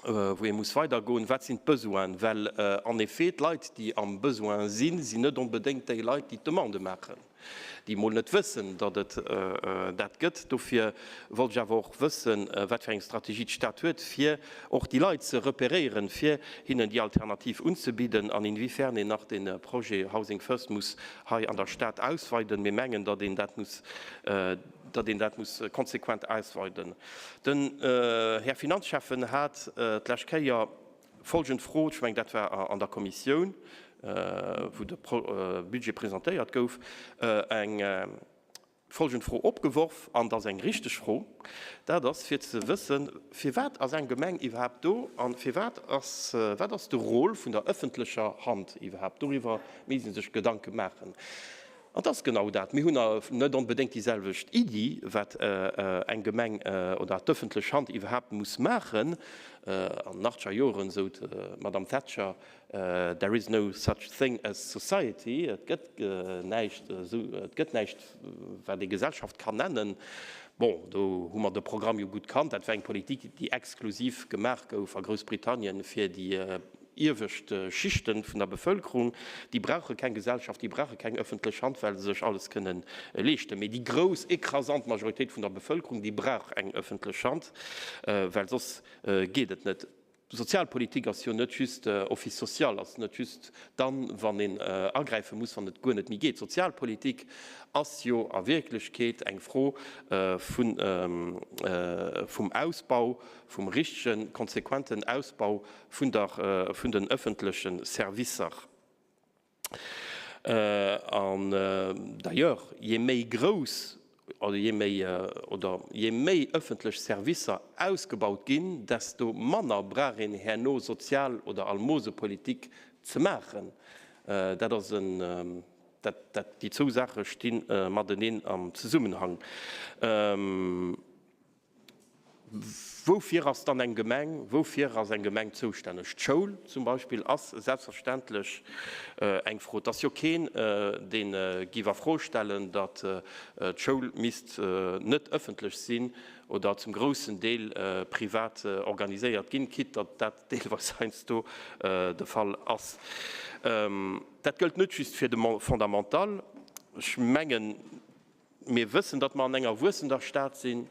wou ee muss weidergoen, Wat sinn d'Besoinen? Well en effet d'Leit, déi am Besoin sinn, sinn net onbedéngt déi Leit, déi d'Demande maachen, déi emol net wëssen, datt et dat gëtt. Dofir wollt ech awer och wëssen, wat fir eng Strategie d'Stad huet, fir och déi Leit ze repéréieren, fir hinnen déi Alternativ unzebidden an inwiefern een nach dee Projet Housing First muss hei an der Stad ausweiden. Mir mengen, datt een dat muss, datt een dat muss konsequent ausweiden. Den Här Finanzschäffen hat d'lescht Kéier folgend Fro, ech mengen, dat war an der Kommissioun, wou de Budget presentéiert gouf, eng folgend Fro opgeworf, an dat ass eng richteg Fro, dat ass fir ze wëssen, Firwat ass eng Gemeng iwwerhaapt do a firwat ass, wat ass de Rôle vun der ëffentlecher Hand iwwerhaapt? Doriwwer misst ee sech Gedanke maachen. An et ass genau dat, Mir hunn net onbedéngt déi selwecht Iddi, wat eng Gemeng oder d'ëffentlech Hand iwwerhaapt muss maachen. An den achtzeger Joren sot d'Madame Thatcher, There is no such thing as society, et gëtt näischt esou, et gëtt näischt, wat ee Gesellschaft kann nennen. Bon, do hu mer de Programm jo gutt kannt. Dat war eng Politik, déi exklusiv gemaach gouf a Groussbritannien, fir déi iewescht Schichten vun der Bevölkerung, déi brauche keng Gesellschaft, déi brauche keng öffentlech Hand, well se sech alles kënnen leeschten. Mee déi grouss, écrasante Majoritéit vun der Bevölkerung, déi brauch eng öffentlech Hand, well soss geet et net. Sozialpolitik ass jo net just Office social, ass net just dann, wann een agräife muss, wann et guer net méi geet. Sozialpolitik ass jo a Wierklechkeet eng Fro vun, vum Ausbau, vum richtegen, konsequenten Ausbau vun der, vun den öffentleche Servicer. An d'ailleurs, je méi grouss oder je méi, oder je méi öffentlech Servicer ausgebaut ginn, desto manner brauch een herno Sozial oder Almosepolitik ze maachen. Dat ass en, dat, dat, déi zwou Saache sti mateneen am Zesummenhang. Woufir ass dann eng Gemeng, woufir ass eng Gemeng zoustänneg? D'Schoul zum Beispill ass selbstverständlech eng Fro. Et ass jo keen, dee giff a Fro stellen, datt d'Schoul misst net ëffentlech sinn oder zum groussen Deel privat organiséiert ginn, quitte datt dat deelweis heiansdo de Fall ass. Dat gëllt net just fir de Fondamental. Ech mengen, Mir wëssen, datt mer an enger wuessender Stad sinn,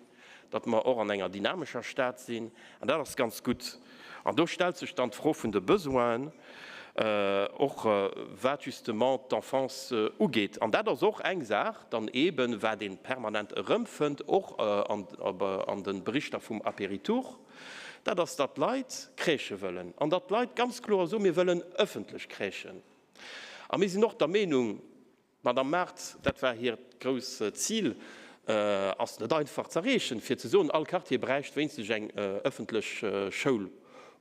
datt mer och an enger dynamescher Stad sinn, an dat ass ganz gutt. An do stellt sech dann d'Fro vun de Besoinen, och wat justement d'Enfance ugeet. An dat ass och eng Saach dann eeben, wat ee permanent erëmfënnt, och an de Berichter vum Apéritour, dat ass, datt d'Leit Crèchë wëllen an datt d'Leit ganz kloer soen, mir wëllen ëffentlech Crèchen. A mir sinn och der Meenung, D'Madame Mart, dat war hiert grouss Zil, ass net einfach z'erreechen, fir ze soen, all Quartier bräicht wéinstens eng ëffentlech Schoul.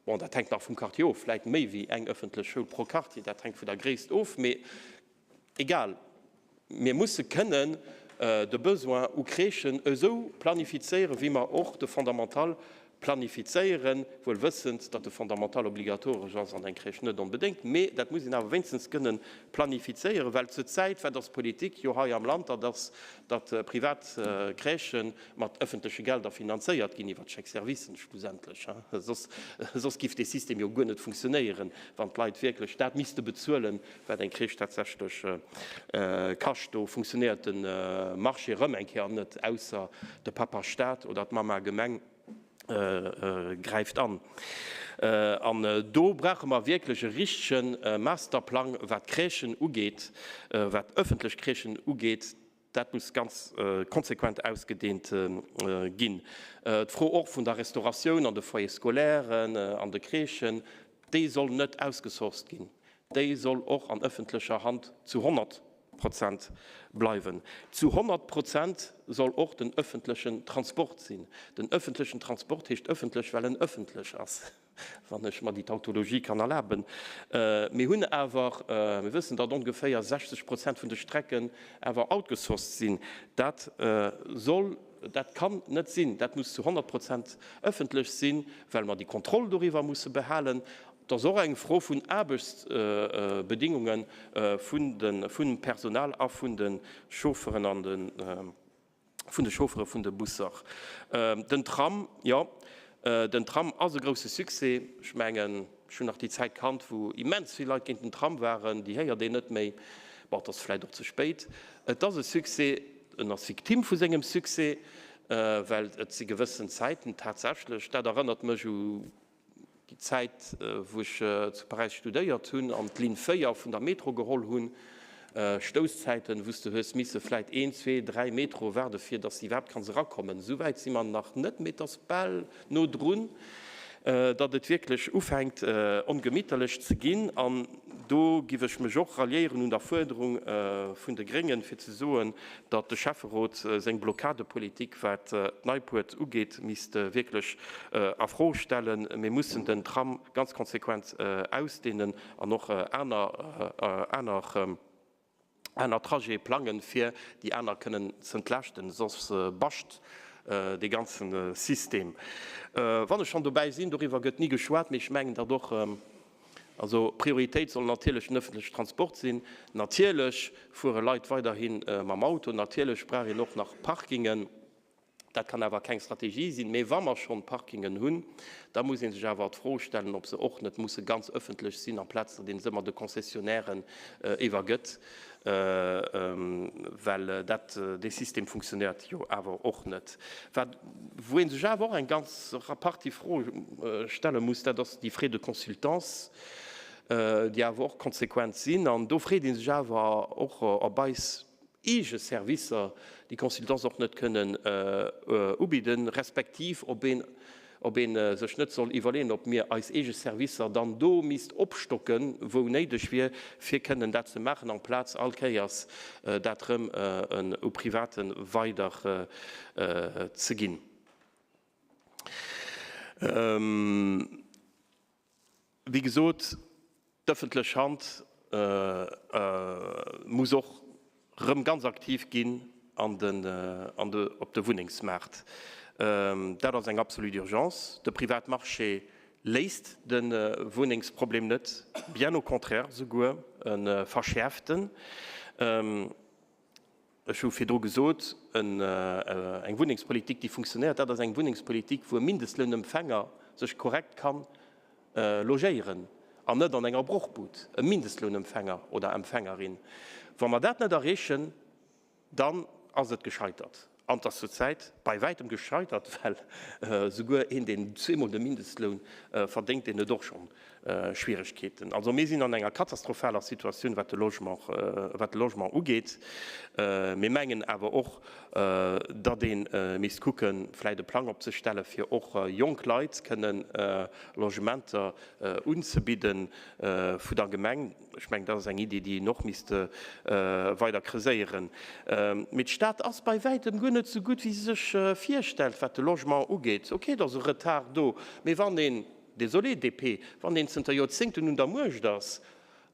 Bon, dat hänkt nach vum Quartier of, vläit méi wéi eng ëffentlech Schoul pro Quartier, dat hänkt vun der Gréisst of, mee egal, mir musse kënnen de Besoin u Crèchen esou planifizéieren, wéi mer och de Fondamental Planifizéieren, wuel wëssend, datt de Fondamental obligatoresch ass an eng Crèche net onbedéngt, mee dat muss een awer wéinstens kënnen planifizéieren, well zur Zäit, wat ass d'Politik jo hei am Land, dat ass, datt privat Crèchë mat ëffentleche Gelder finanzéiert ginn, iwwer d'Chèques-servicen schlussendlech, soss, soss giff dee System jo guer net funktionéieren, wann d'Leit wierklech dat misste bezuelen, wat eng Crèche tatsächlech kascht. Do funktionéiert de Marché erëm eng Kéier net, ausser de Papa Staat oder d'Mamma Gemeng. Gräift an. An do brauche mer wierklech e richtege Masterplang, wat d'Crèchen ugeet, wat ëffentlech Crèchen ugeet. Dat muss ganz konsequent ausgedehnt ginn. D'Fro och vun der Restauratioun an de Foyers scolairen, an de Crèchen, déi soll net ausgesourced ginn. Déi soll och an ëffentlecher Hand zu 100 Prozent bleiwen. Zu 100 Prozent soll och den ëffentlechen Transport sinn. Den ëffentlechen Transport heescht ëffentlech, well en ëffentlech ass, wann ech mer déi Tautologie kann erlaben. Mir hunn awer, mir wëssen, datt ongeféier 60 Prozent vun de Strecken awer outgesourced sinn. Dat soll, dat kann net sinn. Dat muss zu 100 Prozent ëffentlech sinn, well mer déi Kontroll doriwwer musse behalen. Et ass och eng Fro vun Aarbechtsbedingunge vum Personal a vun de Chaufferen an de vun de Chauffere vun de Busser. Den Tram, jo, den Tram ass e grousse Succès. Ech mengen, ech hunn nach déi Zäit kannt, wou immens vill Leit géint den Tram waren. Déi héiert een net méi. Bon, et ass vläicht och ze spéit. Et ass e Succès. En ass Victime vu sengem Succès, well et si gewëssen Zäiten tatsächlech, dat erënnert mech u Déi Zäit, wou ech zu Paräis studéiert hunn an d'Linn 4 vun der Metro geholl hunn, Stousszäiten, wou s de hues misse vläit een, zwee, dräi Metroe waarde fir datt s de iwwerhaapt kanns erakommen. Esou wäit si mer nach net, mee et ass bal no drun, datt et wierklech ufänkt ongemitterlech ze ginn. An do giff ech mech och ralliéieren un der Fuerderung vun de Gréngen, fir ze soen, datt de Schäfferot seng Blockadepolitik, wat d'Neipuert ugeet, misst wierklech a Fro stellen. Mir mussen den Tram ganz konsequent ausdehnen an och aner aner aner Trajete plangen, fir déi aner kënnen z'entlaaschten, soss bascht dee ganze System. Wann ech schonn dobäi sinn, doriwwer gëtt ni geschwat, mee ech mengen, datt och Also Prioritéit soll natierlech den ëffentlechen Transport sinn. Natierlech fuere Leit weiderhi mam Auto, natierlech brauch een och nach Parkingen. Dat kann awer keng Strategie sinn. Mee wa mer schonn Parkingen hunn, da muss ee sech awer d'Fro stellen, ob se och net musse ganz ëffentlech sinn, amplaz datt ee se ëmmer de Concessionnairen iwwergëtt, well dat, dee System funktionéiert jo awer och net. Wat, wou ee sech awer och eng ganz Partie Froe stelle muss, dat ass déi Frais de consultance, déi awer och konsequent sinn. An do freet ee sech awer och, ob eis eege Servicer déi Consultance och net kënnen ubidden, respektiv ob een, ob ee sech net soll iwwerleeën, ob mir eis eege Servicer dann do misst opstocken, wou néideg wier, fir kënnen dat ze maachen, amplaz all Kéiers dat erëm u Private weider ze ginn. Wéi gesot, d'ëffentlech Hand muss och rëm ganz aktiv ginn an den, an de, op de Wunnengsmaart. Dat ass eng absolut Urgence. De Privatmarché léist de Wunnengsproblem net, bien au contraire souguer, e verschäerft en. Ech hu virdru gesot, eng Wunnengspolitik, déi funktionéiert, dat ass eng Wunnengspolitik, wou e Mindestlounempfänger sech korrekt ka logéieren an net an enger Brochbud, e Mindestlounempfänger oder Empfängerin. Wa mer dat net erreechen, dann ass et gescheitert. An et ass zur Zäit bei wäitem gescheitert, well souguer een, deen zweemol de Mindestloun verdéngt, deen huet och scho Schwieregkeeten. Also mir sinn an enger katastrophaler Situatioun, wat de Logement, wat de Logement ugeet. Mir mengen awer och, datt ee misst kucken, vläicht e Plang opzestellen, fir och jonk Leit kënnen Logementer unzebidden vu der Gemeng. Ech mengen, dat ass eng Iddi, déi een och misst weider creuséieren. Mee d'Stad ass bei wäitem guer net esou gutt, wéi se sech virstellt, wat de Logement ugeet. Okay, et ass e Retard do, mee wann een, désolé DP, wann een zënter Joerzéngten un der Muecht ass,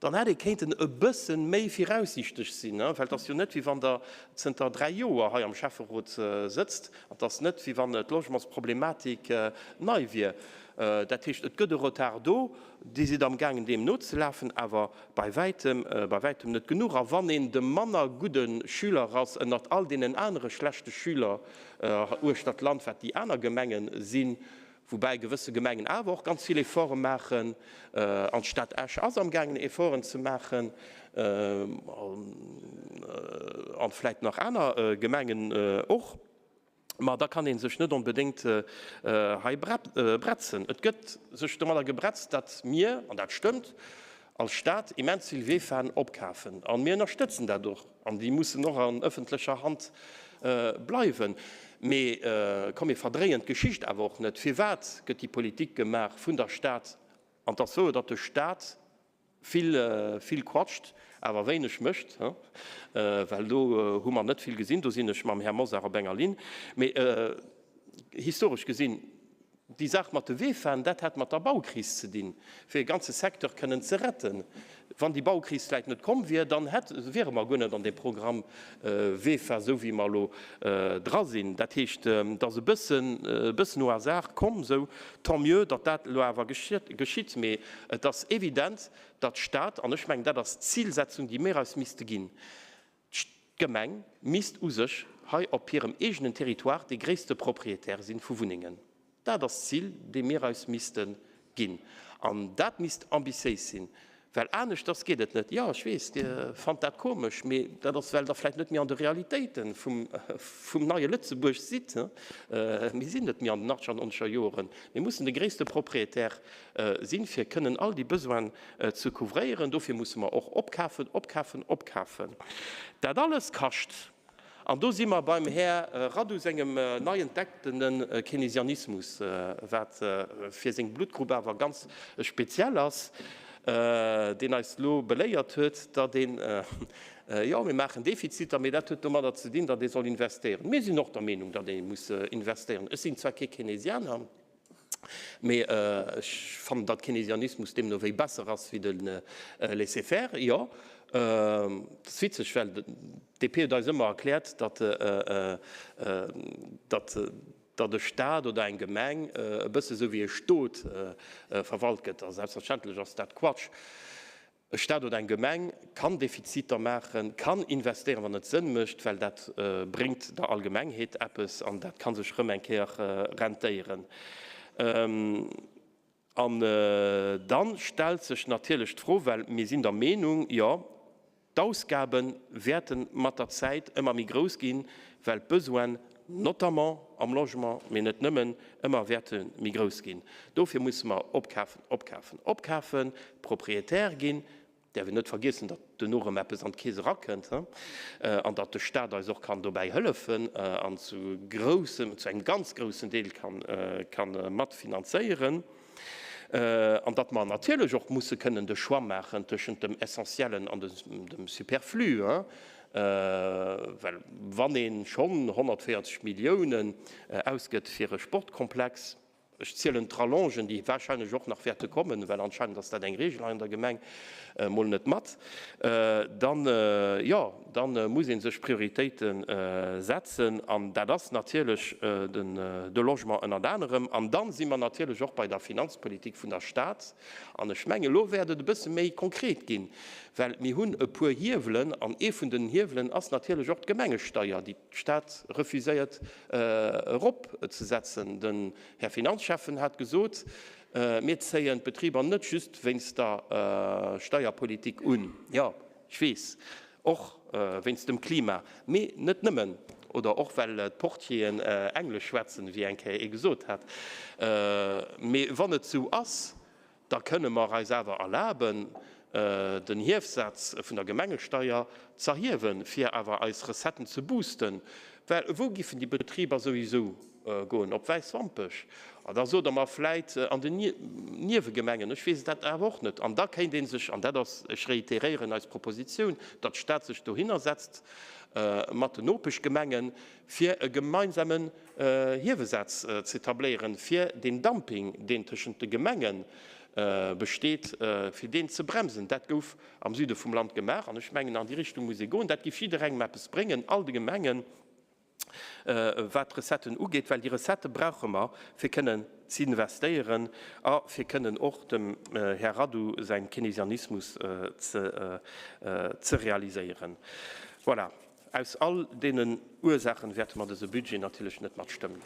dann hätt ee kéinten e bësse méi viraussiichteg sinn, well et ass jo net, wéi wann Der zënter dräi Joer hei am Schäfferot sëtzt, an et ass net, wéi wann d'Logementsproblematik nei wier. Dat heescht, et gëtt e Retard do. Dir sidd amgaangen deem nozelafen, awer bei wäitem, bei wäitem net genuch. A wann een de manner gudde Schüler ass ënnert all deenen anere schlechte Schüler uechter d'Land, wat déi aner Gemenge sinn, woubäi gewësse Gemengen awer och ganz vill Efforte maachen, an d'Stad Esch ass amgaangen Efforten ze maachen, an vläicht nach aner Gemengen och, Ma da kann ee sech net onbedéngt hei bretzen. Et gëtt sech domadder gebretzt, datt mir, an dat stëmmt, als Stad immens vill VEFAen opkafen. A mir ënnerstëtzen dat och. An déi mussen och an ëffentlecher Hand bleiwen. Mee komm, mir verdréien d'Geschicht awer och net. Firwat gëtt déi Politik gemaach vun der Stad? An et ass wouer, datt de Stat Vill, vill quatscht, awer wéineg mécht, well do hu mer net vill gesinn. Do sinn ech mam Här Mosar op enger Linn. Mee historesch gesinn, déi Saach mat de VEFAen, dat hat mat der Baukris ze dinn, fir e ganze Secteur kënnen ze retten. Wann déi Baukris vläicht net komm wier, dann hätt, wiere mer guer net an deem Programm VEFA, esou wéi mer elo dra sinn. Dat heescht, et ass e bëssen, e bëssen au hasard komm, esou. Tant mieux, datt dat elo awer geschitt. Mee et ass evident, datt d'Stad, an ech mengen, dat ass d'Zilsetzung, déi mir eis misste ginn, d'Gemeng misst u sech hei op hirem eegenen Territoire dee gréisste Propriétaire si vu Wunnengen. Dat ass d'Zil, deem mir eis misste ginn. An dat misst ambitiéis sinn, well aneschters geet et net. Jo, ech weess, Dir fannt dat komesch, mee dat ass, well Der vläicht net méi an de Realitéite vum neie Lëtzebuerg sidd. Mir sinn net méi an den achtzeger an nonzeger Joren. Mir mussen de gréisste Propriétaire sinn, fir kënnen all déi Besoinen ze couvréieren. Dofir musse mer och opkafen, opkafen, opkafen. Dat alles kascht. An do si mer beim Här Radu sengem nei entdecktene Keynesianismus, wat fir seng Bluttgrupp awer ganz speziell ass, deen eis elo beléiert huet, datt een, jo, mir maachen Defiziter, mee dat huet domadder ze dinn, datt ee soll investéieren. Mir sinn och der Meenung, datt ee muss investéieren. Ech sinn zwar kee Keynesianer, Mee ech fannen, datt Keynesianismus deemno wéi besser ass wéi de Laissez-faire. Jo, dat ass witzeg, well d'DP huet eis ëmmer erkläert, datt datt datt e Staat oder eng Gemeng e bësse sou wéi e Stot verwalt gëtt. A selbstverständlech ass dat Quatsch. E Staat oder eng Gemeng kann Defiziter maachen, kann investéieren, wann et Sënn mécht, well dat bréngt der Allgemengheet eppes an dat ka sech erëm eng Kéier rentéieren. An da stellt sech natierlech d'Fro, well mir sinn der Meenung, jo, d'Ausgabe wäerte mat der Zäit ëmmer méi grouss ginn, well d'Besoinen, notamment am Logement, mee net nëmmen, ëmmer wäerte méi grouss ginn. Dofir musse mer opkafen, opkafen, opkafen, Propriétaire ginn. Däerf een net vergiessen, datt duerno erëm eppes an d'Keess erakënnt an datt de Stat eis och kann dobäi hëllefen an zu groussem, zu engem ganz groussen Deel ka matfinanzéieren. An datt mer natierlech och musse kënnen de Choix maachen tëschent dem Essentiellen an dem Superflu. Well wann ee schonn 140 Milliounen ausgëtt fir e Sportkomplex. Ech zielen d'Rallongen, déi wahrscheinlech och nach wäerte kommen, well anscheinend ass dat eng Regel hei an der Gemeng, mol net mat, dann, jo, da muss ee sech Prioritéite setzen. An dat ass natierlech de Logement ënnert anerem. An da si mer natierlech och bei der Finanzpolitik vun der Stad. An ech mengen, elo wäert et e bësse méi konkret ginn, well mir hunn e puer Hiewelen. An ee vun den Hiewelen ass natierlech och d'Gemengesteier, déi d'Stad refuséiert eropzesetzen. Den Här Finanzschäffen hat gesot, mir zéien d'Betriber net just wéinst der Steierpolitik un, jo, ech weess, och wéinst dem Klima, mee net nëmmen, oder och well d'Portieren Englesch schwätzen, wéi eng Kéier ee gesot hat. Mee wann et esou ass, Da kënne mer eis awer erlaben, den Hiefsaz vun der Gemengesteier z'erhiewen, fir awer eis Recetten ze boosten. Well wou giffen déi Betriber souwisou goen? Op Wäiswampech? A da sot Der mer vläit an den Niewegemengen, ech weess dat awer och net. An da kéint ee sech, an dat ass, ech réitéréieren eis Propositioun, datt d'Stad sech dohinner setzt mat den Nopeschgemengen, fir e gemeinsamen Hiewesaz z'etabléieren, fir deen Dumping, deen tëschent de Gemenge besteet, fir deen ze bremsen. Dat gouf am Süde vum Land gemaach an ech mengen, an déi Richtung muss ee goen. Dat géif jidderengem eppes bréngen, all de Gemengen, wat d'Recetten ugeet, well déi Recettë brauche mer, fir kënnen z'investéieren a fir kënnen och dem Här Radu säin Keynesianismus ze realiséieren. Voilà. Aus all deenen Ursaachen wäerte mer dëse Budget natierlech net matstëmmen.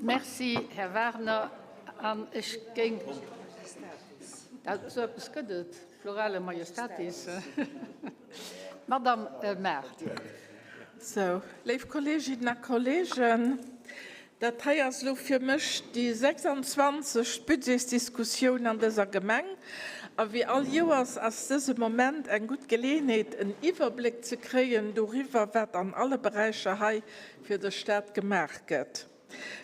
Merci, Här Wagner. An ech géing, esou eppes gëtt et, plurale majestatis, D'Madame Maart. Sou, léif Kolleeginnen a Kolleegen, Dat hei ass elo fir mech déi 26. Budgetsdiskussioun an dëser Gemeng. A wéi all Joers ass dëse Moment eng gutt Geleeënheet, en Iwwerbléck ze kréien doriwwer, wat an alle Beräicher hei fir dës Stad gemaach gëtt.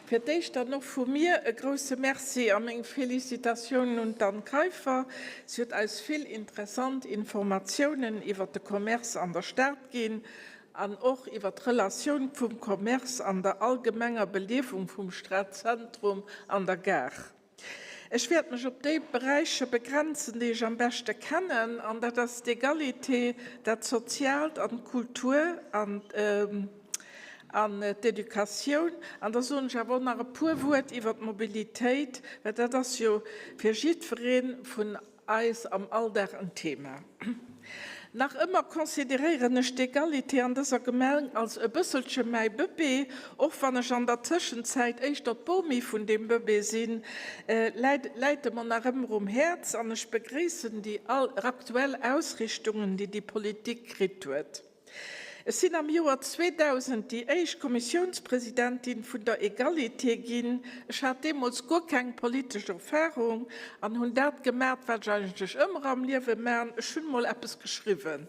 Fir d'éischt dann och vu mir e grouse Merci a meng Félicitatiounen un d'Anne Kaiffer. Si huet eis vill interessant Informatiounen iwwert de Commerce an der Stad ginn. an och iwwer d'Relatioun vum Commerce an der allgemenger Beliewung vum Stadzentrum an der Gare. Ech wäert mech op déi Beräicher begrenzen, déi ech am beschte kennen, an dat ass d'Egalité, dat Soziaalt an d'Kultur an d'Educatioun. An da soen ech awer och nach e puer Wuert iwwer d'Mobilitéit, well dat ass jo fir jiddweree vun eis am Alldag en Thema. Nach ëmmer consideréieren ech d'Egalité an dëser Gemeng als e bësselche mäi Bëbee, och wann ech an der Tëschenzäit éischter d'Bomi vun deem Bëbee sinn, läit läit e mer nach ëmmer um Häerz an ech begréissen déi aktuell Ausrichtungen, déi déi Politik kritt huet. Ech sinn am Joer 2000 déi éischt Kommissiounspresidentin vun der Egalité ginn. Ech hat deemools guer keng politesch Erfahrung an hunn dat gemat, wat ech eigentlech ëmmer am Liewe man, ech hunn mol eppes geschriwwen.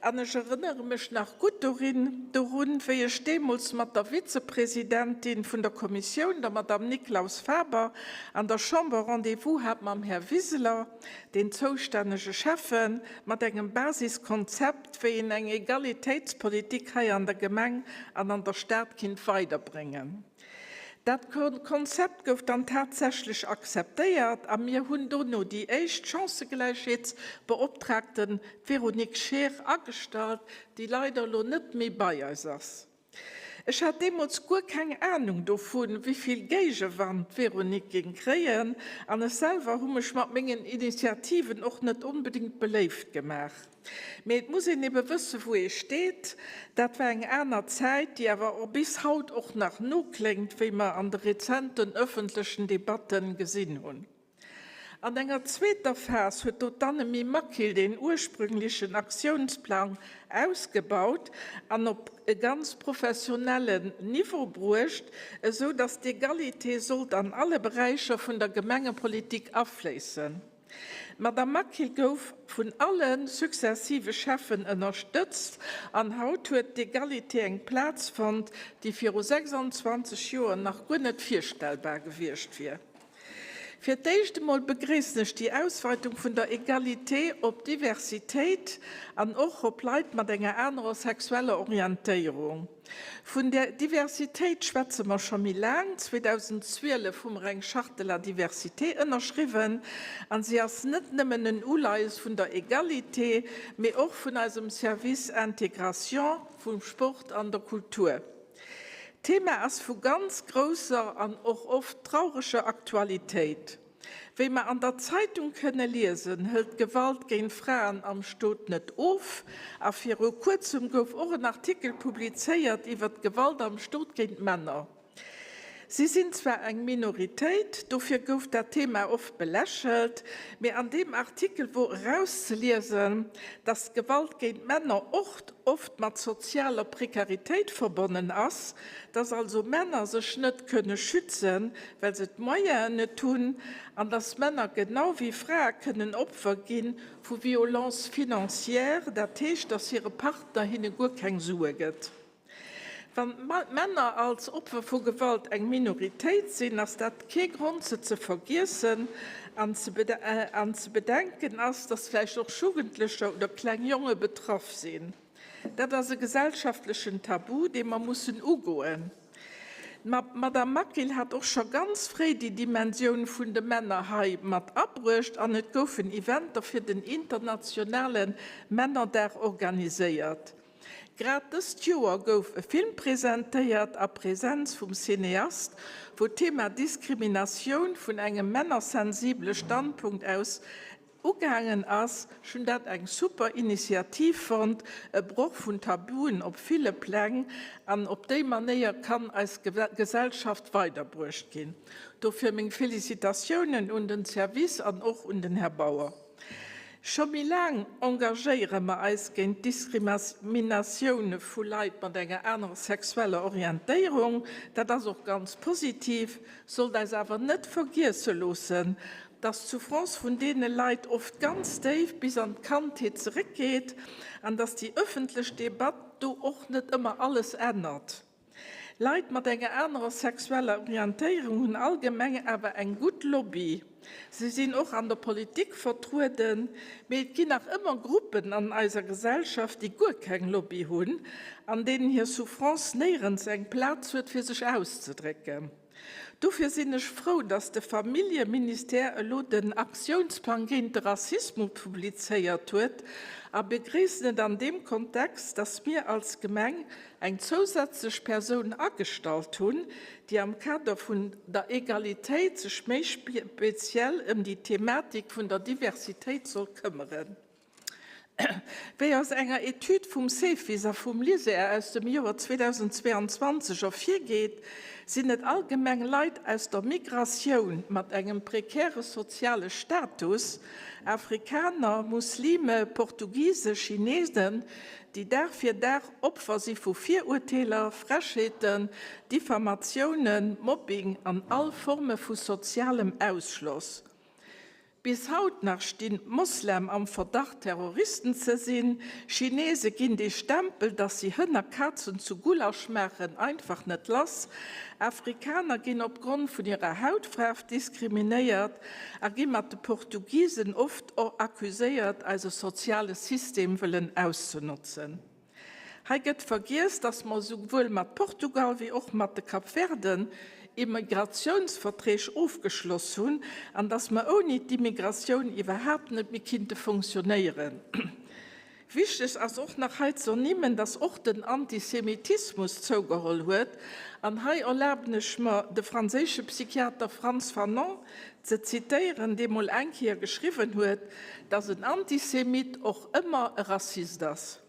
An ech erënnere mech nach gutt dorin, dorun, wéi ech deemools mat der Vizepresidentin vun der Kommissioun, der Madame Nicklaus-Faber, an der Chamber Rendez-vous hat mam Här Wiseler, deen zoustännege Schäffen, mat engem Basiskonzept, wéi een eng Egalitéitspolitik hei an der Gemeng an an der Stad kinnt weiderbréngen. Dat Konzept gouf dann tatsächlech akzeptéiert a mir hunn dono déi éischt Chancëgläichheetsbeoptragten, d'Véronique Scheer, agestallt, déi leider elo net méi bei eis ass. Ech hat deemools guer keng Anung dovun, wéi vill Géigewand d'Véronique géing kréien, an ech selwer hu mech mat mengen Initiativen och net onbedéngt beléift gemaach. Mee et muss een ebe wësse wou ee steet. Dat war eng aner Zäit, déi awer och bis haut och nach nokléngt, wéi mer an de rezenten ëffentlechen Debatten gesinn hunn. An enger zweeter Phas huet do d'Annemie Maquil deen ursprünglichen Aktiounsplang ausgebaut an op e ganz professionellen Niveau bruecht, esou dass d'Egalité sollt an alle Beräicher vun der Gemengepolitik afléissen. D'Madame Maquil gouf vun alle successive Cheffen ënnerstëtzt an haut huet d'Egalité eng Plaz fonnt, déi viru 26 Joer nach guer net virstellbar gewiescht wier. Fir d'éischt emol begréissen ech déi Ausweitung vun der Egalité op d'Diversitéit an och op Leit mat enger anerer sexueller Orientéierung. Vun där Diversitéit schwätze mer scho méi laang. 2012 hu mer eng Charte de la diversité ënnerschriwwen an si ass net nëmmen en Uleies vun der Egalité, mee och vun eisem Service Intégration, vum Sport an der Kultur. D'Thema ass vu ganz grousser an och oft traureger Aktualitéit. Wéi mer an der Zeitung kënne liesen, hëlt d'Gewalt géint Fraen am Stot net of. A viru kuerzem gouf och en Artikel publizéiert iwwer d'Gewalt am Stot géint Männer. Si sinn zwar eng Minoritéit, dofir gouf dat Thema oft belächelt, mee an deem Artikel wor erauszeliesen, dass d'Gewalt géint Männer och oft mat sozialer Prekaritéit verbonnen ass, dass also Männer sech net kënne schützen, well se d'Moyenen net hunn, an dass Männer genau wéi Frae kënnen Opfer gi vu Violence financière, dat heescht, dass hire Partner hinne guer keng Sue gëtt. Wann d'Männer als Opfer vu Gewalt eng Minoritéit sinn, ass dat kee Grond se ze vergiessen. An ze bedenken ass, dass vläicht och Jugendlecher oder kleng Jonge betraff sinn. Dat ass e gesellschaftlechen Tabu, dee mer mussen ugoen. D'Madame Maquil hat och scho ganz fréi déi Dimensioun vun de Männer hei mat abruecht an et goufen Eventer fir den internationale Männerdag organiséiert. Grad dëst Joer gouf e Film presentéiert a Präsenz vum Cineast, wou d'Thema Diskriminatioun vun engem männersensibele Standpunkt aus ugaangen ass. Ech hunn dat eng super Initiativ fonnt, e Broch vun Tabuen op ville Pläng, an op déi Manéier kann eis Gesellschaft weiderbruecht ginn. Dofir meng Félicitatiounen un den Service an och un den Här Bauer. Scho méi laang engagéiere mer eis géint d'Diskriminatioune vu Leit mat enger anerer sexueller Orientéierung. Dat ass och ganz positiv, sollt eis awer net vergiesse loossen, dass d'Souffrance vun deene Leit oft ganz déif bis an d'Kandheet zeréckgeet an dass déi ëffentlech Debatt do och net ëmmer alles ännert. Leit mat enger anerer sexueller Orientéierung hunn allgemeng awer eng gutt Lobby. Si sinn och an der Politik vertrueden. Mee et ginn nach ëmmer Gruppen an eiser Gesellschaft, déi guer keng Lobby hunn an deenen hir Souffrance néierens eng Plaz huet, fir sech auszedrécken. Dofir sinn ech frou, dass de Familljeministère elo den Aktiounsplang géint de Rassismus publizéiert huet a begréissen et an deem Kontext, dass mir als Gemeng eng zousätzlech Persoun agestallt hunn, déi am Kader vun der Egalitéit sech méi speziell ëm déi Thematik vun der Diversitéit soll këmmeren. Wéi aus enger Etüd vum Cefis a vum LISER aus dem Joer 2022 ervirgeet, sinn et allgemeng Leit aus der Migratioun mat engem prekäre soziale Status, Afrikaner, Muslime, Portugise, Chinesen, déi Dag fir Dag Opfer si vu Virurteeler, Frechheeten, Diffamatiounen, Mobbing an all Forme vu sozialem Ausschloss. Bis haut nach stinn d'Moslem am Verdacht Terroristen ze sinn, Chinese ginn dee Stempel, dass si Hënn a Kazen zu Gulasch maachen, einfach net lass, Afrikaner ginn opgrond vun hirer Hautfaarf diskriminéiert a gi mat de Portugisen oft accuséiert eise soziale System wëllen auszenotzen. Hei gëtt vergiess, dass mer esouwuel mat Portugal wéi och mat de Kapverden Immigrationsverträg ofgeschloss hunn an dass mer ouni d'Immigratioun iwwerhaapt net méi kinnte funktionéieren. Wichteg ass och nach hei ze ernimmen, dass och den Antisemitismus zougeholl huet. An hei erlaben ech mer, de franséische Psychiater Frantz Fanon ze zitéieren, dee mol eng Kéier geschriwwen huet, dass en Antisemit och ëmmer e Rassist ass.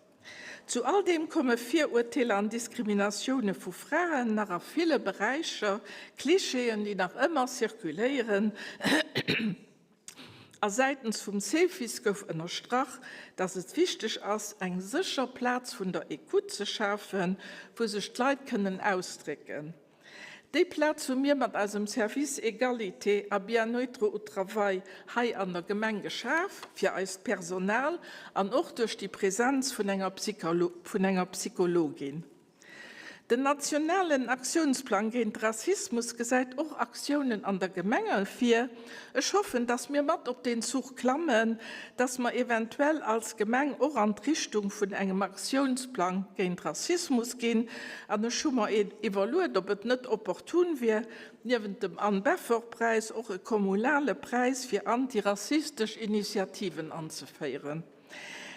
Zu all deem komme Virurteeler an Diskriminatioune vu Fraen nach a ville Beräicher, Klischeeën, déi nach ëmmer zirkuléieren. A säitens vum Cefis gouf ënnerstrach, dass et wichteg ass, eng sécher Plaz vun der Ecoute ze schafen, wou sech d'Leit kënnen ausdrécken. Déi Plaz hu mir mat eisem Service Égalité a Bien-être au travail hei an der Gemeng geschaf fir eist Personal an och duerch déi Präsenz vun enger vun enger Psychologin. Den nationalen Aktiounsplang géint Rassismus gesäit och Aktiounen an der Gemenge vir. Ech hoffen, dass mir mat op deen Zuch klammen, dass mer eventuell als Gemeng och an d'Richtung vun engem Aktiounsplang géint Rassismus ginn. An ech hu mer iwwerluet, ob et net opportun wier, niewent dem Anne Beffort-Präis och e kommunale Präis fir antirassistesch Initiativen anzeféieren.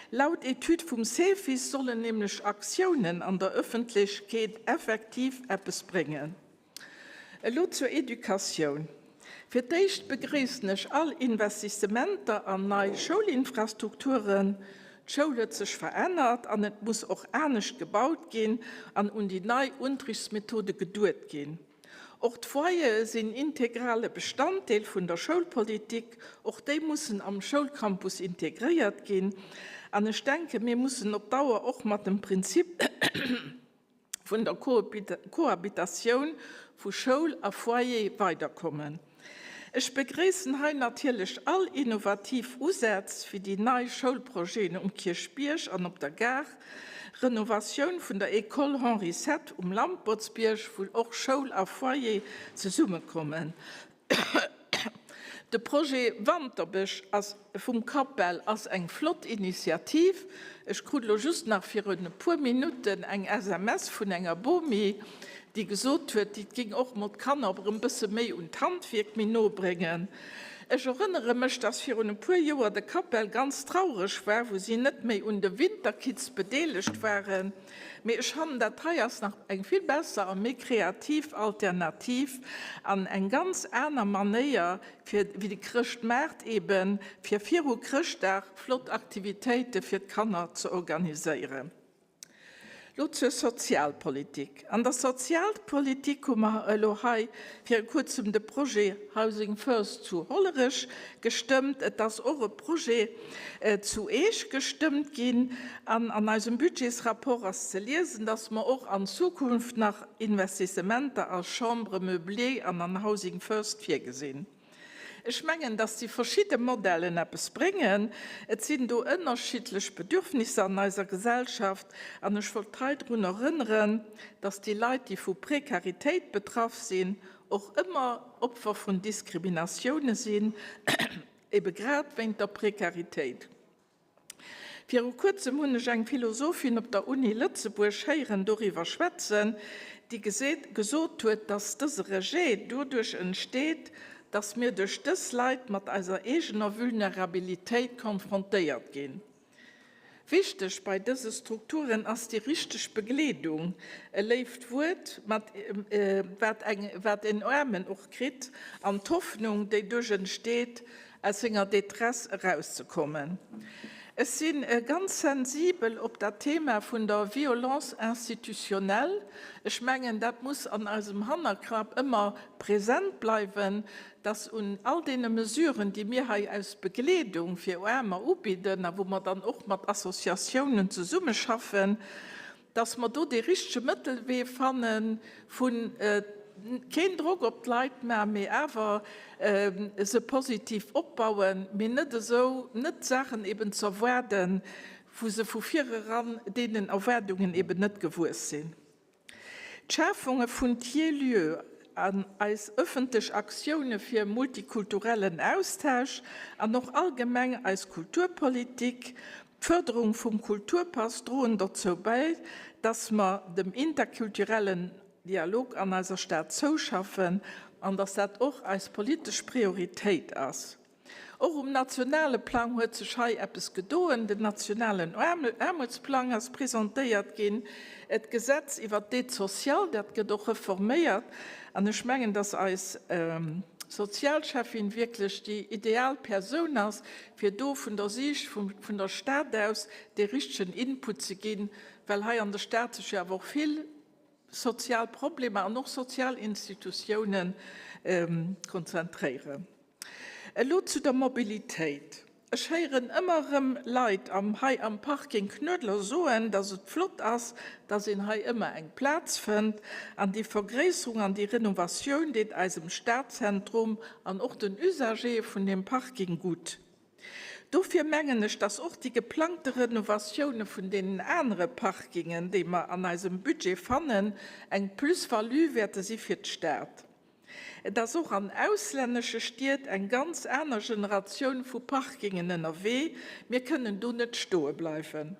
Laut Etüd vum Cefis sollen nämlech Aktiounen an der Ëffentlechkeet effektiv eppes bréngen. Elo zur Educatioun. Fir d'éischt begréissen ech all Investissementer an nei Schoulinfrastrukturen. D'Schoul huet sech verännert an et muss och anescht gebaut ginn an un déi nei Unterrichtsmethode geduet ginn. Och d'Foyere sinn integrale Bestanddeel vun der Schoulpolitik. Och déi mussen am Schoulcampus integréiert ginn. An ech denken, mir mussen op Dauer och mat dem Prinzip vun der Cohabitatioun vu Schoul a Foyer weiderkommen. Ech begréissen hei natierlech all innovativ Usätz, wéi déi nei Schoulprojeten um Kierchbierg an op der Gare, Renovatioun vun der École Henri Sett um Lampertsbierg, wou och Schoul a Foyer zesummekommen. De Projet Wanterbësch ass vum CAPEL ass eng flott Initiativ. Ech krut elo just nach virun e puer Minutten eng SMS vun enger Bomi, déi gesot huet, déi ging och mol d'Kanner erëm bësse méi un d'Handwierk méi no bréngen. Ech erënnere mech, dass virun e puer Joer de CAPEL ganz traureg war, wou si net méi un de Winterkids bedeelegt waren. Mee ech fannen, dat hei ass nach eng vill besser a méi kreativ Alternativ an eng ganz aner Manéier, fir, wéi de Chrëschtmaart eben, fir viru Chrëschtdag flott Aktivitéite fir d'Kanner ze organiséieren. Lo zur Sozialpolitik. An der Sozialpolitik hu mer elo hei viru Kuerzem de Projet Housing First zu Hollerech gestëmmt. Et ass och e Projet zu Eech gestëmmt ginn. An an eisem Budgetsrapport ass ze liesen, dass mer och an Zukunft nach Investissementer a Chambres meublées an an Housing First virgesinn. Ech mengen, dass déi verschidde Modellen eppes bréngen. Et sinn do ënnerschiddlech Bedürfnisser an eiser Gesellschaft. An ech wollt hei drun erënneren, dass déi Leit, déi vu Prekaritéit betraff sinn, och ëmmer Opfer vun Diskriminatioune sinn, ebe grad wéint der Prekaritéit. Viru kuerzem hunn ech eng Philosophin op der Uni Lëtzebuerg héieren doriwwer schwätzen, déi gesot huet, dass dëse Rejet doduerch entsteet, dass mir duerch dës Leit mat eiser eegener Vulnerabilitéit konfrontéiert ginn. Wichteg bei dëse Strukturen ass déi richteg Begleedung, e léift Wuert, mat wat eng wat een Aarmen och kritt, an d'Hoffnung, déi duerch entsteet, aus senger Détresse erauszekommen. Ech si ganz sensibel op dat Thema vun der Violence institutionnelle. Ech mengen, dat muss an eisem Hannerkapp ëmmer present bleiwen, dass un all deene Mesuren, déi mir hei aus Begleedung fir Aarmer ubidden a wou mer dann och mat Associatiounen zesummeschaffen, dass mer do dee richtege Mëttelwee fanne vu keen Drock op d'Leit maachen, mee awer se positiv opbauen, mee net esou, net Saachen eben z'erwaarden, wou se vu vireran deenen Erwaardungen eben net gewuess sinn. D'Schafunge vun Tiers-lieux an eis ëffentlech Aktioune fir multikulturellen Austausch an och allgemeng eis Kulturpolitik, d'Fërderung vum Kulturpass droen dozou bäi, dass mer dem interkulturellen Dialog an eiser Stad zouschaffen an dass dat och eis politesch Prioritéit ass. Och um nationale Plang huet sech hei eppes gedoen. Den nationalen Aarmutsplang ass presentéiert ginn, d'Gesetz iwwert d'Aide sociale, dat gëtt och reforméiert. An ech mengen, dass eis Sozialschäffin wierklech déi ideal Persoun ass, fir do vun der Siicht vun der Stad aus dee richtegen Input ze ginn, well hei an der Stad sech jo awer och vill sozial Problemer an och sozial Institutiounen konzentréieren. Elo zu der Mobilitéit. Ech héieren ëmmer erëm Leit am hei am Parking Knuedler soen, dass et flott ass, dass een hei ëmmer eng Plaz fënnt. An déi Vergréisserung an déi Renovatioun deet eisem Stadzentrum an och den Usagere vun deem Parking gutt. Dofir mengen ech, dass och déi geplangte Renovatioune vun deenen anere Parkingen, déi mer an eisem Budget fannen, eng Plus-value wäerte si fir d'Stad. Et ass och an auslännesche Stied eng ganz aner Generatioun vu Parkingen ënnerwee. Mir kënnen do net stoe bleiwen.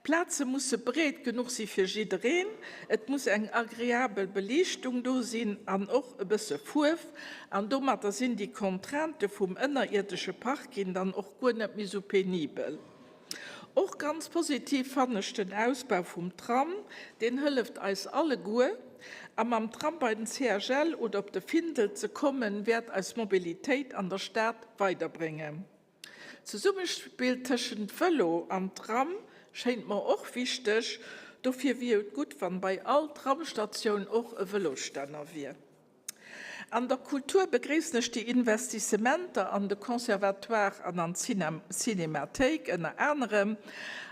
D'Plaze musse breet genuch si fir jiddereen, et muss eng agreabel Beliichtung do sinn an och e bësse Fuerf. An domatter sinn déi Contraintë vum ënnerierdesche Parking dann och guer net méi sou penibel. Och ganz positiv fannen ech den Ausbau vum Tram, deen hëlleft eis alleguer. A mam Tram bei den CHL oder op de Findel ze kommen, wäert eis Mobilitéit an der Stad weiderbréngen. D'Zesummespill tëschent Vëlo an Tram schéint mer och wichteg, dofir wier et gutt, wann bei all Tramstatioun och e Vëlosstänner wier. An der Kultur begréissen ech déi Investissementer an de Conservatoire an an d'Cinémathéik ënner anerem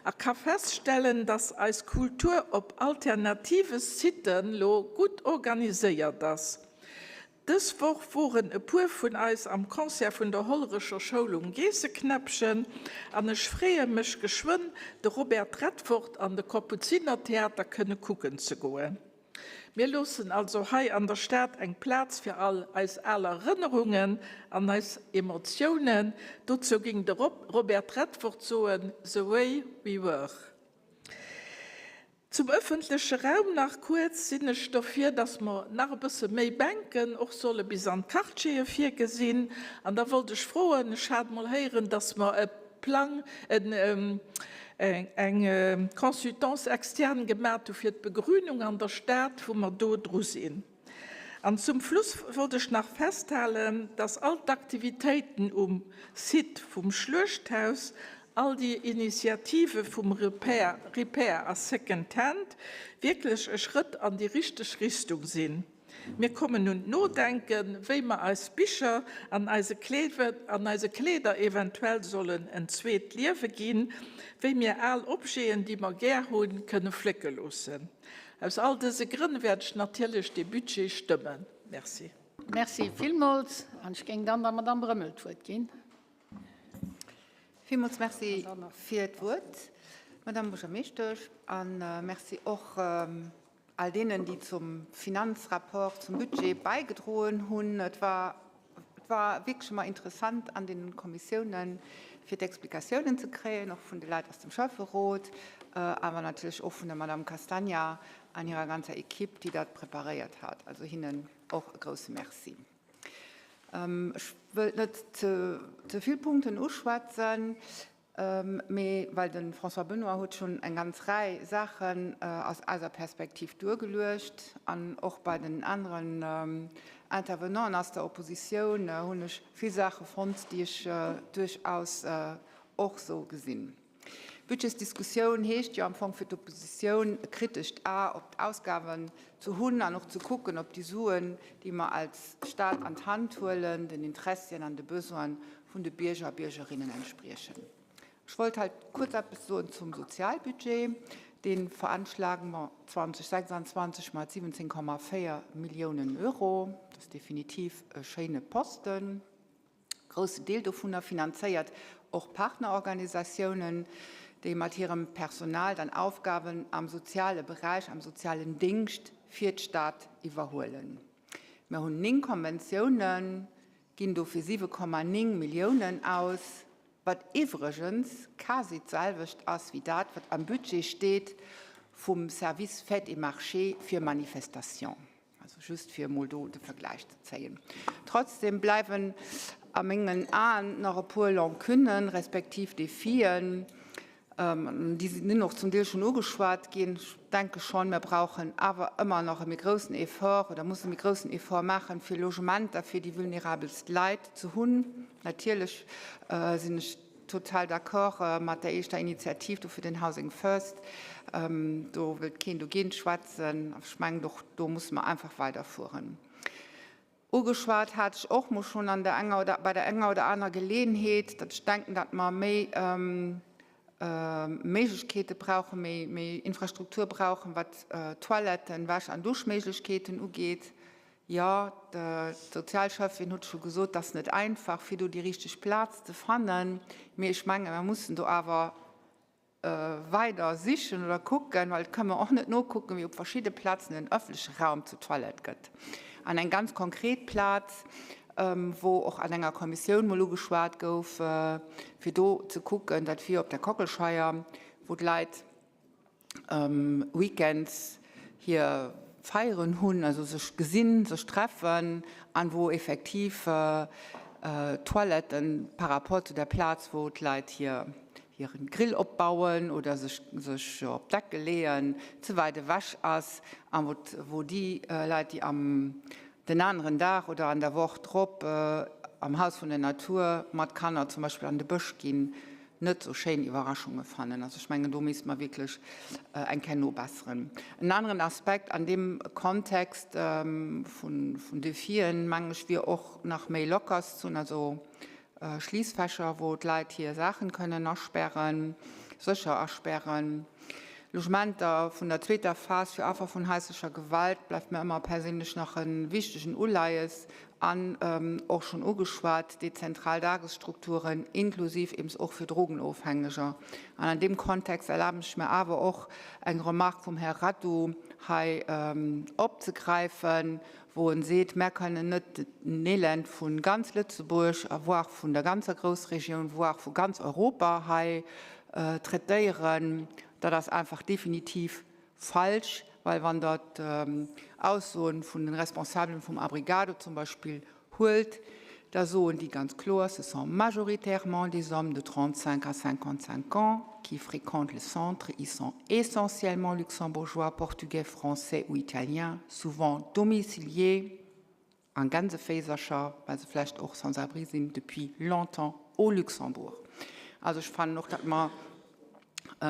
a ka feststellen, dass eis Kultur op alternative Siten lo gutt organiséiert ass. Dës Woch woren e puer vun eis am Concert vun der Hollerecher Schoul um Geesseknäppchen an ech freeë mech geschwënn de Robert Redford an de Kapuzinertheater kënne kucken ze goen. Mir loossen also hei an der Stad eng Plaz fir all eis al Erënnerungen an eis Emotiounen. Dozou géing de Robert Redford soen, The way we were. Zum ëffentleche Raum nach kuerz, sinn ech dofir, dass mer nach e bësse méi Bänken och solle bis an d'Quartiere virgesinn. An da wollt ech froen, ech hat mol héieren, dass mer e Plang, eng Consultance externe gemat hu fir d'Begrünung an der Stad, wou mer do dru sinn. An zum Schluss wollt ech nach festhalen, dass all d'Aktivitéiten um Site vum Schluechthaus, all déi Initiative vum Repair, Repair a Second Hand wierklech e Schrëtt an déi richteg Richtung sinn. Mir kommen un d'Nodenken, wéi mer eis Bicher an eise an eise Kleeder eventuell sollen en zweet Liewe ginn, wéi mir al Objeten, déi mer gär hunn, kënne flécke loossen. Aus all dëse Grënn wäert ech natierlech dee Budget stëmmen. Merci. Merci villmools. An ech géing dann der Madamm Remmel d'Wuert ginn. Villmools Merci fir d'Wuert, Madamm Buergermeeschtesch, a Merci och all deenen, déi zum Finanzrapport, zum Budget bäigedroen hunn. Et war, et war wierklech ëmmer interessant an den Kommissiounen, fir d'Explikatiounen ze kréien, och vun de Leit aus dem Schäfferot, awer natierlech och vun der Madame Castagna an hirer ganzer Equipe, déi dat preparéiert hat. Also hinnen och e grouse Merci. Ech wëllt net ze vill Punkten uschwätzen. Mee well de François Benoy huet schonn eng ganz Rei Saachen aus eiser Perspektiv duergeluecht an och bei den aneren Intervenanten aus der Oppositioun hunn ech vill Saache fonnt, déi ech duerchaus och esou gesinn. D'Budgetsdiskussioun heescht jo am Fong fir d'Oppositioun, e kritescht A op d'Ausgaben ze hunn an och ze kucken, ob déi Suen, déi mer als Stat an d'Hand huelen, den Interessien an de Besoine vun de Bierger a Biergerinnen entspriechen. Ech wollt hei kuerz eppes soen zum Sozialbudget. Dee veranschlagen mer 2026 mat 17,4 Milliounen Euro. Dat ass definitiv e schéine Posten. E groussen Deel dovunner finanzéiert och Partnerorganisatiounen, déi mat hirem Personal dann Aufgaben am soziale Beräich, am sozialen Dingscht fir d'Stad iwwerhuelen. Mir hunn 9 Konventiounen, ginn dofir 7,9 Milliounen aus, wat iwwregens quasi d'selwecht ass wéi dat, wat am Budget steet vum Service Fêtes et Marchés fir Manifestations. Also just fir emol do de Vergläich ze zéien. Trotzdem bleiwen a mengen Aen nach e puer Lancunen, respektiv Defien, Déi sinn och zum Deel schonn ugeschwat ginn. Ech denke schonn, mir brauchen awer ëmmer nach e méi groussen Effort oder musse e méi groussen Effort maachen, fir Logementer fir déi vulnerabelst Leit ze hunn. Natierlech sinn ech total d'accord mat der éischter Initiativ do fir den Housing First. Do wëllt keen dogéint schwätzen. Ech mengen, och do musse mer einfach weiderfueren. Ugeschwat hat ech och mol schonn an der enger oder bei der enger oder aner Geleeënheet, datt ech denken, datt mer méi Méiglechkeete brauchen, méi, méi Infrastruktur brauchen, wat Toiletten, Wäsch an Duschméiglechkeeten ugeet. Jo, d'Sozialschäffin huet scho gesot, et ass net einfach, fir do déi richteg Plaz ze fannen. Mee ech menge mer mussen do awer weider sichen oder kucken, well et kënne mer och net nokucken, wéi op verschidde Plazen den öffentleche Raum zur Toilette gëtt. An eng ganz konkret Plaz, wou och an enger Kommissioun mol ugeschwat gouf, fir do ze kucken, dat wier op der Kockelscheier, wou d'Leit weekends hir Feieren hunn, also sech gesinn, sech treffen, an wou effektiv d'Toiletten par rapport zu der Plaz, wou d'Leit hir hiren Grill opbauen oder sech sech op d'Decke leeën, ze wäit ewech ass an wou wou déi Leit, déi am den aneren Dag oder an der Woch drop am Haus vun der Natur mat Kanner zum Beispill an de Bësch ginn, net sou schéin Iwwerraschunge fannen. Also ech mengen, do misste mer wierklech eng Kéier nobesseren. En aneren Aspekt an deem Kontext vun vun Defien, mengen ech, wier och nach méi Lockers ze hunn, also Schliissfächer, wou d'Leit hir Saachen kënnen asperren, sécher asperren. Logementer vun der zweeter Phas fir Affer vun haislecher Gewalt bleift mir ëmmer perséinlech nach e wichtegen Uleies an och schonn ugeschwat, dezentral Dagesstrukturen, inklusiv eems och fir Drogenofhängeger. An an deem Kontext erlaben ech mir awer och eng Remarque vum Här Radu hei opzegräifen, wou en seet, Mär kënnen net den Elend vu ganz Lëtzebuerg a voire vun der ganzer Groussregioun, voire vu ganz Europa hei traitéieren. Dat ass einfach definitiv falsch, well wann Der d'Aussoen vun den Responsabelen vum Abrigado zum Beispill huelt, da soen déi ganz kloer, Ce sont majoritairement des hommes de 35 à 55 ans qui fréquentent le centre. Ils sont essentiellement luxembourgeois, portugais, français ou italiens, souvent domiciliés an Gänseféisercher, well se vläicht och sans-abri sinn depuis longtemps au Luxembourg. Also ech fannen och, datt mer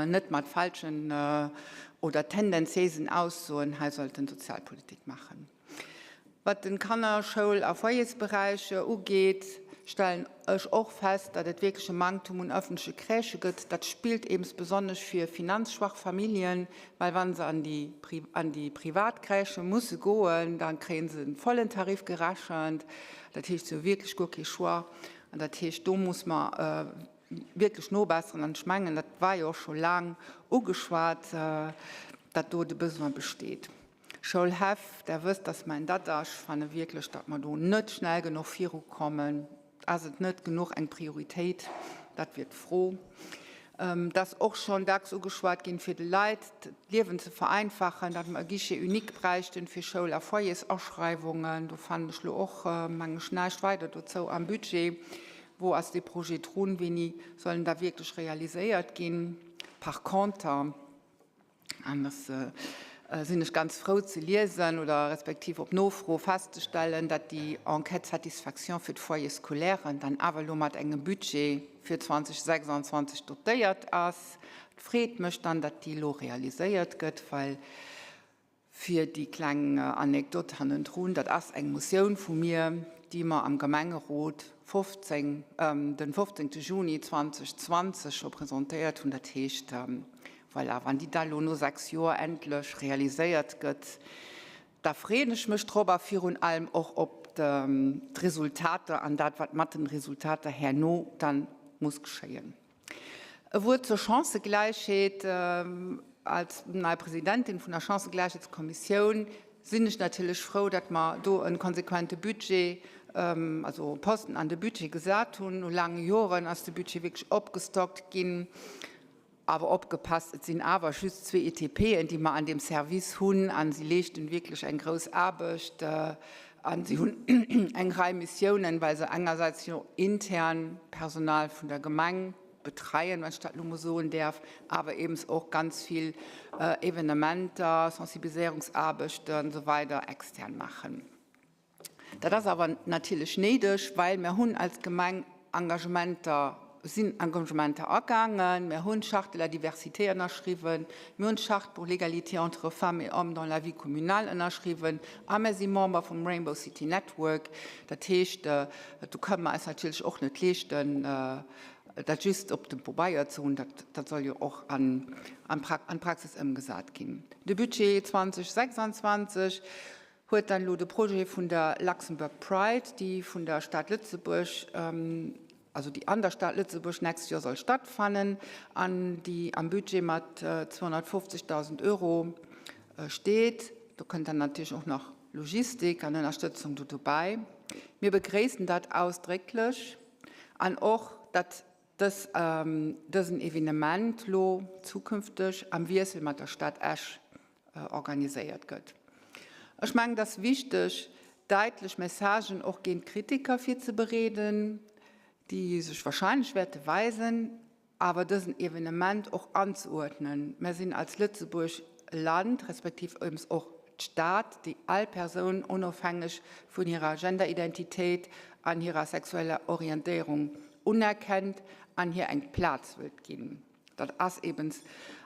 net mat falschen oder tendenziéisen Aussoen hei sollten Sozialpolitik maachen. Wat den Kanner-, Schoul a Foyersberäich ugeet, stellen ech och fest, datt et wierklech e Manktum un öffentleche Crèchë gëtt. Dat spillt eems besonnesch fir finanzschwach Familljen, well wa se an déi an déi privat Crèchë musse goen, da kréie se den vollen Tarif gerechent. Dat heescht, se hu wierklech guer kee Choix. An dat heescht, do muss mer wierklech nobesseren. An ech mengen, dat war jo och scho laang ugeschwat, datt do de Besoin besteet. Schoulhäff, Der wësst, dass mäin Dada, ech fanne wierklech, datt mer do net schnell genuch virukommen. Ass et net genuch eng Prioritéit? Dat wier d'Fro. Et ass och schonn dacks ugeschwat ginn, fir de Leit d'Liewen ze vereinfachen, datt mer e Guichet unique bräichten fir Schoul a Foyersaschreiwungen. Do fannen ech elo och, meng ech, näischt weider dozou am Budget. Wou ass dee Projet drun? Wéini soll en da wierklech realiséiert ginn? Par conter, An dass sinn ech ganz frou ze liesen oder respektiv op Nofro festzestellen, datt déi Enquête satisfaction fir d'Foyers scolaires dann awer elo mat engem Budget fir 2026 dotéiert ass. Et freet mech dann, datt déi elo realiséiert gëtt, well fir déi kleng Anekdot hannendrun, dat ass eng Motioun vu mir, déi mer am Gemengerot 15, den 15. Juni 2020 scho presentéiert hunn. Dat heescht, Voilà, wann déi da lo no 6 Joer endlech realiséiert gëtt, da freeën ech mech drop a virun allem och op d'Resultater an dat, wat mat den Resultater herno dann muss geschéien. E Wuert zur Chancëgläichheet. Als nei Presidentin vun der Chancëgläichheetskommissioun sinn ech natierlech frou, datt mer do e konsequente Budget, also Posten an de Budget gesat hunn. No laange Joren ass de Budget wierklech opgestockt ginn. Awer opgepasst, et sinn awer just zwee ETPen, déi mer an deem Service hunn, a si leeschten wierklech eng grouss Aarbecht a si hunn eng Rei Missiounen, well se engersäits jo intern Personal vun der Gemeng betreien, wann ech dat elo mol soen däerf, awer eebens och ganz vill Evenementer, Sensibiliséierungsaarbechten an esou weider extern maachen. Dat ass awer natierlech néideg, well mir hunn als Gemeng Engagementer, sinn Engagementer agaangen. Mir hunn d'Charte de la diversité ënnerschriwwen, mir hunn d'Charte pour l'égalité entre femmes et hommes dans la vie communale ënnerschriwwen a mir si Member vum Rainbow City Network. Dat heescht, do kënnen mer eis natierlech och net leeschten, dat just op dem Pabeier ze hunn. Dat soll jo och an d'Praxis ëmgesat ginn. De Budget 2026. huet dann elo de Projet vun der Luxembourg Pride, déi vun der Stad Lëtzebuerg, also déi an der Stad Lëtzebuerg nächst Joer soll stattfannen an déi am Budget mat 250.000 Euro steet. Do kënnt dann natierlech och nach Logistik an Ënnerstëtzung do dobäi. Mir begréissen dat ausdrécklech an och, datt dës, dësen Evenement lo zukünfteg am Wiessel mat der Stad Esch organiséiert gëtt. Ech mengen, et ass wichteg, däitlech Messagen och géint d'Kritiker virzebereeden, déi sech wahrscheinlech wäerte weisen, awer dësen Evenement och anzeuerdnen. Mer sinn als Lëtzebuerg e Land, respektiv ems och d'Stad, déi all Persoun onofhängeg vun hirer Genderidentitéit an hirer sexueller Orientéierung unerkennt an hir eng Plaz wëllt ginn. Dat ass ebens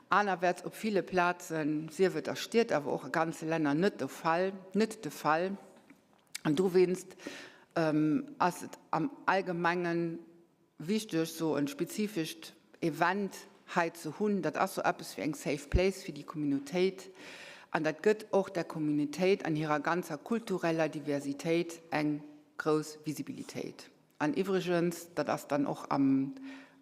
anerwäerts op ville Plazen, sief et a Stied, awer och a ganze Länner, net de Fall, net de Fall. An dowéinst ass et am Allgemengen wichteg, sou e spezifescht Event hei ze hunn. Dat ass sou eppes wéi eng Safe Place fir déi Communautéit. An dat gëtt och der Communautéit an hirer ganzer kultureller Diversitéit eng grouss Visibilitéit. An iwwregens, dat ass dann och am,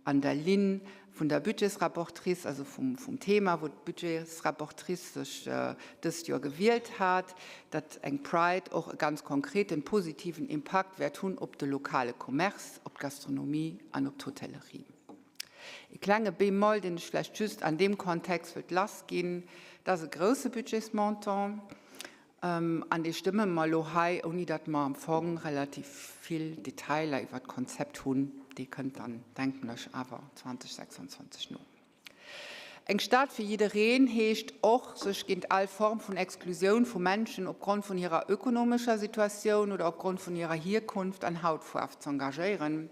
an der Linn vun der Budgetsrapportrice, also vum, vum Thema, wou d'Budgetsrapportrice sech dëst Joer gewielt hat, datt eng Pride och e ganz konkreten positiven Impakt wäert hunn op de lokale Commerce, op d'Gastronomie an op d'Hotellerie. E klenge Bémol, deen ech vläicht just an deem Kontext wëllt lassginn, Dat ass e grouse Budgetsmontant. An dee stëmme mer elo hei, ouni datt mer am Fong relativ vill Detailer iwwert d'Konzept hunn. Dee kënnt dann, denken ech, awer 2026 no. Eng Stad fir jiddereen heescht och, sech géint all Form vun Exklusioun vu Menschen opgrond vun hirer ökonomescher Situatioun oder opgrond vun hirer Hierkunft an Hautfaarf z'engagéieren.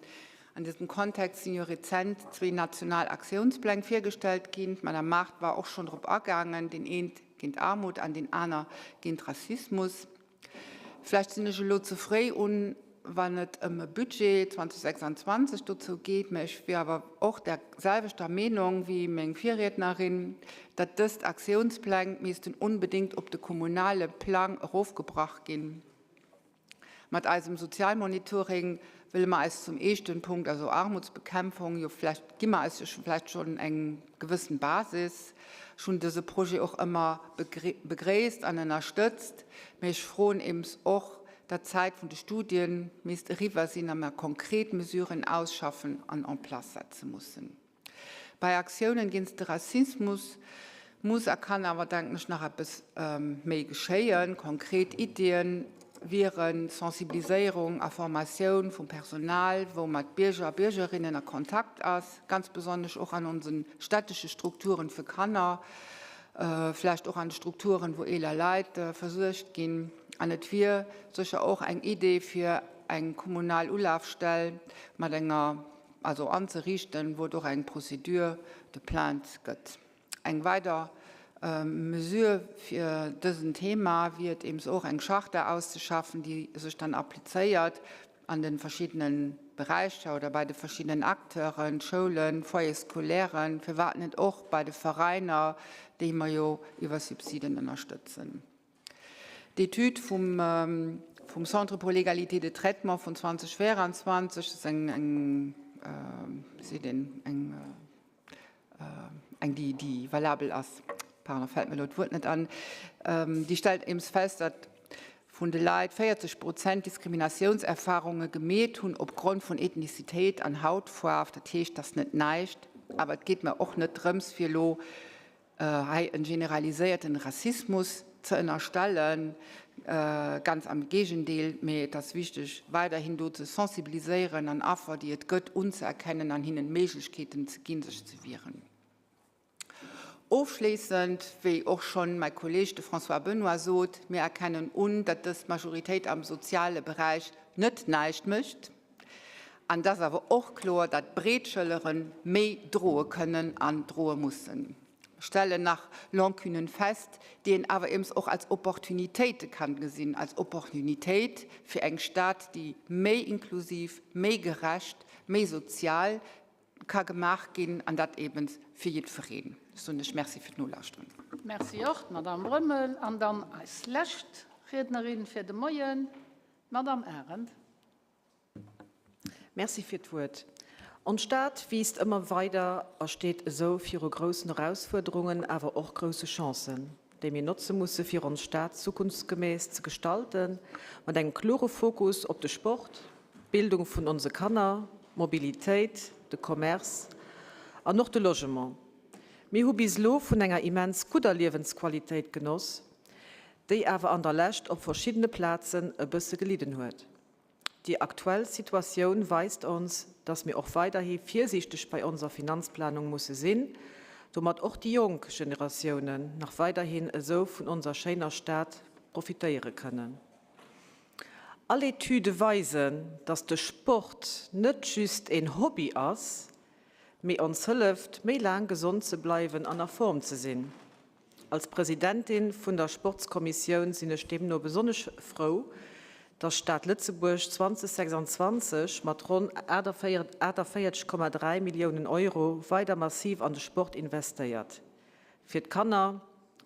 An dësem Kontext sinn jo rezent zwee national Aktiounspläng virgestellt ginn. D'Madame Mart war och schonn drop agaangen, deen eent géint Aarmut an deen aner géint Rassismus. Vläicht sinn ech elo ze fréi un, wann et ëm e Budget 2026 dozou geet, mä ech wier awer och der selwechter Meenung wéi meng Virriednerin, datt dëst Aktiounspläng missten onbedéngt op de kommunale Plang erofgebrach ginn. Mat eisem Sozialmonitoring wëlle mer eis zum éischten Punkt, also Armutsbekämpfung, jo vläicht gi mer eis jo vläicht schonn eng gewëssen Basis. Ech hunn dëse Projet och ëmmer begréisst an ënnerstëtzt, mee ech froen eems och, datt d'Zäit vun de Studien misst eriwwer sinn a mer konkret Mesuren ausschaffen an en place setze mussen. Bei Aktiounen géinst de Rassismus muss a kann awer, denken ech, nach eppes méi geschéien. Konkret Iddien wieren Sensibiliséierung a Formatioun vum Personal, wou mat Bierger a Biergerinnen a Kontakt ass, ganz besonnesch och an onse stättesche Strukturen fir Kanner, vläicht och an de Strukturen, wou eeler Leit versuergt ginn. An et wier sécher och eng Idee fir eng kommunal Ulafstell mat enger also anzeriichten, wou et och eng Procédure de plainte gëtt. Eng weider Mesure fir dësen Thema wier et eems och, eng Charta auszeschaffen, déi sech dann applizéiert an de verschiddene Beräicher oder bei de verschiddenen Acteuren, Schoulen, Foyers scolairen, firwat net och bei de Veräiner, déi mer jo iwwer Subsiden ënnerstëtzen. D'Etüd vum vum Centre pour l'égalité de traitement vun 2024, dat ass eng, eng, wéi seet een, eng, eng déi, déi valabel ass, pardon, fält mir elo d'Wuert net an, déi stellt eems fest, datt vun de Leit 40 Prozent Diskriminatiounserfarunge gemeet hunn opgrond vun Ethnizitéit an Hautfaarf. Dat heescht, dat ass net näischt, awer et geet mer och net drëms, fir elo hei en generaliséierten Rassismus ze ënnerstellen, ganz am Géigendeel, mee et ass wichteg weiderhin do ze sensibiliséieren an Affer déi et gëtt unzeerkennen an hinnen Méiglechkeeten ze ginn sech ze wieren. Ofschléissend, wéi och schonn mäi Kolleg de François Benoy sot, mir erkennen un, datt dës Majoritéit am soziale Beräich net näischt mécht. An et ass awer och kloer, datt breet Schëllere méi droe kënnen an droe mussen. Mer stellen nach Lancunen fest, déi een awer ems och als Opportunitéite kann gesinn, als Opportunitéit fir eng Stad, déi méi inklusiv, méi gerecht, méi sozial ka gemaach ginn, an dat eben fir jiddwereen. Ech soen lech Merci fir d'Nolauschteren. Merci och, d'Madame Roemmel. An dann eis lescht. Riednerin fir de Moien, d'Madame Arendt. Merci fir d'Wuert. Ons Stad wiisst ëmmer weider a steet esou viru groussen Erausfuerderungen, awer och grousse Chancen, déi mir notze musse fir ons Stad zukunftsgemäss ze gestalten, mat engem klore Fokus op de Sport, d'Bildung vun onse Kanner, d'Mobilitéit, de Commerce an och de Logement. Mir hu bis elo vun enger immens gudder Liewensqualitéit genoss, déi awer an der Lescht op verschiddene Plazen e bësse gelidden huet. Déi aktuell Situatioun weist ons, dass mir och weiderhi virsiichteg bei onser Finanzplanung musse sinn, domat och déi jonk Generatiounen nach weiderhin esou vun onser schéiner Stad profitéiere kënnen. All Etüde weisen, dass de Sport net just een Hobby ass, mee ons hëlleft, méi laang gesond ze bleiwen an a Form ze sinn. Als Presidentin vun der Sportskommissioun sinn ech deemno besonnesch frou, dass d'Stad Lëtzebuerg 2026 mat ronn 48,3 Milliounen Euro weider massiv an de Sport investéiert. Fir d'Kanner,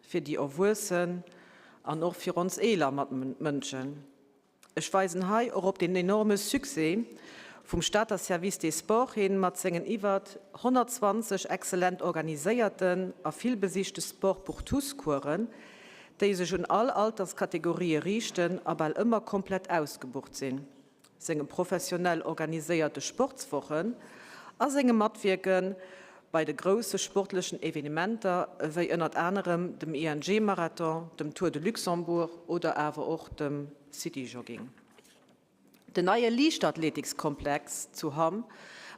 fir déi Erwuessen an och fir ons eeler Matmënschen. Ech weisen hei och op den enorme Succès vum Stater Service des Sports hin, mat sengen iwwert 120 exzellent organiséierten a vill besichte Sport pour tous-Coursen, déi sech un all Alterskategorië riichten a bal ëmmer komplett ausgebucht sinn, senge professionell organiséierte Sportswochen a sengem Matwierke bei de grousse sportlechen Evenementer ewéi ënnert anerem dem ING-Marathon, dem Tour de Luxembourg oder awer och dem City-Jogging. Den neie Liichtathletikskomplex zu Hamm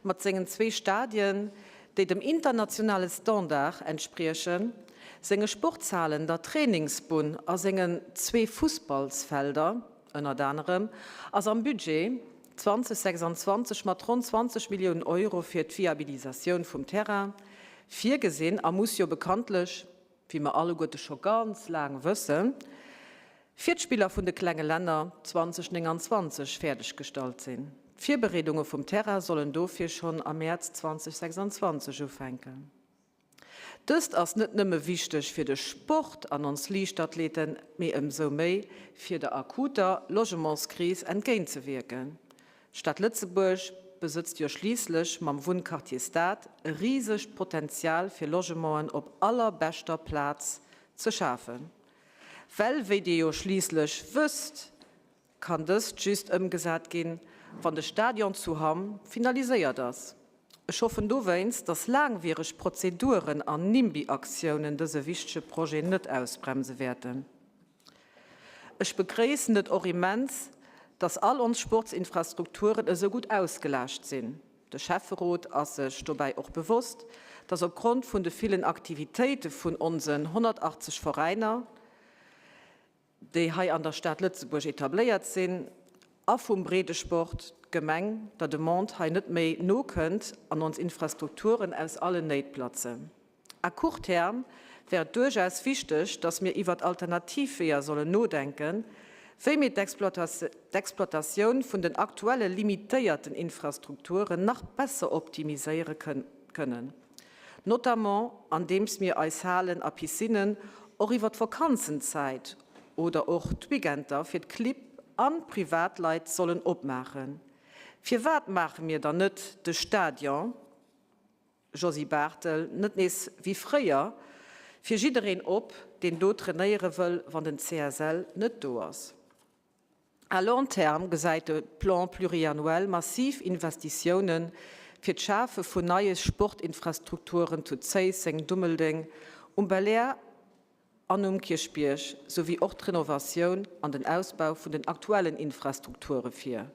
mat sengen zwee Stadien, déi dem internationale Standard entspriechen, senge Sportshalen, der Trainingsbunn a sengen zwee Fussballsfelder ënnert anerem, ass am Budget 2026 mat ronn 20 Milliounen Euro fir d'Viabilisatioun vum Terrain virgesinn a muss jo bekanntlech, wéi mer alleguerte scho ganz laang wëssen, fir d'Spiller vun de klenge Länner 2029 fäerdeggestallt sinn. D'Virbereedunge vum Terrain sollen dofir schonn am Mäerz 2026 ufänken. Dëst ass net nëmme wichteg fir de Sport an ons Liichtathleten, mee ëmsou méi fir der akuter Logementskris entgéintzewierken. D'Stad Lëtzebuerg besëtzt jo schliisslech mam Wunnquartier Stad e risegt Potenzial fir Logementen op allerbeschter Plaz ze schafen. Well wéi Dir jo schliisslech wësst, kann dëst just ëmgesat ginn, wann de Stadion zu Hamm finaliséiert ass. Ech hoffen dowéinst, dass laangwiereg Prozeduren an Nimby-Aktiounen dëse wichtege Projet net ausbremse wäerten. Ech begréissen et och immens, dass all ons Sportsinfrastrukturen esou gutt ausgelaascht sinn. De Schäfferot ass sech dobäi och bewosst, dass opgrond vun de villen Aktivitéite vun onsen 180 Veräiner, déi hei an der Stad Lëtzebuerg etabléiert sinn, a vum Breedesport, d'Gemeng der Demande hei net méi nokënnt an ons Infrastrukturen aus allen Néit platzen. À court terme wär et duerchaus wichteg, dass mir iwwert alternativ Weeër sollen nodenken, wéi mir d'Exploitatioun vun den aktuelle limitéierten Infrastrukturen nach besser optimiséiere kënnen. Notamment andeems mir eis Halen a Piscinnen och iwwer d'Vakanzenzäit oder och d'Weekender fir d'Clibb an d'Privatleit sollen opmaachen. Firwat maache mir dann net de Stadion Josy Barthel net nees wéi fréier fir jiddereen op, deen do trainéiere wëll, wann den CSL net do ass? À long terme gesäit de Plan pluriannuel massiv Investitioune fir d'Schafe vun neie Sportinfrastrukturen zu Zéisseng, Dummeldeng, um Belair an um Kierchbierg souwéi och d'Renovatioun an den Ausbau vun den aktuellen Infrastrukture vir.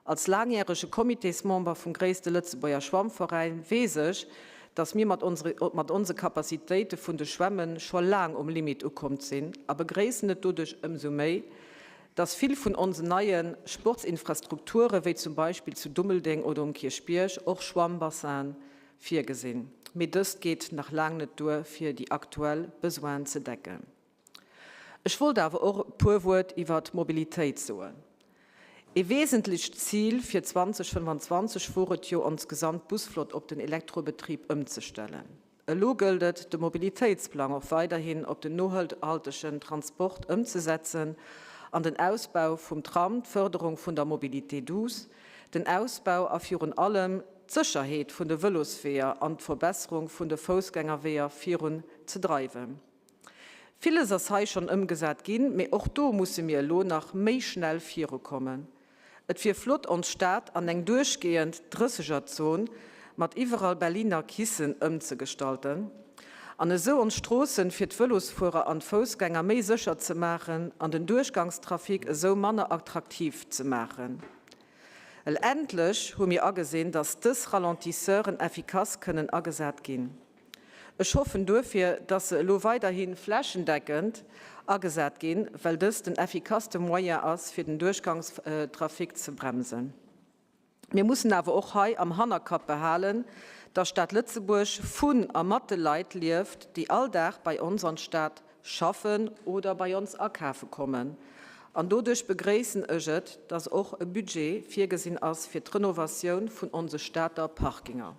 Als laangjärege Comitésmember vum gréisste Lëtzebuerger Schwammveräin weess ech, dass mir mat mat onse Capacitéite vun de Schwämme scho laang um Limit ukommt sinn a begréissen et doduerch ëmsou méi, dass vill vun onsen neie Sportsinfrastrukture wéi zum Beispill zu Dummeldeng oder um Kierchbierg och Schwammbassinen virgesinn. Mee dëst geet nach laang net duer fir déi aktuell Besoinen ze decken. Ech wollt awer och e puer Wuert iwwer d'Mobilitéit soen. Ee wesentlecht Zil fir 2025 wor et jo, ons gesamt Busflott op den Elektrobetrib ëmzestellen. Elo gëllt et, de Mobilitéitsplang och weiderhin op den nohaltegen Transport ëmzesetzen an den Ausbau vum Tram, d'Fërderung vun der Mobilité douce, den Ausbau a virun allem d'Sécherheet vun de Vëlosweeër an d'Verbesserung vun de Foussgängerweeër virun ze dreiwen. Villes ass hei schonn ëmgesat ginn, mee och do musse mir elo nach méi schnell virukommen. Et wier flott ons Stad an eng duerchgehend Drëssegerzon mat iwwerall Berliner Kissen ëmzegestalten an esou ons Stroossen fir d'Vëlosfuerer an d'Foussgänger méi sécher ze maachen an den Duerchgangstrafic esou manner attraktiv ze maachen. Well endlech hu mir agesinn, dass dës Ralentisseuren effikass kënnen agesat ginn. Ech hoffen duerfir, dass se elo weiderhi flächendeckend agesat ginn, well dëst den effikasste Moyen ass, fir den Duerchgangstrafic ze bremsen. Mir mussen awer och hei am Hannerkapp behalen, dass d'Stad Lëtzebuerg vun a mat de Leit lieft, déi all Dag bei ons an d'Stad schaffen oder bei ons akafe kommen. An doduerch begréissen ech et, dass och e Budget virgesinn ass fir d'Renovatioun vun onse Stater Parkinger.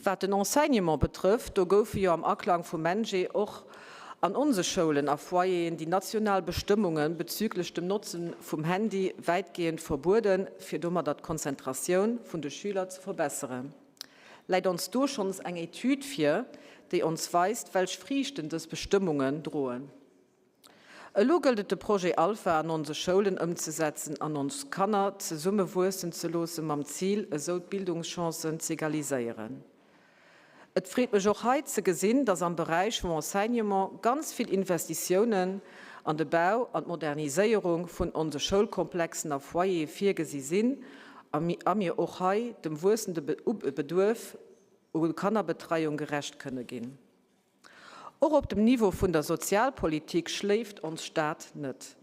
Wat den Enseignement betrëfft, do goufe jo am Aklang vum MENJE och an onse Schoulen a Foyeren déi national Bestëmmunge bezüglech dem Notze vum Handy wäitgehend verbueden, fir domadder d'Konzentratioun vun de Schüler ze verbesseren. Läit ons do schonns eng Etüd vir, déi ons weist, welch Friichten dës Bestëmmungen droen? Elo gëllt et de Projet Alpha an onse Schoulen ëmzesetzen an ons Kanner zesumme wuessen ze loosse mam Zil esou d'Bildungschancen z'egaliséieren. Et freet mech och hei ze gesinn, dass am Beräich vum Enseignement ganz vill Investitiounen an de Bau an d'Moderniséierung vun onse Schoulkomplexen a Foyere virgesi sinn a mir och hei dem wuessende Beduerf u Kannerbetreiung gerecht kënne ginn. Och op dem Niveau vun der Sozialpolitik schléift ons Stad net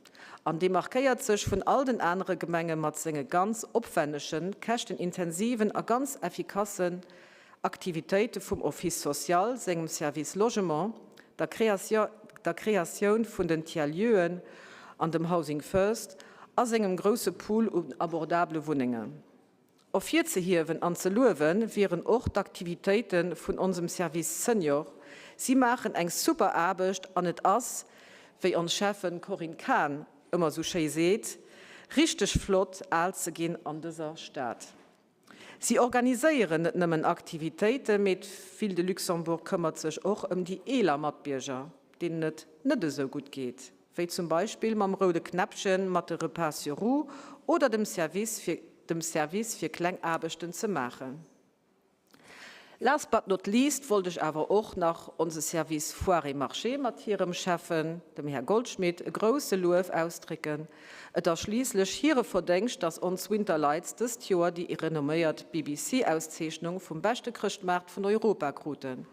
an demarkéiert sech vun all den anere Gemenge mat senge ganz opwennegen, käschtenintensiven a ganz effikassen Aktivitéite vum Office social, sengem Service Logement, der Kreatioun vun den Tiers-lieuxen an dem Housing First a sengem grousse Pool un abordabele Wunnengen. Ervirzehiewen an ze luewe wieren och d'Aktivitéite vun onsem Service Senior. Si maachen eng super Aarbecht an et ass, wéi ons Schäffen Corinne Cahen ëmmer sou schéi seet, richteg flott al ze ginn an dëser Stad. Si organiséieren net nëmmen Aktivitéiten, mee d'Ville de Luxembourg këmmert sech och ëm déi eeler Matbierger, deenen et net esou gutt geet. wéi zum Beispill mam roude Knäppchen, mat de Repas sur roues oder dem Service fir dem Service fir kleng Aarbechten ze maachen. Last but not least wollt ech awer och nach onse Service Foire et Marché mat hirem Schäffen, dem Här Goldschmidt, e grousse Luef ausdrécken. Et ass schliisslech hire Verdéngscht, dass ons Winterlights dëst Joer déi renomméiert BBC-Auszeechnung vum beschte Chrëschtmaart vun Europa kruten.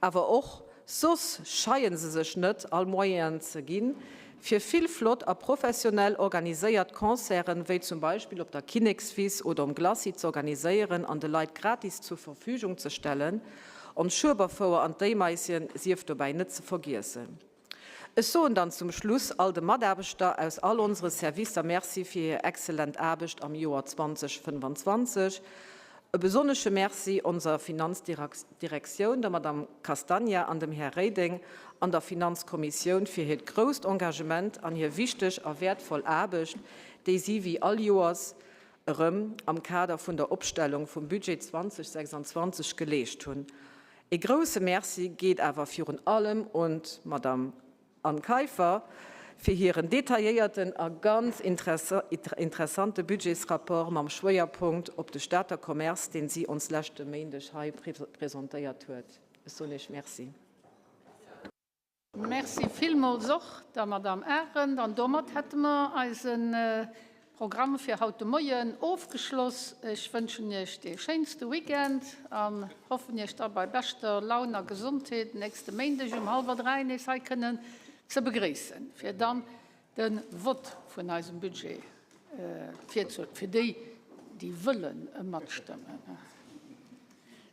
Awer och soss scheien se sech net, all Moyenen ze ginn, fir vill flott a professionell organiséiert Concerten, wéi zum Beispill op der Kinnekswiss oder um Glacis z'organiséieren an de Leit gratis zur Verfügung ze stellen. Ons Schueberfouer an d'Éimaisschen sief dobäi net ze vergiessen. Ech soen dann zum Schluss all de Mataarbechter aus all onsere Servicer Merci fir hir exzellent Aarbecht am Joer 2025. E besonnesche Merci onser Finanzdirektioun, der Madame Castagna an dem Här Reding an der Finanzkommissioun fir hiert grousst Engagement an hir wichteg a wäertvoll Aarbecht, déi si wéi all Joers erëm am Kader vun der Opstellung vum Budget 2026 geleescht hunn. E grousse Merci geet awer virun allem un d'Madame Anne Kaiffer fir hiren detailléierten a ganz interessante Budgetsrapport mam Schwéierpunkt op de Stater Commerce, deen si ons leschte Méindeg hei presentéiert huet. Ech soen Iech Merci. Merci villmools och der Madame Arendt. An domat hätte mer eise Programm fir haut de Moien ofgeschloss. Ech wënschen Iech dee schéinste Weekend an hoffen Iech da bei beschter Laun a Gesondheet nächste Méindeg um hallwer 3 nees hei kënnen ze begréissen, fir dann de Vott vun eisem Budget virzuhuelen, fir déi, déi wëllen matstëmmen.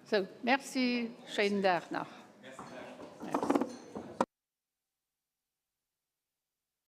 Sou, merci, schéinen Dag nach.